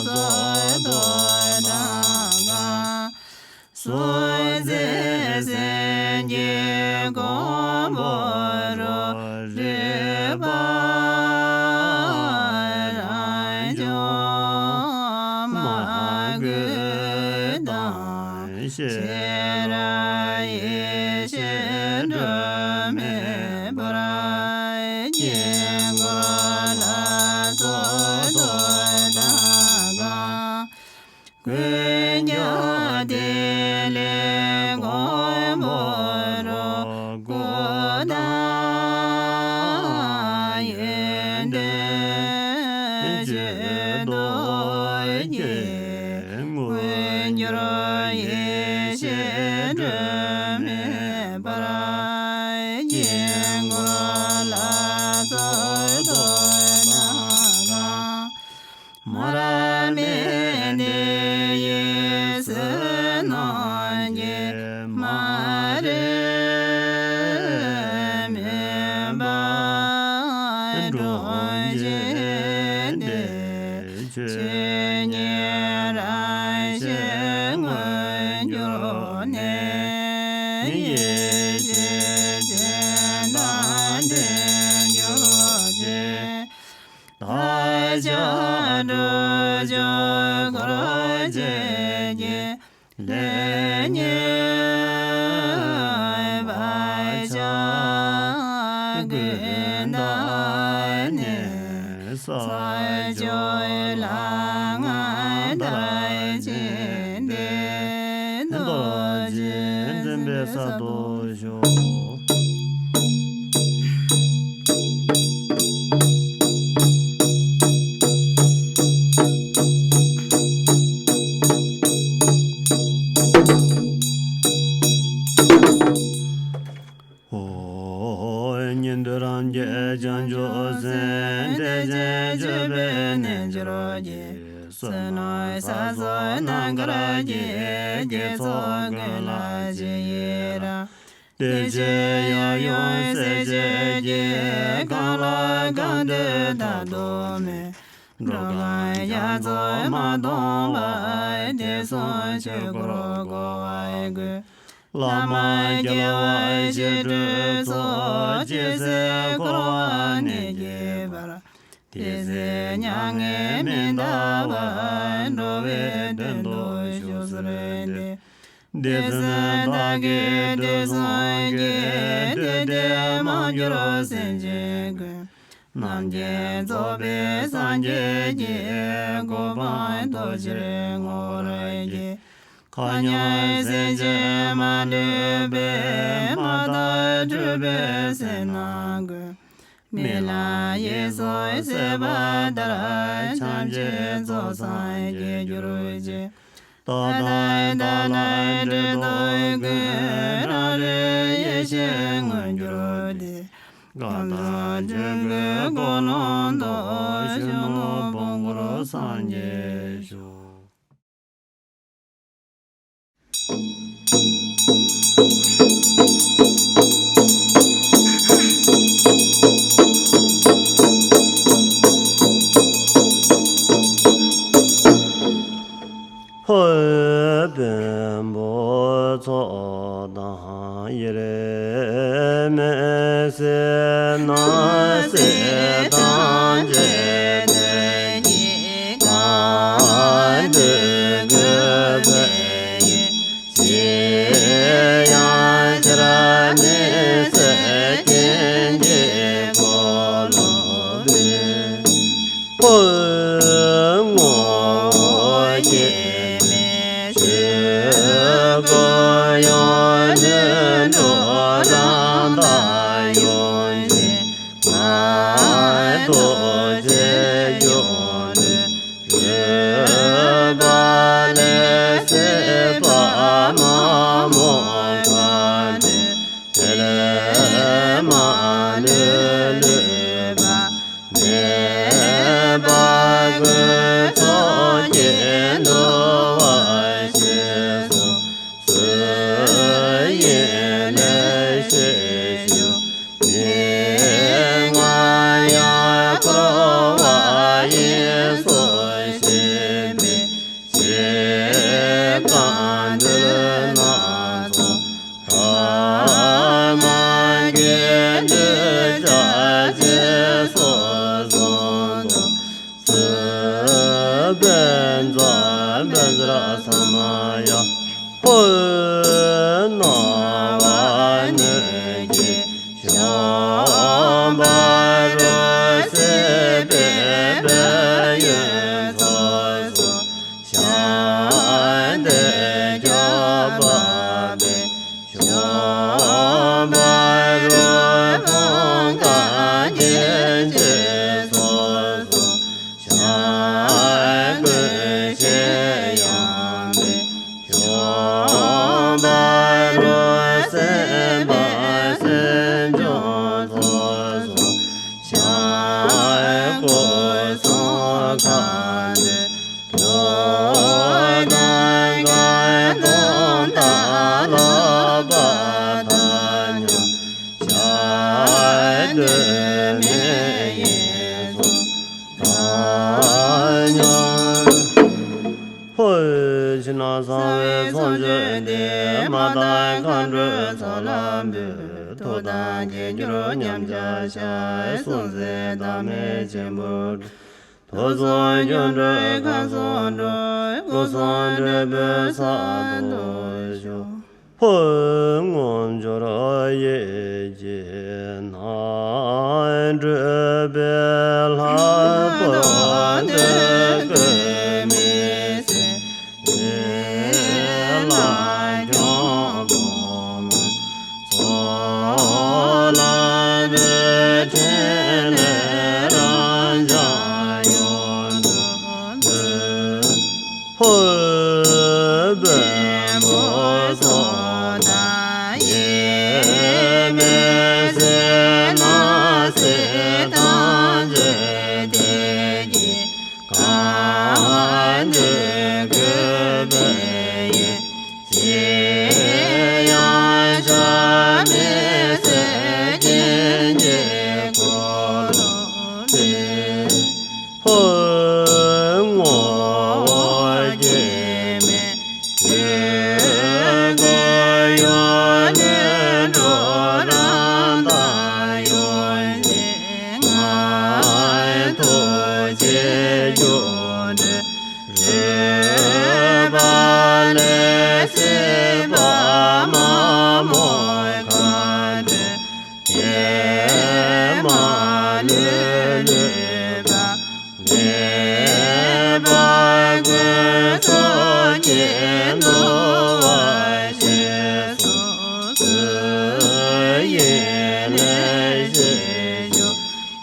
སོགས་ཐོག་དང་གང་། སྲོག་འཛིན་སེམས་ཀྱི་གོང་བུ་རུ། རིག་པ་རང་བྱུང་མ་བསྐུལ་དང་། ཤེས་རབ་ཡེ་ཤེས་སྒྲིབ་མེད་འབར། དཀྱིལ་འཁོར་ལ་སོགས་ཐོག་དང་གང་། ཀུན་ཀྱང་ཐིག་ལེ་གོང་བུ་རུ། སྐུ་དང་ཡོན་ཏན་ཇི་ལྟར་བསྐྱེད། མངོན་གྱུར་ཡེ་ཤེས་སྒྲིབ་མེད་འབར། དཀྱིལ་འཁོར་ལ་སོགས་ཐོག་དང་གང་། མར་མེ་མདའ་ཡིས་བསུ་ནམ་མཁའི། མ་རིག་མུན་པ་སྒྲོན་བྱེད་དེ། ཆོས་ཉིད་རང་བཞིན་མངོན་གྱུར་ནས། ཡེ་ཤེས་སྤྱན་དང་ལྡན་གྱུར་ཅིག། བདག་ཅག་དྲུག་ཅུ་འཁོར་བཅས་ཀྱི། ལས་ཉོན་བག་ཆགས་ཀུན་དག་ནས། ས་བཅུའི་ལྷ་ལྔ་དར་ཅིག་འདུད། རྡོ་རྗེ་འཛིན་པའི་ས་རུ་ཞུགས། ཨོ། ཉན་ཐོས་རང་རྒྱལ་བྱང་ཆུབ་སེམས། བདེ་ཆེན་སྤྱོད་པའི་རྣལ་འབྱོར་གྱིས། བསོད་ནམས་ས་སོགས་རྣམ་དཀར་གྱི། དགེ་ཚོགས་ཀུན་ལ་རྗེས་ཡི་རང་། བདེ་ཆེན་ཡབ་ཡུམ་སྲས་བཅས་ཀྱི། གང་ལ་གང་འདུལ་དག་ཏུ་མོས། འགྲོ་ཀུན་རྒྱ་མཚོ་མ་སྟོངས་བར། དུས་གསུམ་ཆོས་སྐུར་གོ་བར་བསྐུལ། བླ་མ་རྒྱལ་བ་ཞི་ཁྲོའི་ཚོགས། ཇི་སྲིད་འཁོར་བ་ནད་ཀྱི་བར། དེ་སྲིད་མྱ་ངན་མི་འདའ་བར། འགྲོ་བའི་དོན་དུ་བཞུགས་གསོལ་ཏེ། དེ་བཞིན་བདག་གིས་དུས་གསུམ་གྱི། འདུས་སྡེ་མ་གྱུར་སེམས་ཅན་ཀུན། རྣམ་མཁྱེན་རྫོགས་པའི་སངས་རྒྱས་ཀྱི། གོ་འཕང་ཐོབ་ཕྱིར་བསྔོ་བར་བགྱི། མཁའ་མཉམ་སེམས་ཅན་མ་ལུས་པའི། མ་དག་འཁྲུལ་པའི་སེམས་རྣམས་ཀུན། རྨི་ལམ་ཡིད་གསུམ་སད་པ་ལྟར། ཕྱིན་ཆད་རྫོགས་སངས་རྒྱས་གྱུར་ཅིག། རྟག་ཏུ་བདག་ལ་འདྲི་དོན་ཀུན། རང་རིག་ཡེ་ཤེས་མངོན་གྱུར་ཏེ། གང་དག་ཆོས་སྐུའི་ཀུན་སློང་དུ། གཞོན་ནུ་བོན་སྐུར་སངས་རྒྱས་ཤོག། ལྷོའི་བོན་པོ་ཚོགས་དང་དབྱེར་མེད་ཟེར། སྣང་སྲིད་ཐམས་ཅད་དོན་གཉིས་ཀ། འདུལ་དགོས་པའི་ཡུལ་ཅི་ཡང་ཆར་མེད་ཟེར། སྐྱེ་འཆི་འཁོར་ལོ་བོན། ངོ་བོ་སྐྱེ་མེད་ཆོས་སྐུ་ཡོངས་སུ་འགྲོ། རང་དག་ཡོངས་ཤེས་ང་རྡོ་རྗེ་ཡོངས་སུ་རོལ་པ་ལས། སྲིད་པ་མ་རྨོངས་མཁའ་འགྲོའི་དེད་དཔོན་མ་ལུས་ལུས་པ་མེད་པ་ཀུན། ཚོགས་ཀྱིས་འདུལ་བར་ཤེས་སོ། སུ་ཡིན་ལེགས་ཤེས་ཞུ། མི་མངོན་ཡང་འཁོར་ ཧོ། སྣང་བ་སྣོད་ཀྱི་ཤོག་འབར་སྲིད་པའི་སྦས་ཡུལ་སོ་སོ། ཞལ་འདེབས་རྒྱ་བབས་པའི་ཤོག་འབར་ཁང་ཁ་སྐྱེ་མཆེད་སོ་སོ། ཞལ་བཀོད་ཞལ་ཡངས་པའི་ཤོག་འབར་སེམས་དཔའ་སེམས་མཆོག་སོ་སོ། ཞལ་བཀོད་སོགས་མཁའ་འགྲོའི་ཐོག་མཐའ་སྐར་མདོངས་དང་ལྷག་པ་དག་ཀྱང་ཞལ་སྟོན་མེ་ཡིས་གཟུང་དང་མཉམ། ཧོ། ཕྱི་ནང་གསང་བའི་ཚོགས་མཆོད་འདི། མ་དང་མཁའ་འགྲོའི་ཚོགས་ལ་འབུལ། ཐུགས་དམ་དཀྱིལ་འཁྱོར་ཉམས་ཆག་ཤ། སྲུང་བརྩེ་དམ་མེ་ཆེན་པོ། ཐོས་བསམ་སྒྱུ་འཕྲུལ་མཁའ་སོགས་སྒྲོག་སྐུ་གསུང་འབྲས་བུ་ས་དང་ཞོ། ཧོ། དངོས་འབྱོར་ཡིད་ཀྱིས་ནང་སྤྲུལ་པའི་ལྷ་དང་འདོད་དགུའི་མི་ཟད་ལ་སྐྱོང་བུ་མོ། ཚོགས་ལ་འདུད་ཕྲིན་ལས་རང་འཇགས་ཡོངས་གྲོལ་འདོད། ཧོ། བེམ་པོ་སོགས་དང་ཡེ་མེད་ཟེར་སྣང་སྲིད་ཐམས་ཅད་དེ་ཀྱི་གང་འདུལ་གུས་པས་ཡེ། ཅི་ཡང་བྱ་མི་ཟད་སྐྱེ་མཆེད་འཁོར་ལོ་བསྐོར། ཧོ། ངོ་བོ་སྐྱེ་མེད་ཆོས་སྐུ་ཡོངས་ལུས་འགྲོ། རང་དང་ཡོངས་ཤེས་ང་། ཐུགས་རྗེ་སྒྱུ་འཕྲུལ་རོལ་པ་ལས། སྲིད་པ་མ་རྨོས་མཁའ་འགྲོའི་གཏེར་མ་ལུས་ལུས་པ། ནད་པ་ཀུན་སོགས་ཀྱི་འདུ་བ་ཞི་སོ་སོའི་ཡུལ་ལས་ཞི་ཞུགས།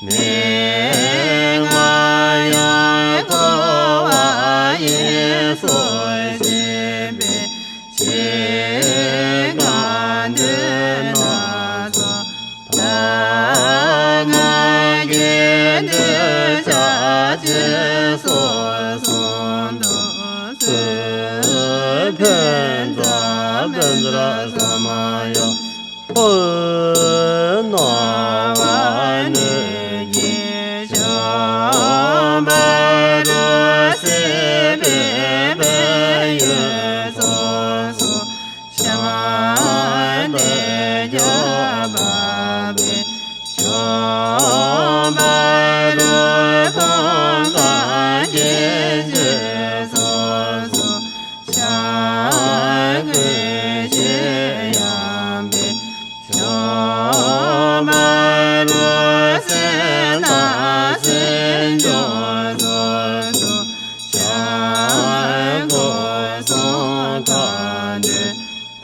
མི་ང་ཡང་འཁོར་བ་ཡི་སོ་ཞེས་པའི་ཕྱིར་གང་འདུལ་སྣ་ཚོགས་མཐའ་ལྔ་གི་འདུལ་བྱ་ཅི་སོགས་གསུང་དུ་གསོལ། ཕན་མཛད་པའི་ཙཱ་བྱ་ས་མ་ཡ། ཧོ། སྣང་བ་སྣོད་ཀྱི་ཤོག་འབར་སྲིད་པའི་སྦས་ཡུལ་སོ་སོ། ཞལ་འདེབས་རྒྱ་བབས་པའི་ཤོག་འབར་ཁང་ཁ་སྐྱེ་མཆེད་སོ་སོ། ཞལ་བཀོད་ཞལ་ཡངས་པའི་ཤོག་འབར་སེམས་དཔའ་སེམས་མཆོག་སོ་སོ། ཞལ་བཀོད་སོགས་མཁའ་འགྲོའི་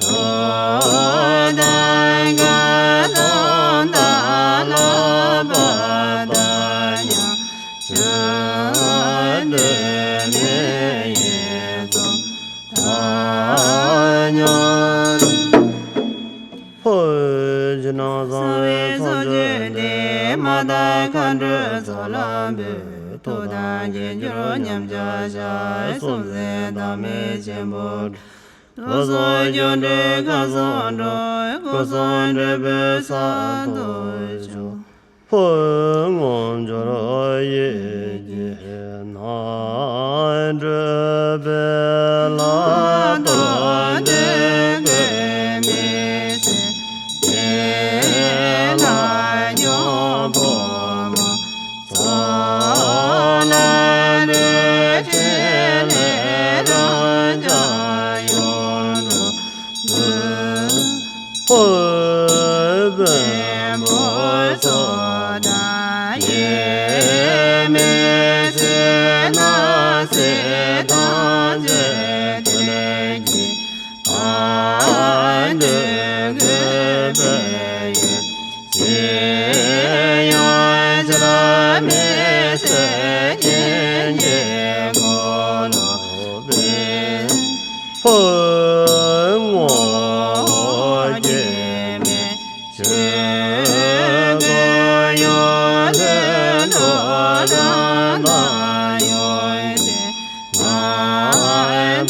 ཐོག་མཐའ་སྐར་མདོངས་དང་ལྷག་པ་དག་ཀྱང་ཞལ་སྟོན་མེ་ཡིས་གཟུང་དང་མཉམ། ཧོ། ཕྱི་ནང་གསང་བའི་ཚོགས་མཆོད་འདི། མ་དང་མཁའ་འགྲོའི་ཚོགས་ལ་འབུལ། ཐུགས་དམ་དཀྱིལ་འཁྱོར་ཉམས་ཆག་ཤ། སྲུང་བརྩེ་དམ་མེ་ཆེན་པོ། ཐོས་བསམ་སྒྱུ་འཕྲུལ་མཁའ་སོགས་སྒྲོག་སྐུ་གསུང་འབྲས་བུ་ས་དང་ཞོ། ཧོ། དངོས་འབྱོར་ཡིད་ཀྱིས་ནང་སྤྲུལ་པའི་ལྷ་དང་འདོད་དགུའི་མི་ཟད་དེ་ལ་སྐྱོང་ཕོ་མོ། ཚོགས་ལ་འདུད་ཕྲིན་ལས་རང་འཇགས་ཡོངས་གྲོལ་ མི་ཚེ་ན་སྲིད་དང་བཅས་དེ་ལས་ཀྱི་ཨ་འདོད་དགོས་པའི་ཡུལ། ཅི་ཡང་ཕྱིར་མི་ཟད་སྙིང་རྗེའི་འཁོར་ལོ་པའི། ཧོ་ངོ་སྐྱེ་མེད་ཆོས་སྐུ་ཡོངས་ལས་འགྲོ་དོན་དང་ཡོན་ཏན་ང་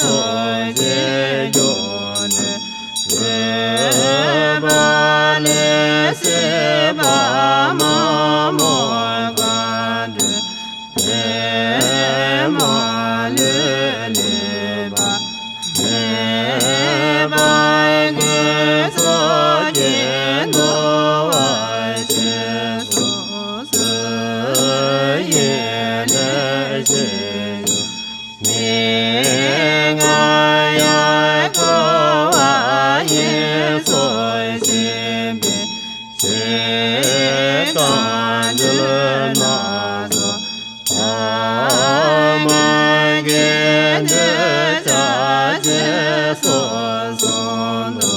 ཐོབ་ཅེས་སྐྱོ་ནས། བཟོད་པ་ལས་སྲིད་པ་མ་རྨོངས་གང་འདུལ་དེ་མ་ལུས་ལུས་པ་མེད་པར་དགོས་ཚོགས་ཀྱིས་འདུལ་བར་ཤོག་བཟོད་ཡེ་ལས་ཤེས་མི་ང་ཡང་འཁོར་བ་ཡི་སྲོག་ཤིང་པའི་ཚེ་གང་འདུལ་སྣ་ཚོགས་ཐ་མ་གི་འདོད་ཆགས་ཅེས་སོགས་གསུངས་དུ་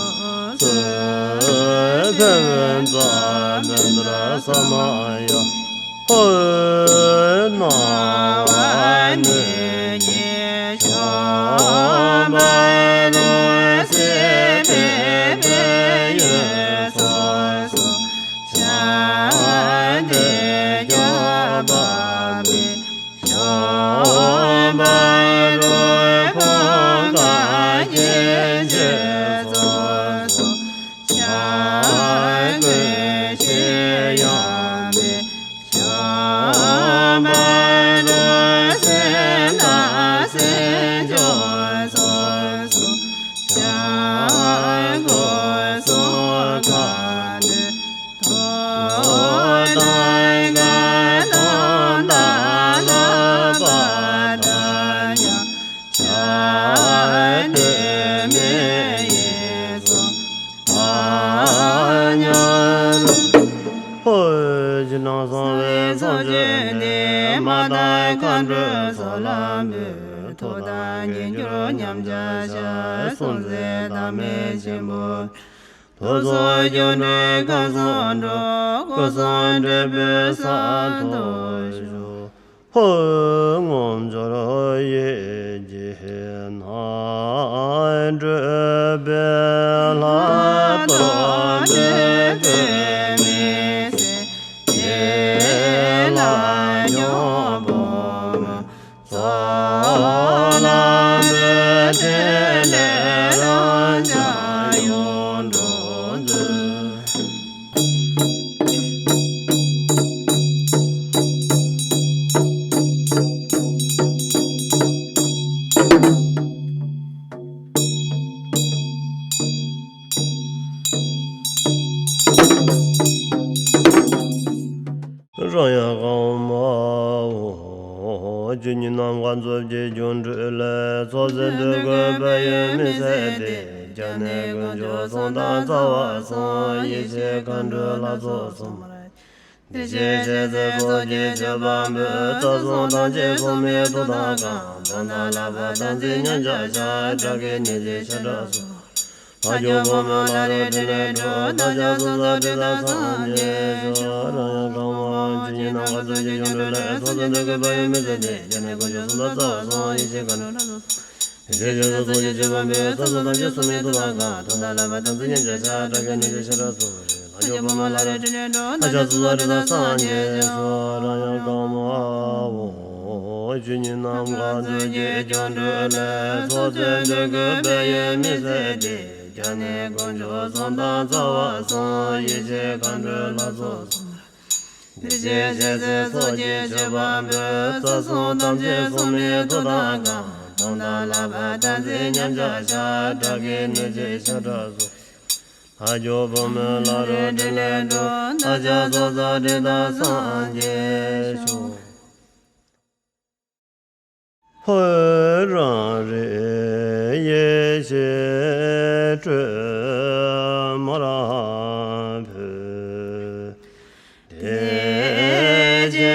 གསོལ། ཕན་ཙམ་མི་འདོར་ས་མ་ཡ། ཧོ་སྣང་བ་ནི་ཉེ་ཤོ་བ་རུ་སེ་པེ་པེ་ཡོད་སོ་སོ་ཤ་དེ་རྒྱ་བ་པེ་ཤོ་བ་རུ་ཁོང་ག་ཉེ་ཆེ་སོ་སོ་ཤ་གོས་ཤེས་ཡང་པེ། ཤོ་བ་རུ་སེ་ན་སེ་ཇོ་སོ་སོ་ཤ་གོས་སོ་ཁ་ལེ་ཐོ་དང་ག་དང་ད་ལ་པ་ད་ཡ་ཤ་དེ་མེ་ཡེ་སོ། ཧོ། ཕྱི་ནང་གསང་བའི་ཚོགས་བཅས་ཏེ། མ་དང་མཁའ་འགྲོའི་ཚོགས་ལ་འབུལ། ཐུགས་དམ་ཉིད་གྱུར་ཉམས་བརྒྱ་བྱ། སྲོག་འཛིན་བདག་མེད་ཆེན་པོ། ཐུགས་སྲོག་སྐྱབས་འགྲོའི་ཁམས་སུ་འགྲོ། སྐུ་གསུམ་འབྲས་བུའི་ས་ཐོབ་ཤོག་ཧོ། དངོས་འབྱོར་ཡིད་ཀྱིས་ནི། སྤྲུལ་པའི་ལྷ་ཐོབ་པའི་དཔེ་མི་སྲིད་དེ་ལ་སྐྱོང་བུ་མོ་ཚོགས་ལ་འབུལ། ཕྲིན་ལས་རང་ཅག་ཡོངས་འགྲོ་མཛོད། རང་ཡང་གང་མ་འོ། ཇི་སྙེད་ནམ་མཁའ་མཛོད་ཀྱི་སྒྱུ་འཕྲུལ་ལས། ཚོགས་ཟིན་འདོད་དགུ་བལ་ཡུལ་མི་ཟད་དེ། རྒྱ་ནི་དཀོན་མཆོག་གསུམ་དང་རྩ་བ་གསུམ། ཡེ་ཤེས་མཁའ་འགྲོའི་ལྷ་ཚོགས་གསུམ། བདེ་གཤེགས་ཞལ་ཟས་ཚོགས་ཀྱི་མཆོད་པ་འབུལ། རྩ་གསུམ་ཐམས་ཅད་སྲུང་མའི་ཐུགས་དམ་བསྐང་། དོན་དམ་ལྷ་པ་དམ་ཚིག་ཉམས་ཆག་བྱ། དགྲ་བགེགས་ནད་གཅིན་ཤ་ཁྲག་སོགས། ལྷ་ཆོས་ཕོ་མོ་ལྷ་རིགས་འཕྲིན་ལས་སྒྲོགས། ལྷ་ཆགས་སོ་སོར་འདྲེན་དང་སངས་རྒྱས་ཤོག་རང་ཡང་གང་མ་འོ། ཇི་སྙེད་ནམ་མཁའ་མཛོད་ཀྱི་སྒྱུ་འཕྲུལ་ལས། ཚོགས་ཟིན་འདོད་དགུ་བལ་ཡུལ་མི་ཟད་དེ། རྒྱ་ནི་དཀོན་མཆོག་གསུམ་དང་རྩ་བ་གསུམ། ཡེ་ཤེས་མཁའ་འགྲོའི་ལྷ་ཚོགས་གསུམ། ཡེ་ཤེས་ཞལ་ཟས་ཚོགས་ཀྱི་མཆོད་པ་འབུལ། རྩ་གསུམ་ཐམས་ཅད་སྲུང་མའི་ཐུགས་དམ་བསྐང་། དོན་དམ་ལྷ་པ་དམ་ཚིག་ཉམས་ཆག་བྱ། དགྲ་བགེགས་ནད་གཅིན་ཤ་ཁྲག་སོགས། ལྷ་ཆོས་ཕོ་མོ་ལྷ་རིགས་འཕྲིན་ལས་སྒྲོགས། ལྷ་ཆགས་སོ་སོར་འདྲེན་དང་སངས་རྒྱས་ཤོག་རང་ཡང་གང་མ་འོ། ཇི་སྙེད་ནམ་མཁའ་མཛོད་ཀྱི་སྒྱུ་འཕྲུལ་ལས། ཚོགས་ཟིན་འདོད་དགུ་བལ་ཡུལ་མི་ཟད་དེ། རྒྱ་ནི་དཀོན་མཆོག་གསུམ་དང་རྩ་བ་གསུམ། ཡེ་ཤེས་མཁའ་འགྲོའི་ལྷ་ཚོགས་གསུམ། བདེ་གཤེགས་ཞལ་ཟས་ཚོགས་ཀྱི་མཆོད་པ་འབུལ། རྩ་གསུམ་ཐམས་ཅད་སྲུང་མའི་ཐུགས་དམ་བསྐང་། དོན་དམ་ལྷ་པ་དམ་ཚིག་ཉམས་ཆག་བྱ། དགྲ་བགེགས་ནད་གཅིན་ཤ་ཁྲག་སོགས། ལྷ་ཆོས་ཕོ་མོ་ལྷ་རིགས་འཕྲིན་ལས་སྒྲོགས། ལྷ་ཆགས་སོ་སོར་འདྲེན་དང་སངས་རྒྱས་ཤོག་ཧོ། རང་རིག་ཡེ་ཤེས་སྤྲོས་མར་ཕུལ། དེ་ཕྱིར་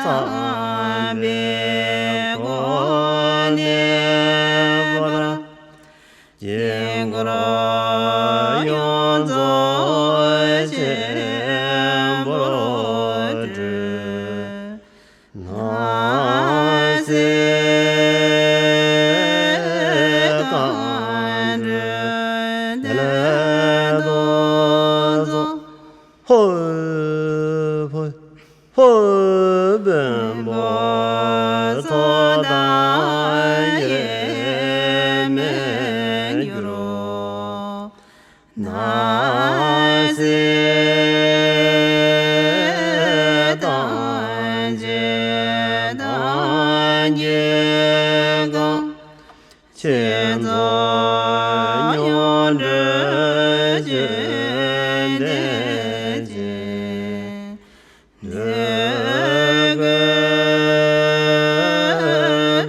ཚངས་པའི་གོ་གནས་པར། དཀྱིལ་འཁོར་ཡོངས་རྫོགས་ཆེན་པོར་སྤྲུལ། སྣང་སྲིད་རྟ་མགྲིན་དེ་ལས་ཏོག་ཙམ། ཧོ། ཧོ། ཧོ། བོན་པོ་ཚོགས་དང་དབྱེར་མེད་འགྱུར། སྣང་སྲིད་རྟ་མགྲིན་དང་དཀྱིལ་འཁོར། ཆེ་ཚོགས་མྱུར་འགྲོས་བཅོལ་ཏེ་ཅི། འདོད་དགུའི་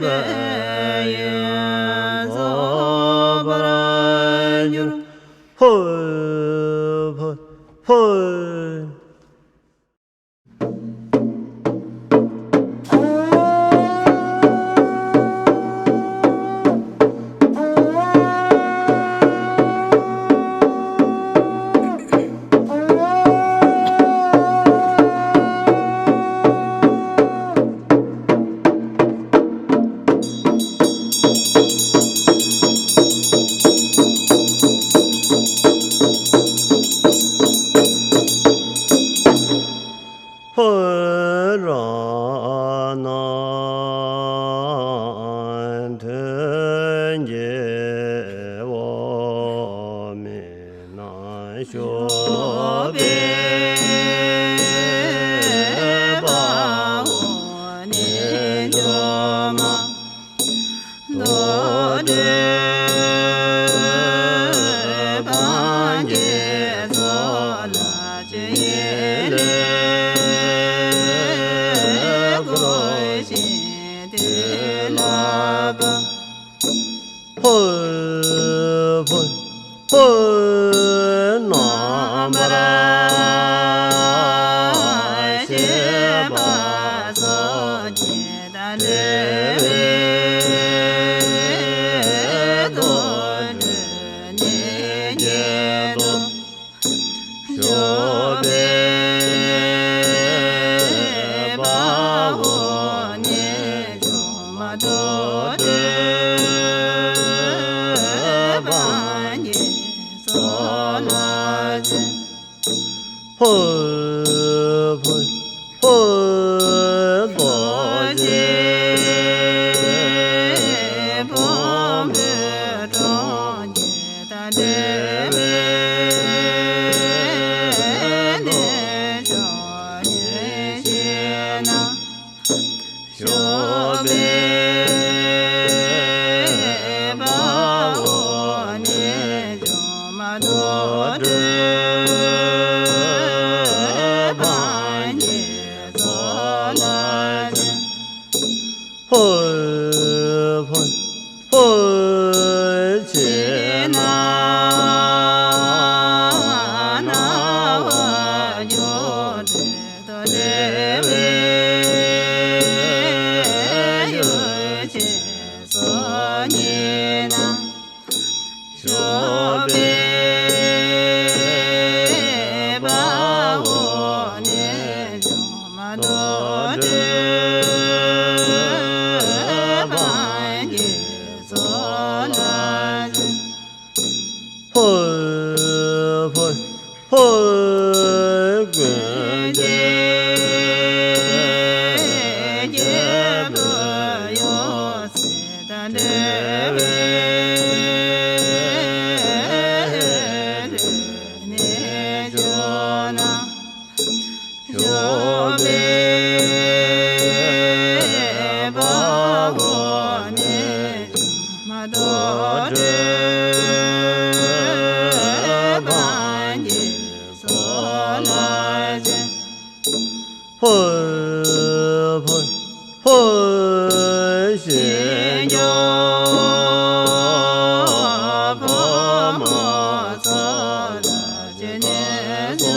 ཕན་ཡོན་རྫོགས་པར་འགྱུར། ཧོ། ཧོ། ཧོ། ཧོ། རང་སྣང་དོན་གྱི་འོག་མིན་ན་ཞུགས་པའི་དཔའ་བོ་རྣལ་འབྱོར་མ། མདོ་སྒྲུབ་པཎ་ཆེན་ཚོགས་ལ་ཅི་ཡིན་ལེགས་བཀོད་ཅིང་དུས་ལ་བབ། ཧོ། ཧོ། ཧོ། རྣམ་པར་ཤེས་པ་སོགས་ཀྱི་འབྲེལ་བའི་མདོ་སྒྲུབ་ནི་བརྒྱད་དུ་ཞུགས་པའི་དཔའ་བོ་རྣལ་འབྱོར་མ་མདོ་སྒྲུབ་པཎ་ཆེན་ཚོགས་ལ་བྱོན། ཧོ། ཧོ། ཧོ། རྡོ་རྗེ་ཕུང་པོའི་གྲོང་ཁྱེར་དང་འབྲེལ་བའི་རྣལ་འབྱོར་ཉེར་བཞི་རྣམས། ཞུགས་པའི་དཔའ་བོ་རྣལ་འབྱོར་མ་མདོ་སྒྲུབ་པཎ་ཆེན་ཚོགས་ལ་བྱོན། ཧོ། ཧོ། ཧོ། ཕྱི་ནང་སྣང་བ་སྐྱོང་བྲལ་དང་འབྲེལ་བའི་ཡེ་ཤེས་སོ་གཉིས་རྣམས། ཞུགས་པའི་དཔའ་བོ་རྣལ་འབྱོར་མ་མདོ་སྒྲུབ་པཎ་ཆེན་ཚོགས་ལ་བྱོན། ཧོ། ཧོ། ཧོ། ཀུན་མཁྱེན་རྒྱལ་པོ་ཡབ་སྲས་དང་འབྲེལ་བའི་རྣལ་འབྱོར་རྣམས། ཞུགས་པའི་དཔའ་བོ་རྣལ་འབྱོར་མ་མདོ་སྒྲུབ་པཎ་ཆེན་ཚོགས་ལ་བྱོན། ཧོ། ཧོ། ཧོ། ཞིང་སྐྱོང་ཕོ་མོ་ཚོགས་ལ་ཅི་ནས་སོ།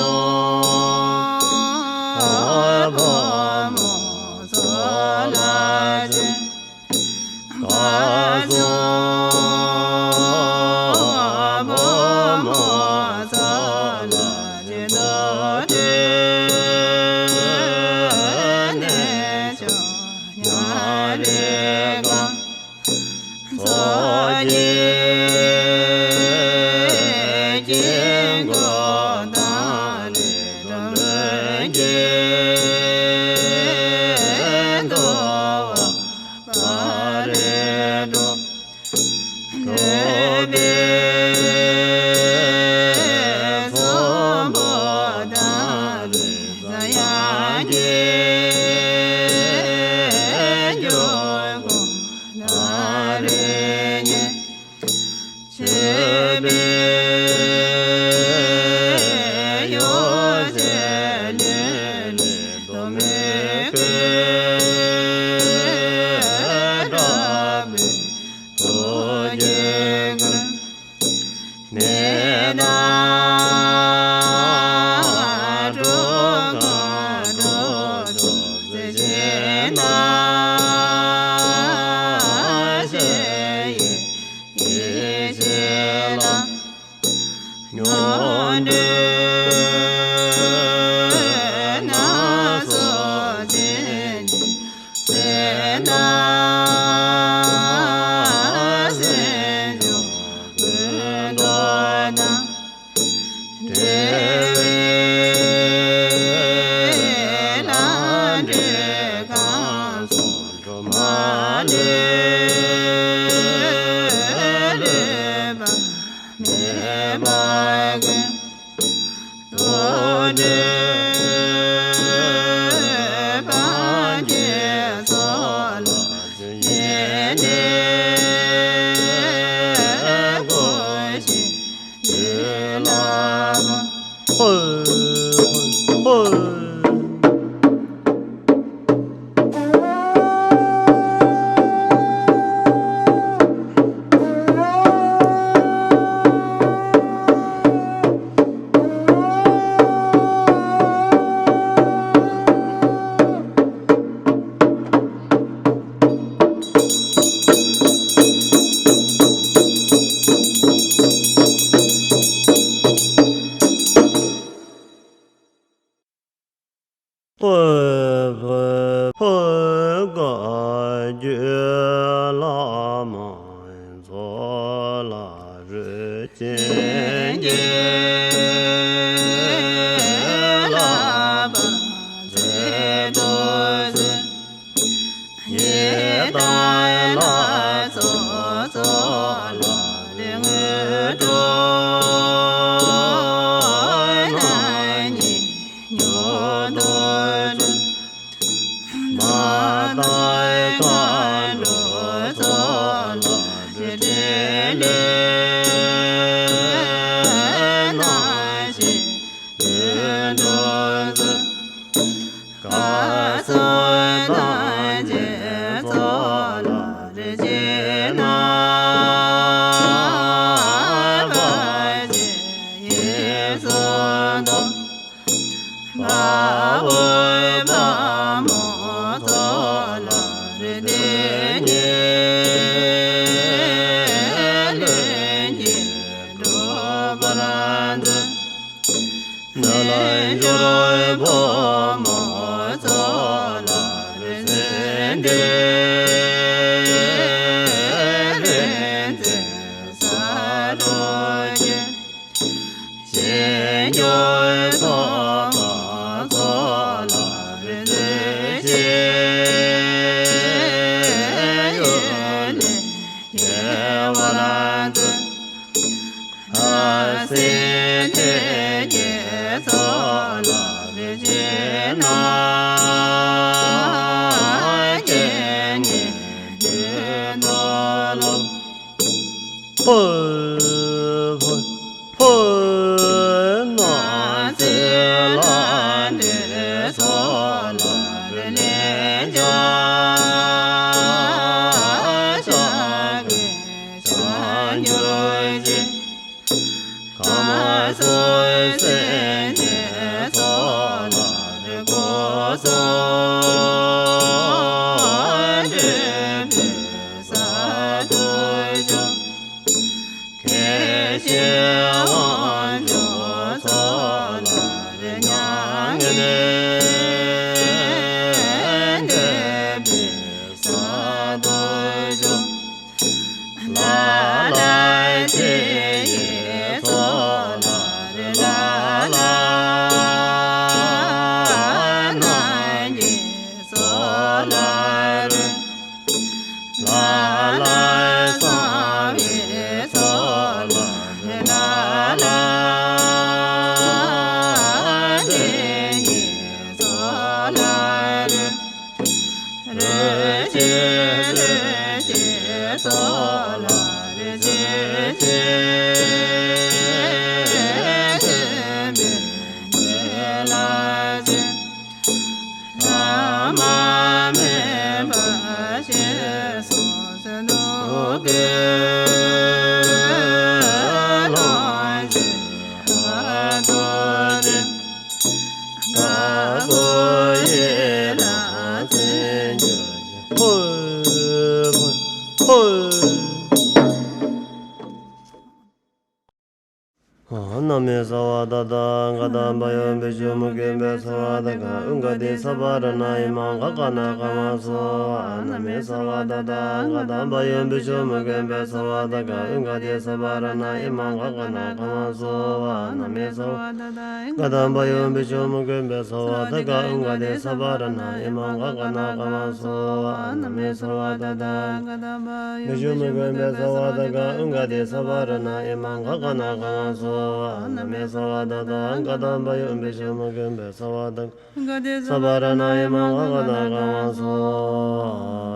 ཨ་ན་མེ་ས་བ་ད་ད་ག་དམ་པ་ཡོན་པི་ཤུ་མུ་ཀུན་བེ་ས་བ་ད་ག་ཨུན་ག་དི་ས་བ་ར་ན་ཡི་མང་ག་ག་ན་ག་མ་སོ། ཨ་ན་མེ་ས་བ་ད་ད་ག་དམ་པ་ཡོན་པི་ཤུ་མུ་ཀུན་བེ་ས་བ་ད་ག་ཨུན་ག་དི་ས་བ་ར་ན་ཡི་མང་ག་ག་ན་ག་མ་སོ། ཨ་ན་མེ་ས་བ་ད་ད་ག་དམ་པ་ཡོན་པི་ཤུ་མུ་ཀུན་བེ་ས་བ་ད་ག་ཨུན་ག་དི་ས་བ་ར་ན་ཡི་མང་ག་ག་ན་ག་མ་སོ། ཨ་ན་མེ་ས་བ་ད་ད་ག་དམ་པ་མི་ཞུ་མི་དགོས་པའི་ས་བ་ད་ག་ཨུན་ག་དི་ས་བ་ར་ན་ཨི་མ་ག་ག་ན་ག་ང་སོ། ཨ་ན་མེ་ས་བ་ད་ད་ག་དམ་པ་ཡོན་པི་ཤུ་མུ་ཀུན་བེ་ས་བ་ད་ག་ཨུན་ག་དི་ས་བ་ར་ན་ཨི་མ་ག་ག་ན་ག་ང་སོ།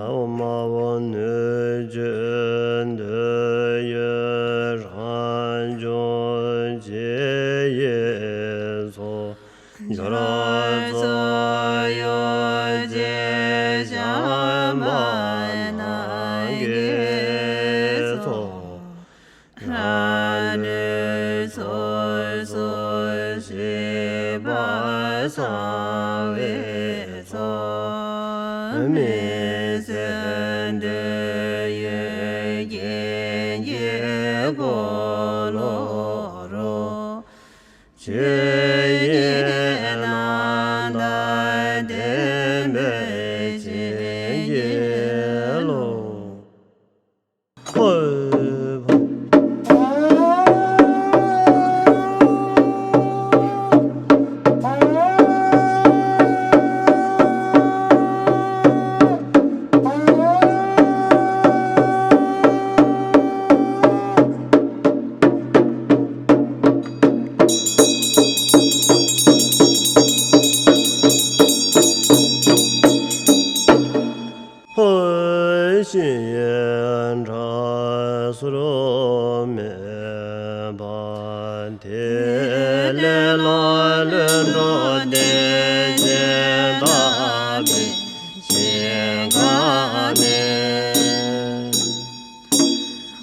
ཨོ་མ་བོ་ནུས་ཀྱི་འདོད་ཡོན་རང་བྱུང་ཆེ་ཡི་ཚོགས། འབྱོར་ཚོགས་ཡོ་བྱད་བཤམས་པ་རྣམས་ཀྱི་ཚོགས། རང་ལུས་སོ་སོར་ཤེས་པ་གསང་བའི་ཚོགས། མི་ཟད་འདོད་ཡོན་རྒྱན་གྱིས་བསྐོར་ལོ་རོ། ཆོས་དབྱིངས་རྣམ་དག་ལྡན་པའི་བྱིན་གྱིས་རློབས། ཧོ། ཧོ། གཤིན་ཡུལ་དྲག་ཟུར་མེད་པ། དེ་ལས་ལ་ལུས་འགྲོ་དེ་ཅན་དག་པའི་ཞིང་ཁམས་ནས།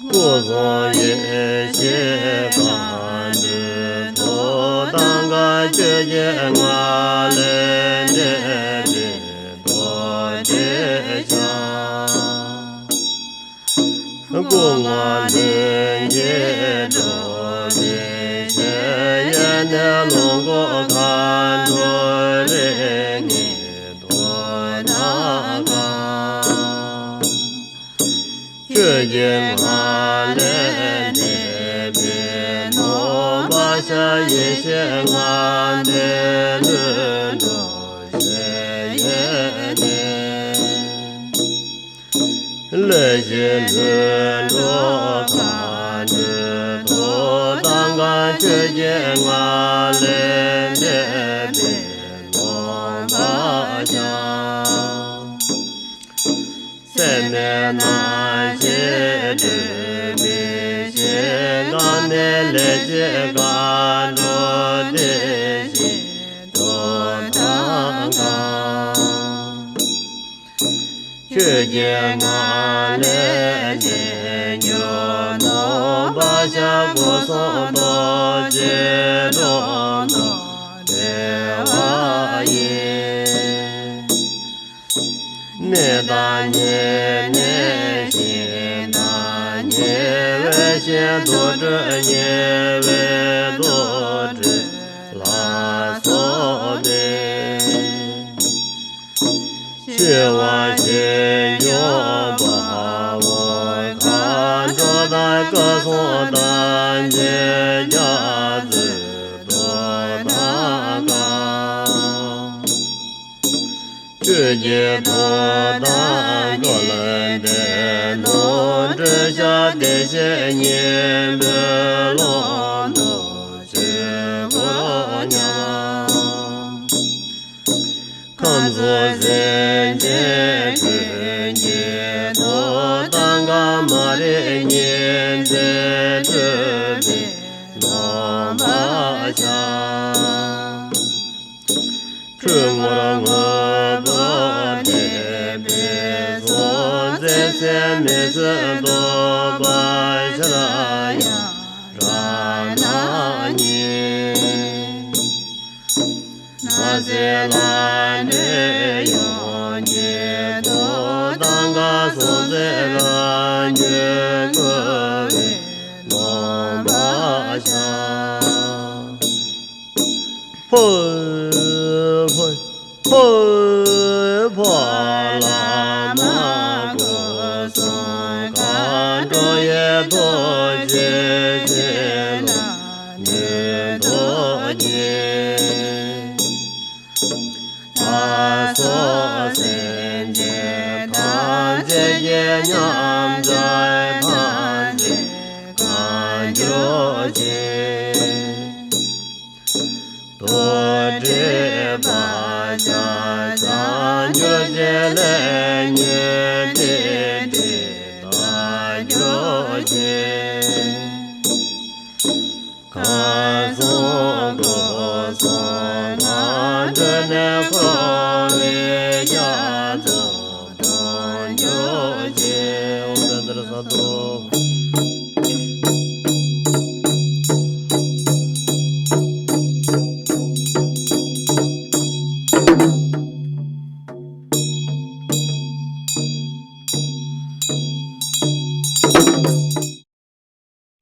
སྐུ་གསུང་ཡེ་ཤེས་མཁའ་འགྲོའི་ཐུགས་དམ་མཁའ་སྤྱོད་ཀྱི་ངང་ལས་འདྲེན་པའི་རྡོ་རྗེ་འཆང་། སྐུ་ལྔ་ལྷུན་གྱིས་གྲུབ་པའི་ཞལ་ཡོན་ཏན་ལོངས་སྐུ་མཁའ་འགྲོ་རིགས་ལྔའི་ཐུགས་དམ་མཁའ། ཆོས་ཀྱི་ངང་ལས་འདྲེན་པའི་ནོར་བག་ཆགས་ཡེ་ཤེས་ལྔ་ལྡན་ལྷུན་གྲུབ་ཞལ་ཡོན་ཏན། ལས་ཀྱི་ལྷུན་གྲུབ་མཁའ་འགྲོའི་ཐུགས་དམ་མཁའ། ཆོས་ཀྱི་ངང་ལས་འདྲེན་པའི་ནོར་བག་ཆགས། སེམས་མེད་རྣམ་ཤེས་སྒྲིབ་པའི་ཞིང་ཁམས་ནས་ལས་ཀྱི་མཁའ་འགྲོ་བདེ་གཤེགས་ཐུགས་དམ་མཁའ། ཆོས་ཀྱི་ངང་ལས་རྗེས་འཇུག་ནོར་བག་ཆགས་སྒོ་གསུམ་རྡོ་རྗེ་སྒྲོམ་དུ་བསྒྲལ་བ་ཡི། གནས་དང་ཉེ་གནས་ཞིང་དང་ཉེ་བའི་ཞིང་། དུར་ཁྲོད་ཉེ་བའི་དུར་ཁྲོད་ལ་སོགས་ཏེ། འཆི་བ་ཞིང་སྐྱོབ་དཔའ་བོ་མཁའ་འགྲོ་དང་། བསྐལ་གསུམ་དང་ཆེན་རྒྱ་མཚོའི་ཐུགས་དམ་མཁའ། ཆོས་ཀྱི་ཐུགས་དམ་བསྐུལ་ཏེ་ནོར་འཁྲུལ་བཤགས། བདེ་གཤེགས་སྙིང་པོའི་ཀློང་དུ་ཆོས་སྐུར་མཉམ། ཁམས་ ཚོགས་སེམས་ཅན་ཀུན་གྱི་ཐོག་མཐའ་འགག་མ་རིག་ཉིད་འཛིན་སྤྲུལ་པའི་ནོམ་པ་ཤར། འཁྲུལ་ངོར་དངོས་པོ་གནས་པའི་ཚོགས་རྫས་སེམས་མེད་ཚུལ་རྟོགས་པ་ཤར་ཡང་ར་ན་ཉིད། ནགས་ཚལ་ལྷ་འདྲེ་ཡོངས་ཀྱི་ཐོག་མཐའ་འགག་ཚོགས་རྫས་རང་རྒྱུད་བསྐུལ་བའི་ནོམ་པ་ཤར། ཧོ་ཧོ་ཧོ་ཧོ། བླ་མ་སྐུ་གསུམ་མཁའ་འགྲོ་ཡི་ཐུགས་རྗེ་ཆེ་ལ་ནི་ཐུགས་རྗེ། ལྷ་སོགས་སེམས་ཅན་ཐམས་ཅད་ཀྱི་ཉམས་ཆག་ཐམས་ཅད་བཀའ་བསྒྱུར་ཅིག། རྡོར་དྲིལ་བག་ཆགས་བྱང་གྱུར་ཅིག། ལས་ཉོན་སྡིག་སྒྲིབ་དག་གྱུར་ཅིག། གང་གསུང་སྐུ་གསུང་ཐག་བགྲོད་ནས་འཁོར་བའི་རྒྱ་མཚོ་དོང་གྱུར་ཅིག། ཨོཾ་བཛྲ་སཏྭ།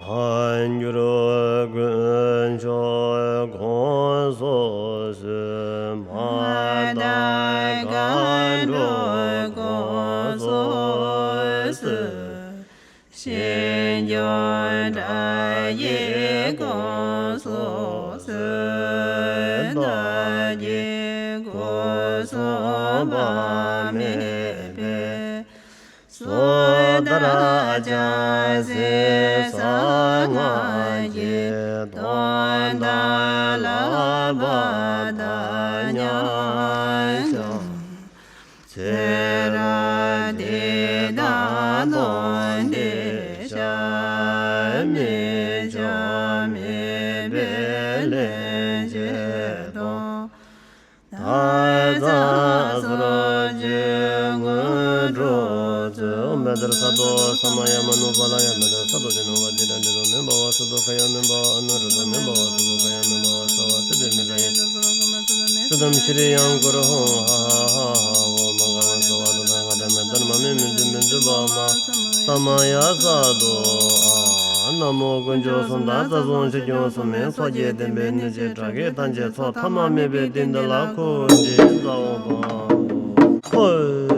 འཕོ་འགྱུར་དཀོན་མཆོག་དགོངས་སུ་གསོལ། མ་དག་མཁའ་འགྲོ་དགོངས་སུ་གསོལ། ཞིང་སྐྱོང་དགྲ་བགེགས་དགོངས་སུ་གསོལ། བདག་གི་སྐུ་གསུང་དཔག་མེད་པའི་སོ་ཐར་བྱང་སེམས་གསང་སྔགས་ཀྱི་དོན་དང་བསླབ་པ་དང་མཉམ་གཞག། ཚེ་རབས་འདི་དག་སྟོང་གཏན་བཞག། དམིགས་བཅས་དམིགས་པའི་ལྷན་སྐྱེས་སྟོང་། ད་ལྟ་སོར་ཆུད་དངོས་གྲུབ་སྩོལ། ཨོཾ་བཛྲ་སཏྭ། ས་མ་ཡ་མ་ནུ་པཱ་ལ་ཡ། བཛྲ་སཏྭ་ཏེ་ནུ་པ་ཏི་ཏྲ་ཏེ་རུ་མེ་བྷ་ཝ། སུ་ཏུ་ཁ་ཡ་མེ་བྷ་ཝ། ཨ་ནུ་རུ་ཏུ་མེ་བྷ་ཝ། སུ་བྷུ་ཁ་ཡ་མེ་བྷ་ཝ། སརྦ་སིདྡྷི་མི་ཏྲ་ཡེ། སིདྡྷམ་ཤྲི་ཡང་ཀུ་རུ་ཧཱུྃ། ཧ་ཧ་ཧ་ཧ། ཧོ་མ་ག་མ་ས་བ་ཏ་ཐཱ་ག་ཏ་མེ་ཏན་མ་མེ་མི་འཛུད་མི་འཛུད་པ་མ། ས་མ་ཡ་ས་ཏོ། ཨ། ན་མོ་དཀོན་མཆོག་གསུམ་དང་རྩ་གསུམ་ཆོས་སྐྱོང་གསུམ་མའི་ཚོགས་ཀྱིས་བསྟན་པའི་གནོད་བྱེད་དགྲ་བགེགས་ཐམས་ཅད་ཚོགས་ཐ་མ་མེད་པའི་གཏིང་དུ་ལ་ཁུག་ཅིག་འཛའ་བོ་ཧོ།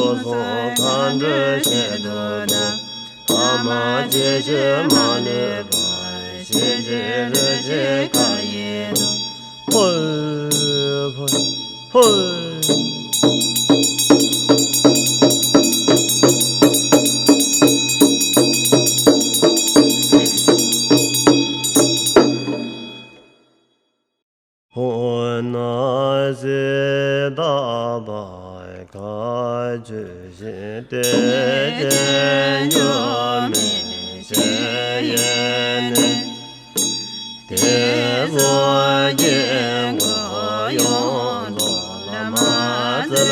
སོགས་མཁའ་འགྲོའི་ཞལ་དུ་བདག །ཐ་མ་ཇི་བཞིན་མ་ལུས་པ། །ཤེས་བཞིན་རིག་བཞིན་མཁའ་ཡི་མཐུ། ཧོ། ཧོ། ཧོ། ན་སི་ཏ་པ་ཁ་ཆུ་ཞིང་། བདེ་ཆེན་འགྱུར་མེད་ཞལ་གྱི་གནས། དེ་ཚོགས་ཀྱི་མགོན་ཡོངས་རྫོགས་ལ། མ་ཚད་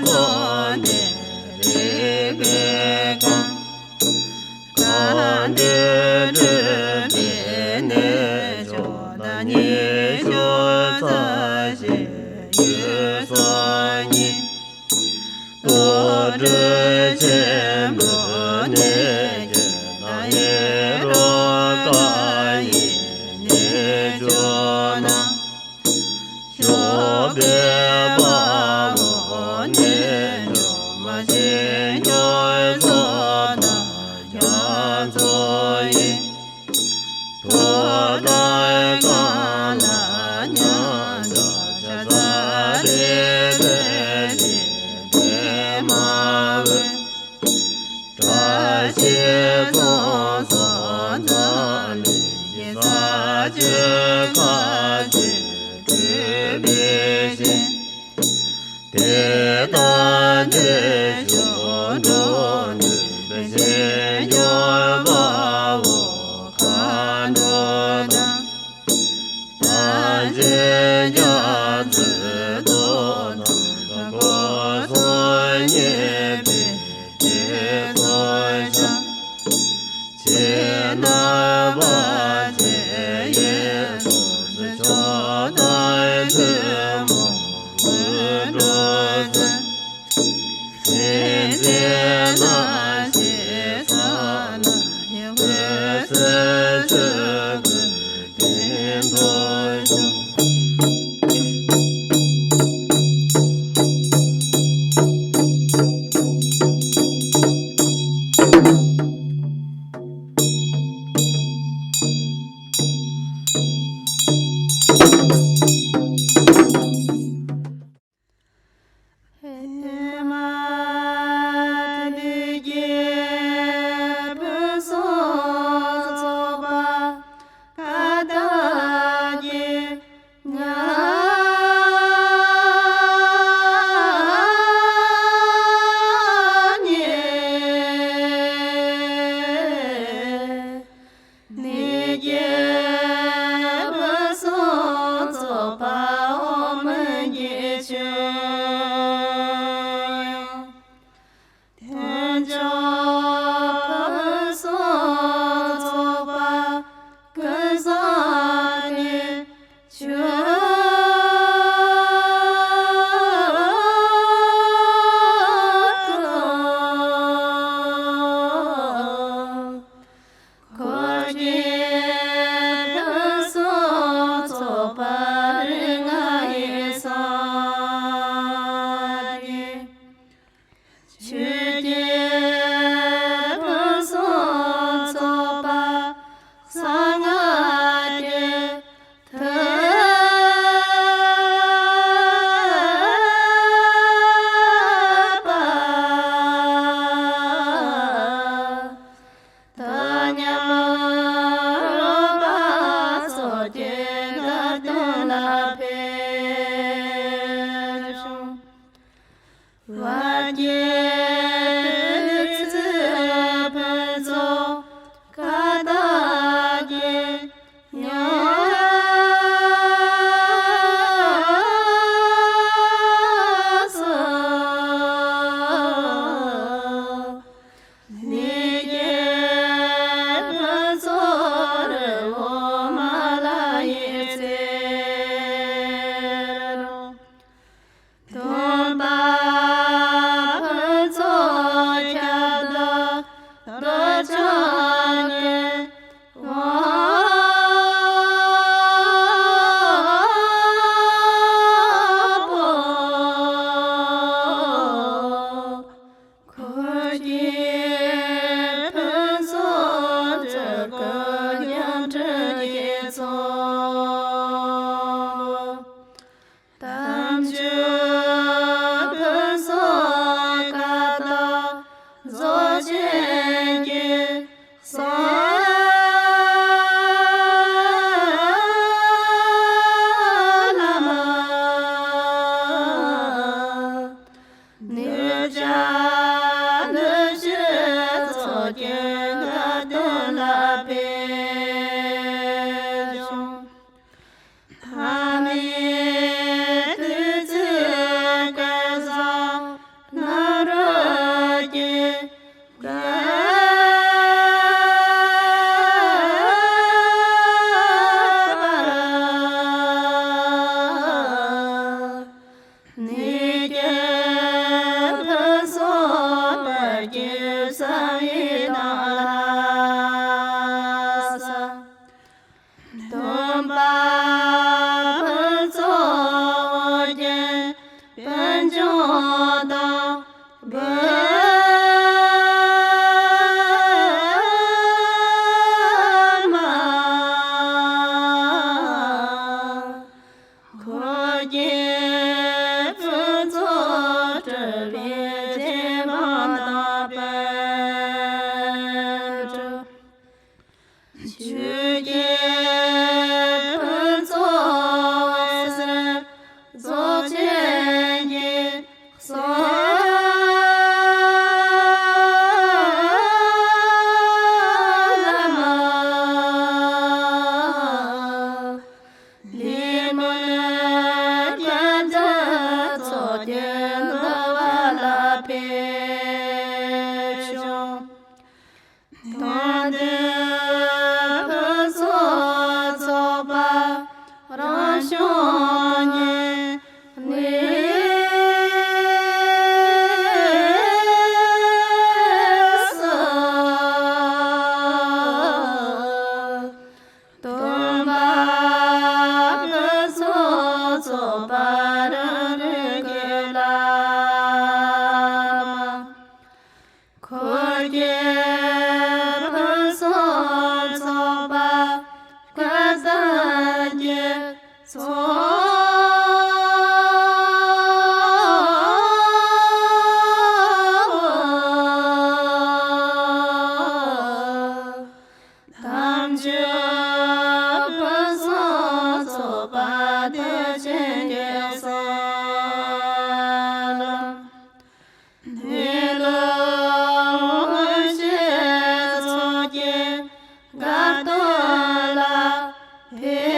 ཚོགས་འདུས་རིག་པའི་ཁམས། གང་འདུལ་སྤྲུལ་པའི་གནས་མཆོག་དང་། ཉི་ཤུ་རྩ་བཞིའི་ཡུལ་སོ་གཉིས། རྡོ་གྲུབ་ཆེན་པོའི་གནས་བརྒྱད་དང་། ཧེ་རུ་ཀ་ཡི་གནས་བཅུ་དང་། ཞོགས་པའི་དཔའ་བོ་རྣལ་འབྱོར་མ། ཞིང་སྐྱོང་ཚོགས་བདག་རྒྱ་མཚོ་ཡི། རྡོ་དང་རྐང་ལག་མཉམ་གཞག་ཤ་ཟ་རི་དྭགས་ཀྱི་དེ་མ་འོས། བཀྲ་ཤིས་རྫོང་སོགས་འཛམ་གླིང་གི་ས་བཅུའི་མཁའ་སྤྱོད་སྤྲུལ་པའི་ཞིང་། དེ་དང་དེ་བཞིན་འགྲོ་འདུལ་བའི་ཞིང་སྐྱོང་དཔའ་བོ་མཁའ་འགྲོ་དང་། དམ་ཅན་རྒྱ་མཚོའི་ཏོག་དང་། སྐུ་གསུམ་མཉེས་པའི་དེ་ཚོགས་ཆགས། ཕྱི་ནང་བར་ཆད་ཡི་སྲོག་འཛིན་མཆོག་དང་ཐུན་མོང་དངོས་གྲུབ་སྩོལ། སྲིད་རྩེ་རྣམ་ཤེས་ས་ལ་ཡི། འོད་གསལ་ཆོས་སྐུའི་དོན་དུ་ཤོག། ཧེ་མ་དུས་ཀྱི་ཕུན་སུམ་ཚོགས་པ་ཀ་དག་གི་མྱ་ངན་ནད་ཀྱི་ཕུན་སུམ་ཚོགས་པ་འོ་མ་གྱི་ཆུ། དལ་འབྱོར་ཕུན་སུམ་ཚོགས་པ་ཀུན་བཟང་གི་ཆུ་ཀུན། འཁོར་གྱི་ཕུན་སུམ་ཚོགས་པ་རིགས་ལྔ་ཡི་སངས་རྒྱས། ཆོས་ཀྱི་ཕུན་སུམ་ཚོགས་པ་གསང་སྔགས་ཀྱི་ཐེག་པ། དག་མཉམ་རོལ་པ་སོགས་ཀྱི་བརྡ་དོན་ལ་ཕེབས་ཤོག། བར་གྱི་བདུད་རྩི་ཕུན་ཚོགས་ཀ་དག་གི་ཡང་སོ། ནད་ཀྱི་ཕུན་ཚོགས་རི་བོ་མ་ལ་ཡི་རྩེར། སྟོན་པ་ཕུན་ བི་མ། འཁོར་གྱི་ཕུན་ཚོགས་སྒྲུབ་པའི་རྗེ་འབངས་དང་པཎ་གྲུབ། ཆོས་ཀྱི་ཕུན་ཚོགས་འོད་ཟེར་རྫོགས་ཆེན་གྱི་གསུང་ལམ། ལས་མང་སྐྱབས་འཇུག་ཚོགས་ཀྱི་འདུ་བ་ལ་ཕེབས་ཤོག། དོན་འདི་ཕུན་སུམ་ཚོགས་པ་རང་བྱུང་ཉིད་ནས་སུ། སྟོན་པ་ཕུན་སུམ་ཚོགས་པ་རང་རིག་གི་བླ་མ། འཁོར་གྱི་ཕུན་སུམ་ཚོགས་པ་སྐལ་ལྡན་གྱི་ཚོགས། དམ་ཆོས་ཕུན་སུམ་ཚོགས་པ་བདེ་ཆེན་གྱི་གསུང་ལམ། འདི་ལ་འོད་ཆེན་ཚོགས་ཀྱི་དགའ་སྟོན་ལ་ཕེབས་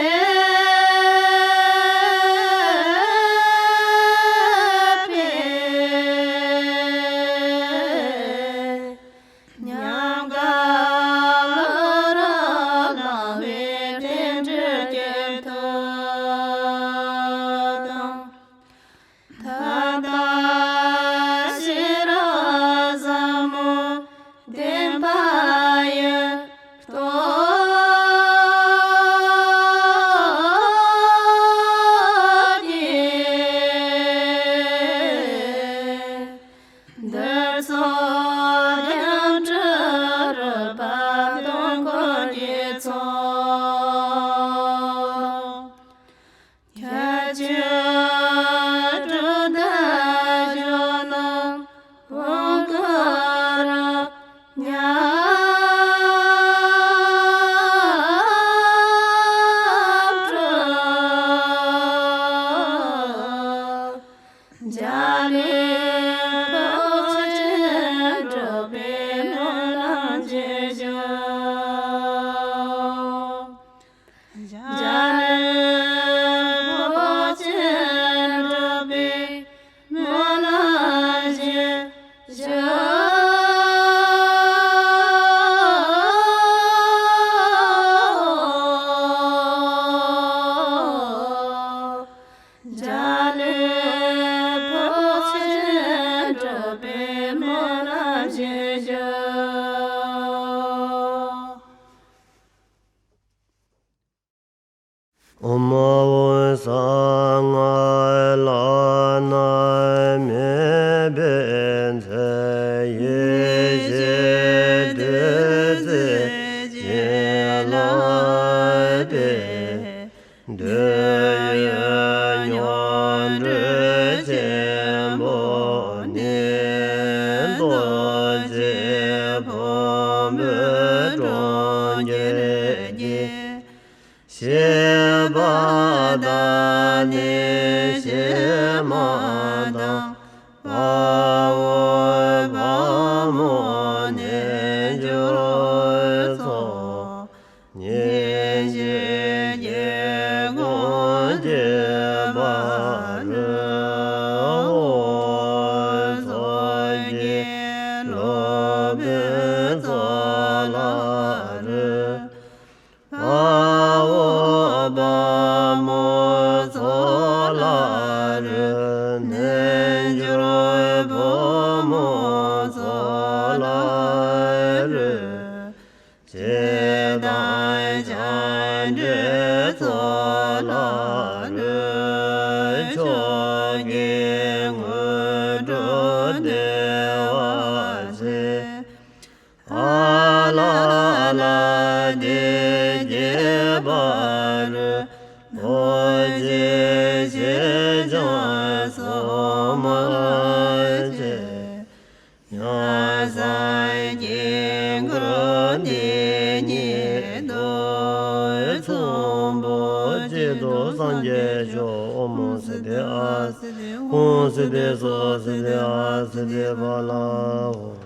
པའི། ཉམས་དགའ་ལ་རབ་བླངས་པའི་རྟེན་འབྲེལ་གྱི་མཐུ་དང་། ད་ལྟ་ཤེས་རབ་ཟབ་མོ་བདེན་པ་ཡི་སྟོབས་ཀྱིས། འདིར་ཚོགས་རྒྱན་དྲུག་རོལ་པ་སྟོང་འཁོར་གྱི་ཚོགས། ཁྱད་ཆོས་དྲུག་ལྡན་གཞོན་ནུ་བོ་གུ་རུ་མཉམ་སྤྲུལ། འཇའ་ལུས་ཕུན་སུམ་ཚོགས་པའི་སྨོན་ལམ་ཞུ། འཇའ་ལུས་ཕུན་སུམ་ཚོགས་པའི་སྨོན་ལམ་ཞུ། འཇའ་ལུས་ཕུན་སུམ་ཚོགས་པའི་སྨོན་ལམ་ཞུ། ཨོཾ་ཨཱཿུ་ས་ང་བླ་ན་མེད་པའི་མཚན། ཡེ་ཤེས་བདུད་རྩིའི་བྱིན་རླབས་པས། འདོད་ཡོན་མྱང་གྲོལ་ཆེན་པོ་ནས། རྡོ་རྗེ་ཕུང་པོའི་གྲོང་ཁྱེར་གྱི་བཤད་པ་དང་ནི་བཤད་མ་དང་། དཔའ་བོ་དཔའ་མོ་རྣལ་འབྱོར་ཚོགས། ཉེར་ཞིའི་དཀྱིལ་འཁོར་བརྗོད་པར་འོས། ཚོགས་ཀྱི་སློབ་དཔོན་ཚོགས་ལ་འོས། དཔའ་བོ་དཔའ་མོ་ཚོགས་ལ་འོས། རྣལ་འབྱོར་བུ་མོ་ཚོགས་ལ་འོས། བྱེ་བ་སྤྱན་རས་གཟིགས་ཚོགས་ལ་འོས། མཆོག་གི་དངོས་གྲུབ་སྟེར། བ་ཆེ། ཨ་ལ་ལ་དེ་རྒྱས་པ་རུ། རྡོ་རྗེ་ཆེ་ཆུང་སོགས་མ་མཆིས། ཡང་སངས་རྒྱས་འཁོར་འདས་ཉིད་དུ། ཚོམ་བུ་གཅིག་ཏུ་སངས་རྒྱས་མཆོག་ཨོཾ་སིདྡྷི་ཨ་སིདྡྷི་ཧཱུྃ་སིདྡྷི་སྭཱ་སིདྡྷི་ཨ་སིདྡྷི་ཕ་ལ་ཧོ།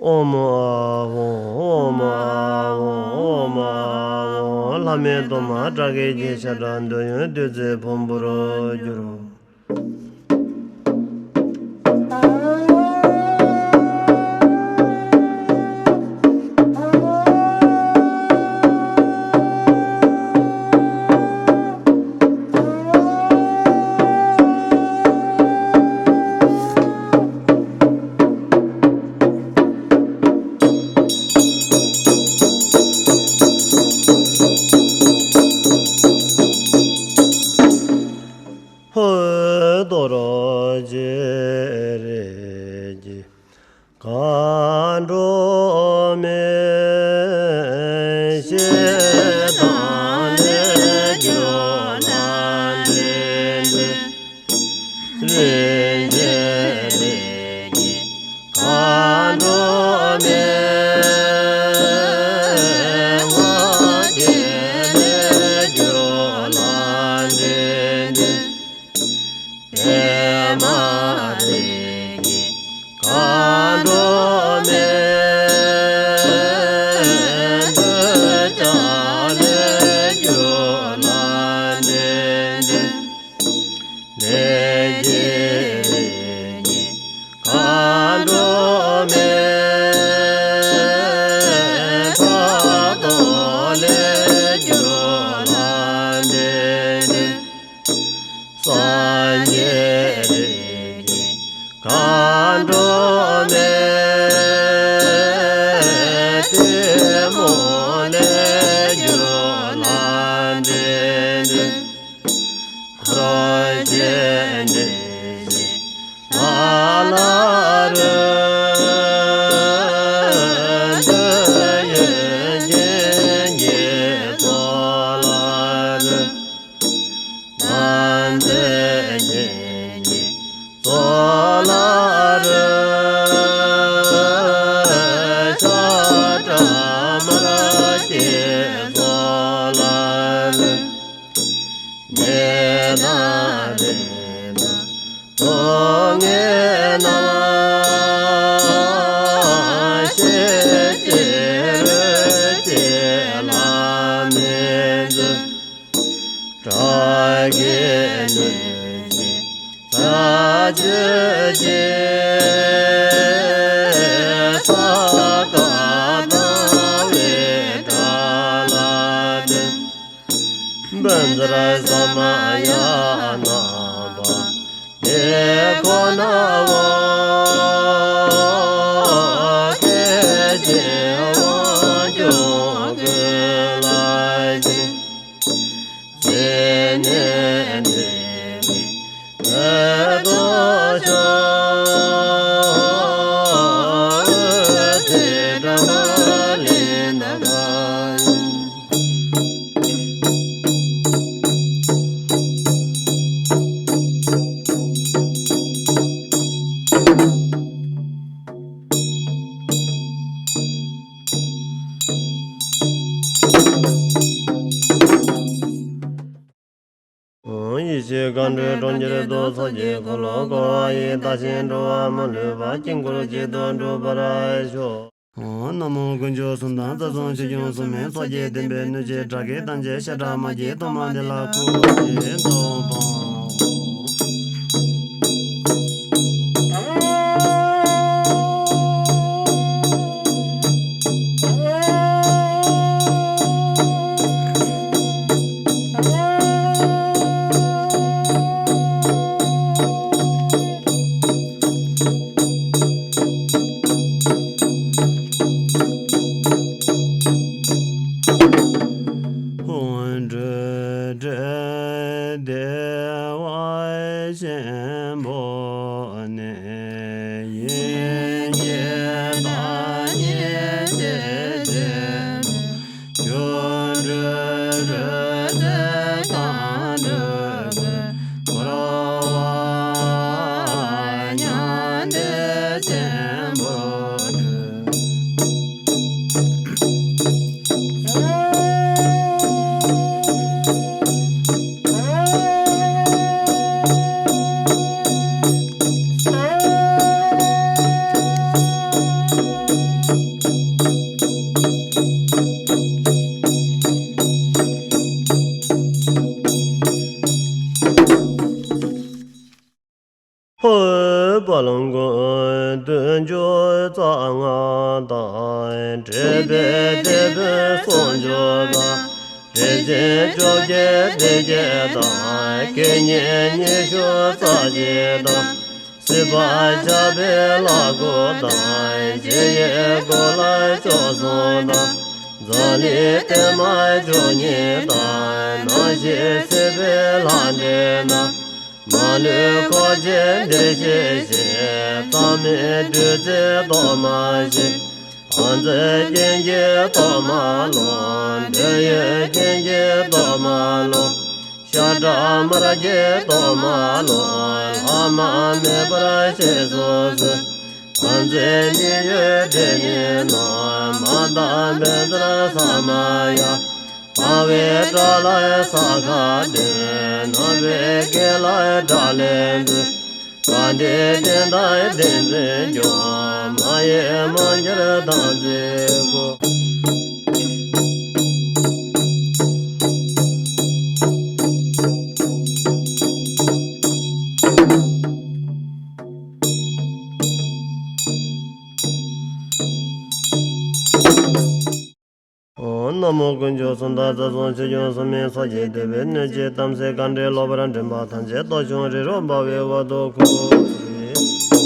ཨོཾ་ཨཱཿཧཱུྃ། ཨོཾ་ཨཱཿཧཱུྃ། ཨོཾ་ཨཱཿཧཱུྃ། ལྷ་མིན་གཏོར་མ་དགྲ་བགེགས་ཀྱི་ཤ་ཁྲག་འདོད་ཡོན་བདུད་རྩིའི་ཕུང་པོར་གྱུར། ཧོ། རྡོ་རྗེ་རིགས་ཀྱི་མཁའ་འགྲོ་མའི། ཞེ་སྡང་ལས་གྱུར་ལྷ་འདྲེ་འདྲེ། རིན་ཆེན་རིགས་ཀྱི་མཁའ་འགྲོ་མའི། ལྔ་བརྒྱ་ལས་གྱུར་ལྷ་འདྲེ་འདྲེ། པདྨ་རིགས་ཀྱི་མཁའ་འགྲོ་མའི། འདོད་ཆགས་ལས་གྱུར་ལྷ་འདྲེ་འདྲེ། ལས་ཀྱི་རིགས་ཀྱི་མཁའ་འགྲོ་མའི། ཕྲག་དོག་ལས་གྱུར་ལྷ་འདྲེ་འདྲེ། སངས་རྒྱས་རིགས་ཀྱི་མཁའ་འགྲོ་མའི། གཏི་མུག་ལས་གྱུར་ལྷ་འདྲེ་འདྲེ། འཁོར་བཅས་འདྲེ་ཞིག་ལ་ལ་རུ། འདོད་ཡོན་ཀུན་གྱི་མཚོ་ལ་རུ། ལམ་འདོད་ཡོན་ཀྱི་མཚོ་ལ་རུ། ཆགས་བྲལ་མ་སྐྱེས་མཚོ་ལ་རུ། ནད་དང་རེག་ན་སྡུག་བསྔལ་རྣམས། ཤེས་བྱའི་རོ་གཅིག་ལ་མི་འཛུལ། དགྲ་བགེགས་གནོད་བྱེད་ཚར་གཅོད་ཅིང་། ས་ག་ཟླ་བའི་དགྲ་ལྷ་འདྲེ། བཛྲ་ས་མ་ཡ་ན་པ་དེ་ཁོ་ནའོ། ཐེག་ཆེན་དབང་ཕྱུག་ཀུན་ལ་ཞིང་། སེར་སྣས་བྲེགས་པའི་ཐོད་ཐོད་ཤོག། འོད་ཟེར་དྲ་མ་ལི་ན་ག་ཡི། ཡེ་ཤེས་མཁའ་འགྲོའི་གྲོང་ཁྱེར་དུ། ཚོགས་ཀྱི་འཁོར་ལོ་བསྐོར་བ་ཡིས། བདག་གཞན་འགྲོ་བ་མ་ལུས་པ། དཀྱིལ་འཁོར་གཅིག་ཏུ་འགྲུབ་པར་ཤོག། ན་མོ་དཀོན་མཆོག་གསུམ་དང་རྩ་གསུམ་ཆོས་སྐྱོང་སྲུང་མའི་ཚོགས་ཀྱི་བདེན་པའི་སྣོད་བཅུད་དགྲ་བགེགས་དམ་ཅན་ཤ་ཁྲག་དམར་གྱི་གཏོར་མ་འདི་ལ་གུས་པས་བསྟོད་པའོ། ཆེན་པོ་ནི། ཡེ་ཤེས་བདག་ཉིད་ཆེ་ཆེན་པོ། སྒྱུ་འཕྲུལ་རོལ་རྩེད་མཁའ་འགྲོའི་སྐུ། འཁོར་བ་མྱང་འདས་ཆེན་པོར་སྤྲུལ། ཧོ། དཔལ་མགོན་བདུན་ཅུ་རྩ་ལྔ་དང་། འབྲེལ་པའི་སྡེ་དཔོན་སུམ་ཅུ་དང་། རིག་འཛིན་བཅོ་བརྒྱད་སྡེ་བརྒྱད་དང་། དགེ་བསྙེན་ཉི་ཤུ་རྩ་གཅིག་དང་། སྲིད་པ་ཆགས་པའི་ལྷ་དགུ་དང་། རྗེ་ཡི་གོ་ལ་བཅུ་གསུམ་དང་། འཛམ་གླིང་བརྟན་མ་བཅུ་གཉིས་དང་། སྣང་ཞིང་སྲིད་པའི་ལྷ་འདྲེ་རྣམས། མ་ལུས་འཁོར་བཅས་བདེ་གཤེགས་ཤིང་། ལྷ་མིའི་བདུད་རྩིས་གཏོར་མ་བྱེད། བང་མཛོད་རྒྱན་གྱིས་གཏོར་མ་ལོངས། འདོད་ཡོན་རྒྱན་གྱིས་གཏོར་མ་ལོངས། ཤ་ཁྲག་དམར་གྱིས་གཏོར་མ་ལོངས། ལྷག་མ་མེད་པར་གཤེགས་སུ་གསོལ། བང་མཛོད་མཉན་ཡོད་འདྲེ་ནི་རྣམས། དམག་དང་བཛྲ་ས་མ་ཡ། འཕང་བའི་དགྲ་ལྷའི་ས་ཁ་གདོན། ནོར་བུའི་སྐེ་ལ་དགྲ་ལན་འཛིན། དགའ་བདེའི་གདན་དང་གདན་འཛིན་སྐྱོང་། མ་ཡེངས་མ་གྱུར་དམ་ཚིག་བསྐུལ། ན་མོ་དཀོན་མཆོག་གསུམ་མདའ་རྩ་གསུམ་ཆོས་སྐྱོང་སྲུང་མའི་ཚོགས་ཀྱིས། འདོད་པའི་གནོད་བྱེད་དམ་སྲི་ག་འདྲའི་ལོག་པར་འདྲེན་པ་ཐམས་ཅད་གཏོར་སྐྱོང་རི་རབ་འབར་བའི་འོག་ཏུ་བཀོད།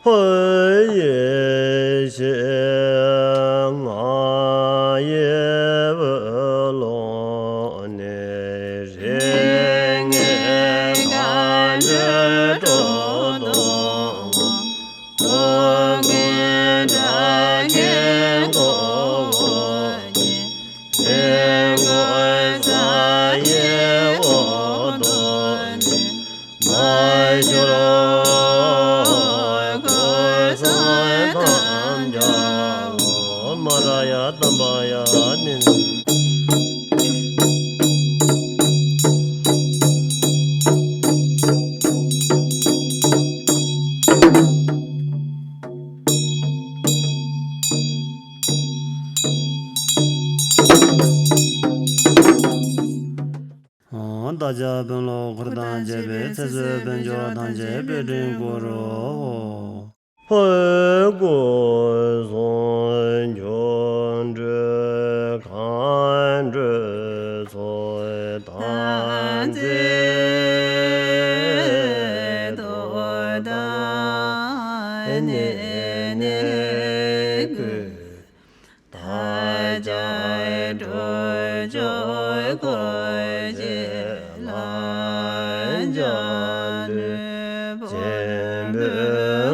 ཧོ། ཡེ་ཤེས་ལྔ་ཡི་འོད་ཀློང་ནས། རིགས་ལྔའི་མཁའ་འགྲོའི་སྒྲོག་གདངས་ཀྱིས། འོད་ཀུན་སྒྲ་སྙན་ཁོ་བོ་ཉིད། ལྷུན་གྱིས་གཙང་ཡི་འོག་ཏུ་ནི། མ་ཤོར་སྐུ་གསུང་ཐམས་ཅད་འོད། མ་ར་ཡ་དམ་པ་ཡ་ནི། བདག་ཅག་དཔོན་སློབ་འཁོར་དང་བཅས་པའི་ཚེ་བསོད་དཔལ་འབྱོར་ཐམས་ཅད་སྤེལ་སྤྲིན་སྐོར་རོ། ཧོ། སྐུ་གསུང་སྒྱུ་འཕྲུལ་མཁའ་འགྲོའི་ཚོགས་དང་བཅས་པ་ནི་ནི་ཀུན། བདག་ཅག་སྒྲོལ་ཆོག་འཁོར་བཅས་ལ། སྐྱབས་འགྲོ་ཆེན་པོའི་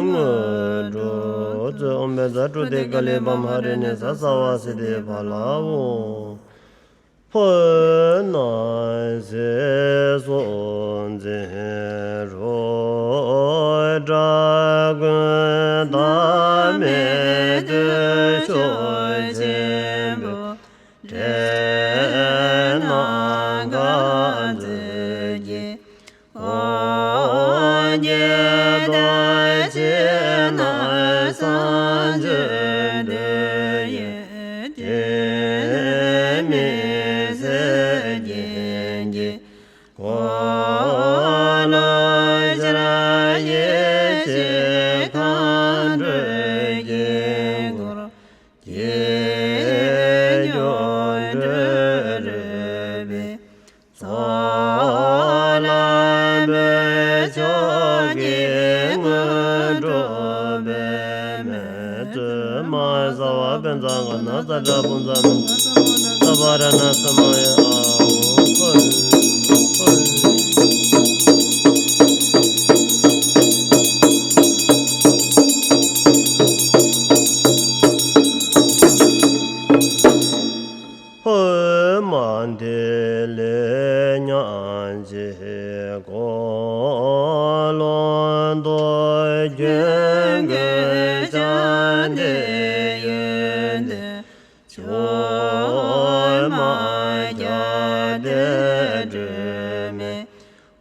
དངོས་གྲུབ་སྩོལ། ཨོཾ་བཛྲ་ཀྲོ་ཏི་ཀ་ལི་པདྨ་ཧ་རི་ནི་ས་སརྦ་སིདྡྷི་ཕ་ལ་ཧཱུྃ། ཧོ། སྣང་སྲིད་གཟུགས་འཛིན་རོ། དགྲ་ཀུན་ཐ་མལ་དུ་ཤོར་ཆེན་པོ། འདྲེ་རྣམས་ཁ་འཛིན་གྱིས། འོ་བརྒྱལ་དང་ཕྱི་ནང་གསང་སྤྱོད་འདུལ། ཡེ་ཤེས་མི་ཟད་རྒྱན་གྱིས། འཁོར་ལོ་སྤྱི་ཡེ་ཤེས་མཁའ་འགྲོའི་དཀྱིལ་འཁོར། དཀྱིལ་འཁྱོག་སྤྲོས་རོལ་པའི་ཚོགས་ལ་འབོད། ཕྱོགས་ཀྱི་དངོས་གྲུབ་སྤེལ། མེ་བཙུན་མ་ས་བ་པན་ཙ་ག་ན་ཙ་དྲ་པུན་ཙ་མི་ས་བ་ར་ན་ས་མ་ཡ་ཨ་ཧོ་ཧོ། ཧོ་མ་འདི་ལས་ཉག་གཅིག་གོ་ལོ་འདོད་རྒྱུན་གྱི་ཆ་འདི་ཡོན་ཏན་ཆོས་མ་རྒྱ་དེ་སྒྲོན་མེ།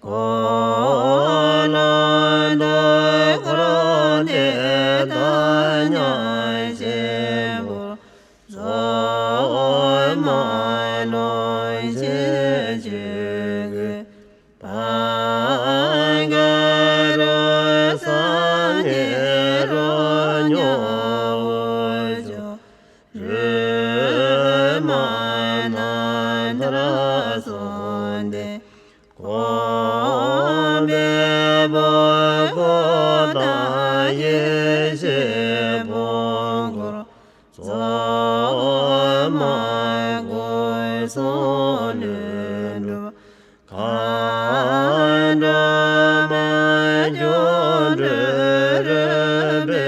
གོ་ལོ་འདོད་འཁོར་དེ་དག་ཉག་གཅིག་པོ། བཟོད་མ་ལོངས་སྤྱོད་ཀྱི་བར་ག་རུ་སངས་རྒྱས་རོ་མྱོང་བོ་ཅོག་རོལ་མ་རྣམ་ཐར་གསུངས་ཏེ། གོང་འཕེལ་བོ་གོ་དང་ཡེ་ཤེས་ཕུང་འཁོར། བཟོད་མ་སྒོ་གསུམ་ལུས་འགྲུབ། མཁའ་འགྲོ་མ་སྐྱོང་སྤྲུལ་རོལ་པའི་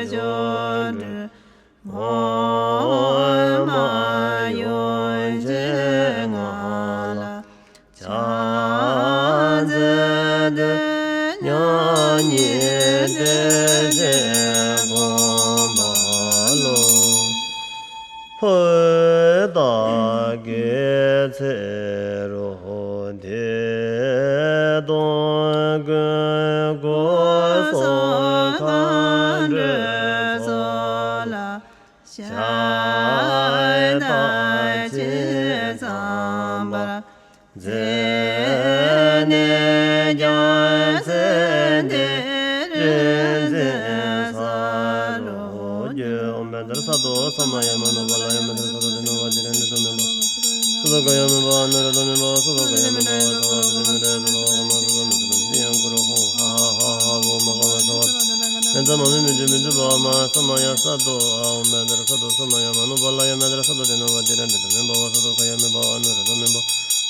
སྐྱོང་སྤྲུལ། ངོ་མ་ཡོན་ཏན་ལྔ་ལ་ཕྱག་འཚལ་དུས། མྱ་ངན་འདས་ཞི་གོ་འཕང་ལོ། ཧོ་བདག་གི་ཚེ་རོགས་འདི་དང་ཀུན་སྒོ་གསུམ་མཁའ་འགྲོའི་ཚོགས་ལ་ཕྱག་བཏབ་ཅིང་ཚངས་པར་མཛད་ནས། རྒྱལ་སྲས་འདིར་རིག་འཛིན་ས་རུ་འགྱུར། ཨོཾ་བཛྲ་སཏྭ་ས་མ་ཡ་མ་ནོ་པཱ་ལ་ཡ། མནྟྲ་སཏྭ་ཏེ་ནོ་པཱ་ཏི་རནྟ་མེ་བྷ། སུ་ཏོ་ཀ་ཡ་མེ་བྷ། ཨ་ནུ་ར་ཏོ་མེ་བྷ། སུ་ཏོ་ཀ་ཡ་མེ་བྷ། ས་བ་ས་ཏེ་མེ་བྷ། ཡ་ས་བ་ཧ་མ་ས་བ་མ་ས་བ་མ་ས་བ་མ་ས་བ། ཧོ་མ་ག་མ་ས་བ། མེ་ཙ་མ་མེ་མི་འགྱུར་མི་འཇིག་པ་མ་ས་མ་ཡ་སཏྭ་ཨ། ཨོཾ་བཛྲ་སཏྭ་ས་མ་ཡ་མ་ནོ་པཱ་ལ་ཡ། མནྟྲ་སཏྭ་ཏེ་ནོ་པཱ་ཏི་རནྟ་མེ་བྷ། སུ་ཏོ་ཀ་ཡ་མེ་བྷ། ཨ་ནུ་ར་ཏོ་མེ་བྷ།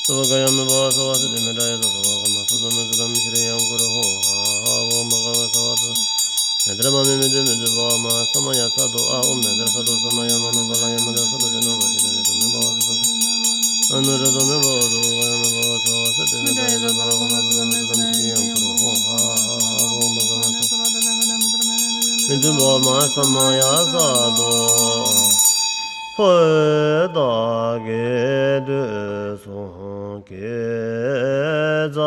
སུ་བ་ཀ་ཡ་མེ་བྷ། ས་བ་ས་ཏེ་མེ་བྷ། ཡ་ས་བ་ཧ་མ་ས་བ་མ་ས་བ་ཤྲཱི་ཡང་གུ་རུ་ཧོ་ཧ་ཧ་ཧ། ཨོ་མ་ག་མ་ས་བ་ཏ། མནྟྲ་མ་མེ་མི་འགྱུར་མི་འཇིག་པ་མ་ས་མ་ཡ་སཏྭ་ཨ། ཨོཾ་བཛྲ་སཏྭ་ས་མ་ཡ་མ་ནོ་པཱ་ལ་ཡ། མནྟྲ་སཏྭ་ཏེ་ནོ་པཱ་ཏི་རནྟ་མེ་བྷ། ཨ་ནུ་ར་ཏོ་མེ་བྷ། སུ་བ་ཀ་ཡ་མེ་བྷ། ས་བ་ས་ཏེ་མེ་བྷ། ཡ་ས་བ་ཧ་མ་ས་བ་མ་ས་བ་ཤྲཱི་ཡང་གུ་རུ་ཧོ་ཧ་ཧ་ཧ། ཨོ་མ་ག་མ་ས་བ་མི་འགྱུར་བ་མ་ས་མ་ཡ་སཏྭ། ཧོ་བདག་གི་དུས་གསུམ་དགེ་རྩ་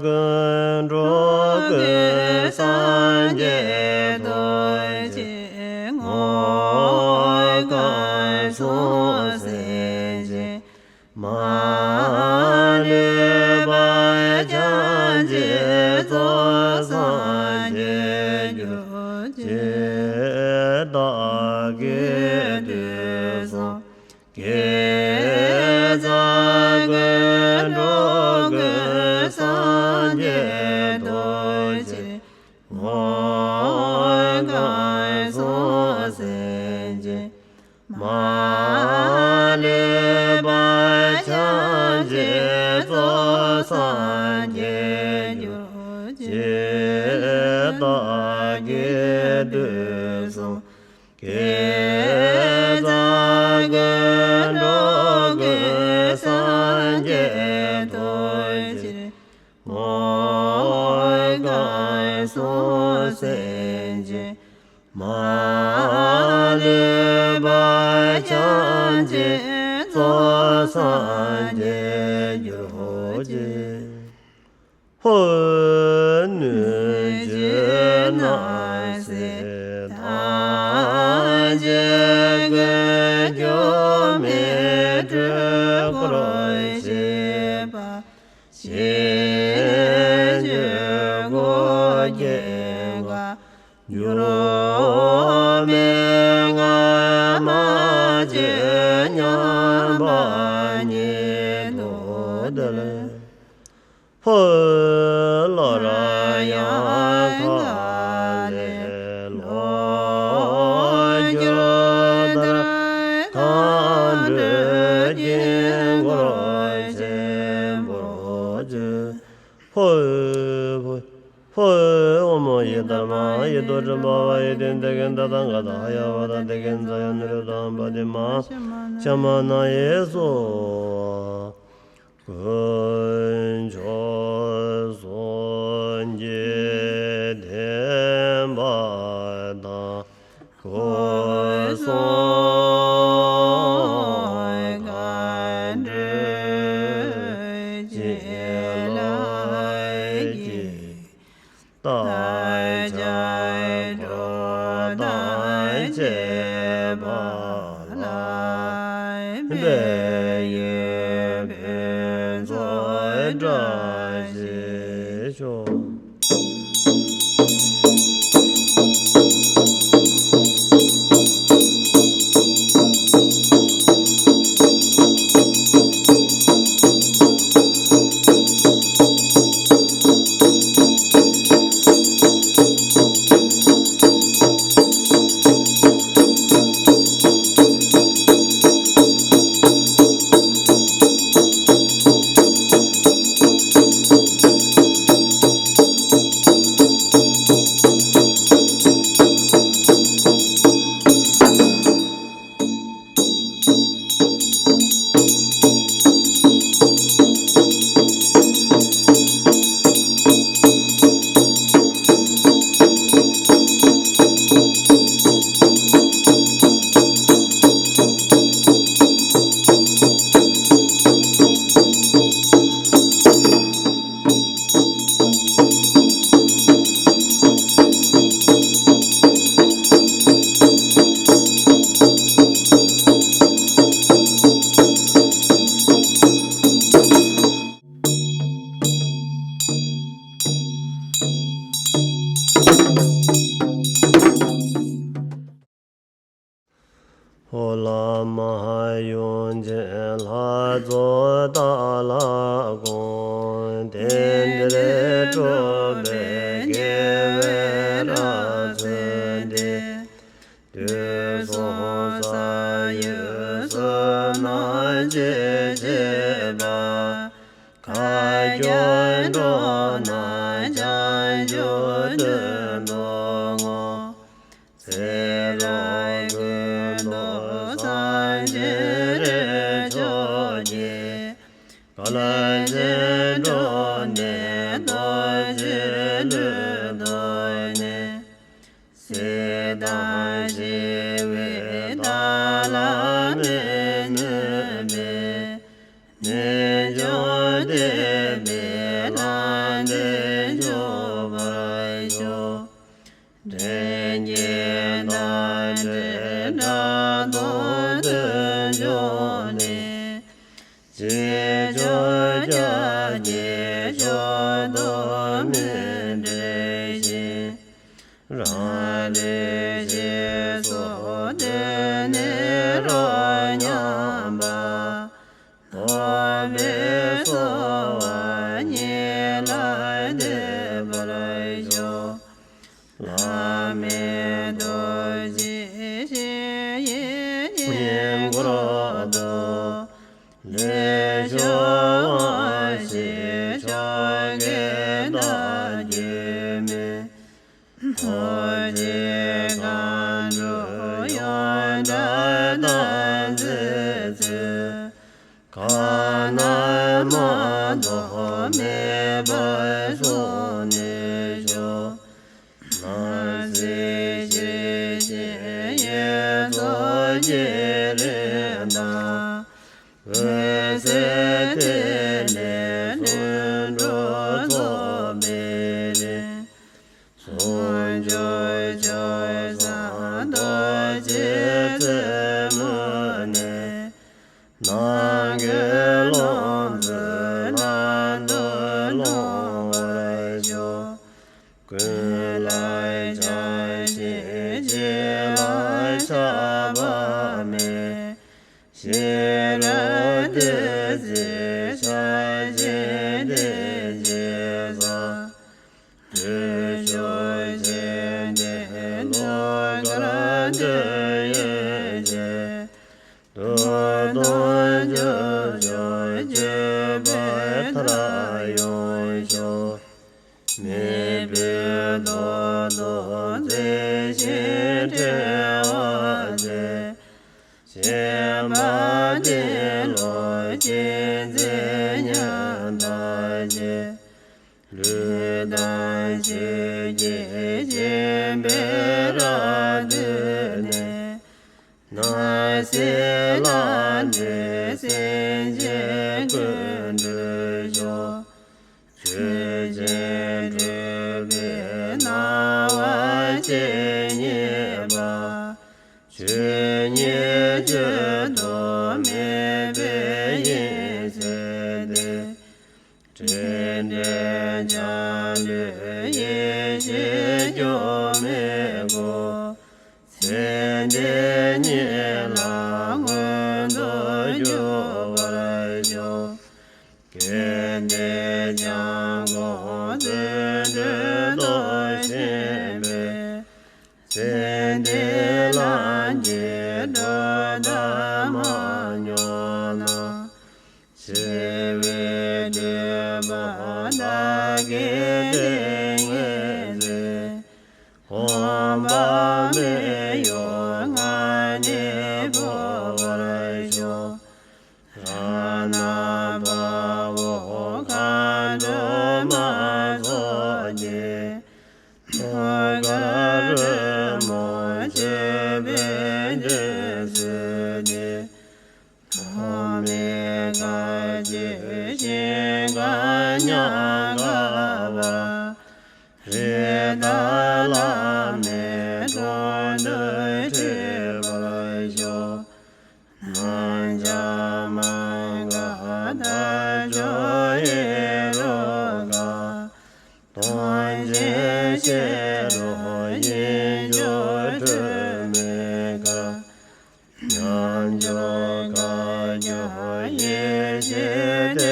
ཀུན་འགྲོ་ཀུན་སངས་རྒྱས་ཐུགས་རྗེ་ངོ་། སྐལ་བཟང་སེམས་ཅན་མ་ལུས་པ། ཕྱག་རྒྱའི་ཚོགས་སངས་རྒྱས་གྱུར་ཅིག། བདག་གི་དུས་གསུམ་དགེ་རྩ་ཀུན་འགྲོ་ཀུན་སངས་རྒྱས་ཐུགས་རྗེ་ངོ་། སྐལ་བཟང་སེམས་ཅན་མ་ལུས་པ། ཕྱག་རྒྱའི་ཚོགས་སངས་རྒྱས་གྱུར་ཅིག། བདག་གི་དུས་གསུམ་དགེ་རྩ་ཀུན་འགྲོ་ཀུན་སངས་རྒྱས་ཐུགས་རྗེ་ངོ་། སྐལ་བཟང་སེམས་ཅན་མ་ལུས་པ། ཕྱག་རྒྱའི་ཚོགས་སངས་རྒྱས་གྱུར་ཅིག། ཧོ་ནུས་ཀྱི་སྣང་སྲིད་ཐམས་ཅད་ཀུན་འགྱུར་མེད་འཁྲུལ་འཁོར་ཞེན་པ། ཞེན་འགྱུར་འགོག་རྐྱེན་ཀུན་འགྱུར་མེད་ངང་མ་བཅོས་མཉམ་པ་ཉིད་དུ་བདལ། ཧོ་ལོ་ར་ཡང་ཁ་ལས་ལོ། བྷ་ཝ་ཡེ་ཏེ་དེ་ཀན་ཏ་ཏང་ག་ཏ་ཧ་ཡ་བ་ཏ་དེ་ཀན་ཙ་ཡ་ནི་རུ་ཏང་བ་ཏེ་མ་ཤ་མ་ན་ཡེ་སོ། དཀོན་མཆོག་གསུམ་གྱི་བདེན་པ་དང་། སྐུ་གསུམ་ག་འགྲོས་བྱིན་རླབས་ཀྱིས། བདག་ཅག་འགྲོ་དང་བཅས་པ་ལ། འཕན་ཡུལ་ཕུན་ཚོགས་བཀྲ་ཤིས་ཤོག། ཨོ་ལ་མ་ཡུམ་ཆེན་ལྷ་ཚོགས་བདག་ལ་དགོངས། དེང་འདིར་སྒྲུབ་པའི་དགེ་བའི་རབ་མཆོག་འདི། དུས་གསུམ་ས་གཡོས་བསོད་ནམས་ཀྱིས་བསྐྱེད་པ། བསྐལ་བརྒྱར་འགྲོ་ན་བྱང་ཆུབ་དོན་དུ་བསྔོ། ཚེ་རབས་ཀུན་ཏུ་སངས་རྒྱས་རིགས་མཆོག་གི། བསྐལ་ཆེན་འགྲོ་འདིར་རྡོ་རྗེའི་གླུ་བཏོན་ནས། སྲིད་དང་ཞི་བའི་བདག་ལ་མི་གནོད་པའི། རྣལ་འབྱོར་བདེ་བའི་ལམ་དུ་འཇུག་པར་ཤོག། འདྲེན་བྱེད་རྟ་དྲེལ་དགྲ་གདོན་དུ་འཇོམས་ནས། ཅི་བཅོལ་སྐྱབས་ཀྱི་མཆོག་ཏུ་སྨིན་བྱེད་ཅིང་། རང་གྲོལ་ཞེས་སུ་འདོད་ནས་རབ་མཉམ་པ། རྟོགས་པའི་སོལ་བ་ཉིད་ལ་འདེབས་པར་ཤོག། བླ་མེད་རྡོ་རྗེ་ཞི་བའི་ཉིད་འཁོར་དུ། ལེགས་བཤད་དབང་བཞིའི་ཕྱོགས་ཀྱི་བདག་རྒྱུད་སྨིན། རྡོ་རྗེ་མཁའ་འགྲོ་ཡང་དག་དམ་ཚིག་སྩོལ། གང་ན་མ་ཐོབ་མེད་པར་གསུང་ནུས་ཤོག། སྣང་སྲིད་ཞི་ཞིང་ཡེ་རྫོགས་ཀྱི་རིམ་དང་། འོད་གསལ་ཐིག་ལེ་ལྷུན་གྲུབ་ཚོགས་པའི་རིམ། ཟུང་འཇུག་ཆོས་སྐུ་རྡོ་རྗེ་རྩེ་མོ་ནས། ནམ་མཁའི་ཀློང་དུ་ལམ་དུ་ལྷུང་བར་ཤོག། ཀུན་ལ་ཆགས་ཤིང་གཅིག་ལ་ཆགས་པ་མེད། ཤེས་རབ་ཏུ་བརྩེ་ཕྱག་རྒྱའི་བདེ་སྐྱིད་བསགས། བརྟུལ་ཞུགས་ཆེ་འབྲིང་ཐུགས་ཀར་འདོད་ཡོན་ཆེ། སྡུག་དང་རྒྱུ་ཕྱོགས་གཅོད་པའི་མཐར་ཡོང་ཤོག། མི་བུ་ལྟོ་ལྡོག་མཛེས་ ཞིང་བྲལ་བ་སྟེ། ཞེན་པ་ཏེ་ལོ་ཅི་མཛད་སྙམ་བརྟག་ཕྱིར། ལུས་དང་ཆོས་ཀྱི་སྦྱིན་པའི་རབ་བཏུད་ནས། སྣང་སྲིད་ལྷ་འདྲེ་སེམས་ཅན་ཀུན་འདུལ་ཤོག་ཆོས་ཅན་སྤྲུལ་པའི་སྣང་བ་ཇི་སྙེད་པ། ཆོས་ཉིད་བརྗོད་དུ་མེད་པའི་དབྱིངས་ཟེར་ཏེ། དྲིན་དྲན་འཇའ་ལུས་ཡེ་ཤེས་སྐྱོ་མེད་སྒོ། ཚེ་འདི་ཉིད་ལ་མངོན་དུ་གྱུར་པར་ཤོག་སྐལ་ལྡན་འཇམ་མགོན་བརྩོན་འགྲུས་རྡོ་རྗེ་འཕེལ། ཚེ་འདི་ལམ་གྱི་སྒྲོ་བཏགས་མ་མྱོང་ན། འཆི་བའི་དུས་བབ་བདག་གི་ཏིང་ངེ་འཛིན། འོད་དཔག་མེད་གཡོ་ངང་ནས་འཕོ་བར་ཤོག་རཏྣ་དཔལ་བོ་མཁའ་འགྲོ་མ་ཚོགས་ཀྱིས། ཐུགས་ཀར་རོལ་མོ་མཆོད་པའི་འདྲེན་གསོལ་ཏེ། ཐོགས་མེད་བཀའ་བརྒྱུད་ཞིང་ཁམས་ཉམས་དགའ་བ། རི་དྭགས་བླ་མེད་འགྲོ་འདུལ་འཁྲིད་པར་ཤོག་གནམ་ལྕགས་མ་འགགས་དལ་འབྱོར་ཧེ་རུ་ཀ་དོན་ཆེན་བཤད་སྒྲུབ་ཡིད་འགྱུར་སྒྲོན་མེ་ཀ་མཉམ་སྦྱོར་བཀའ་བརྒྱུད་ཡེ་ཤེས་ཏེ།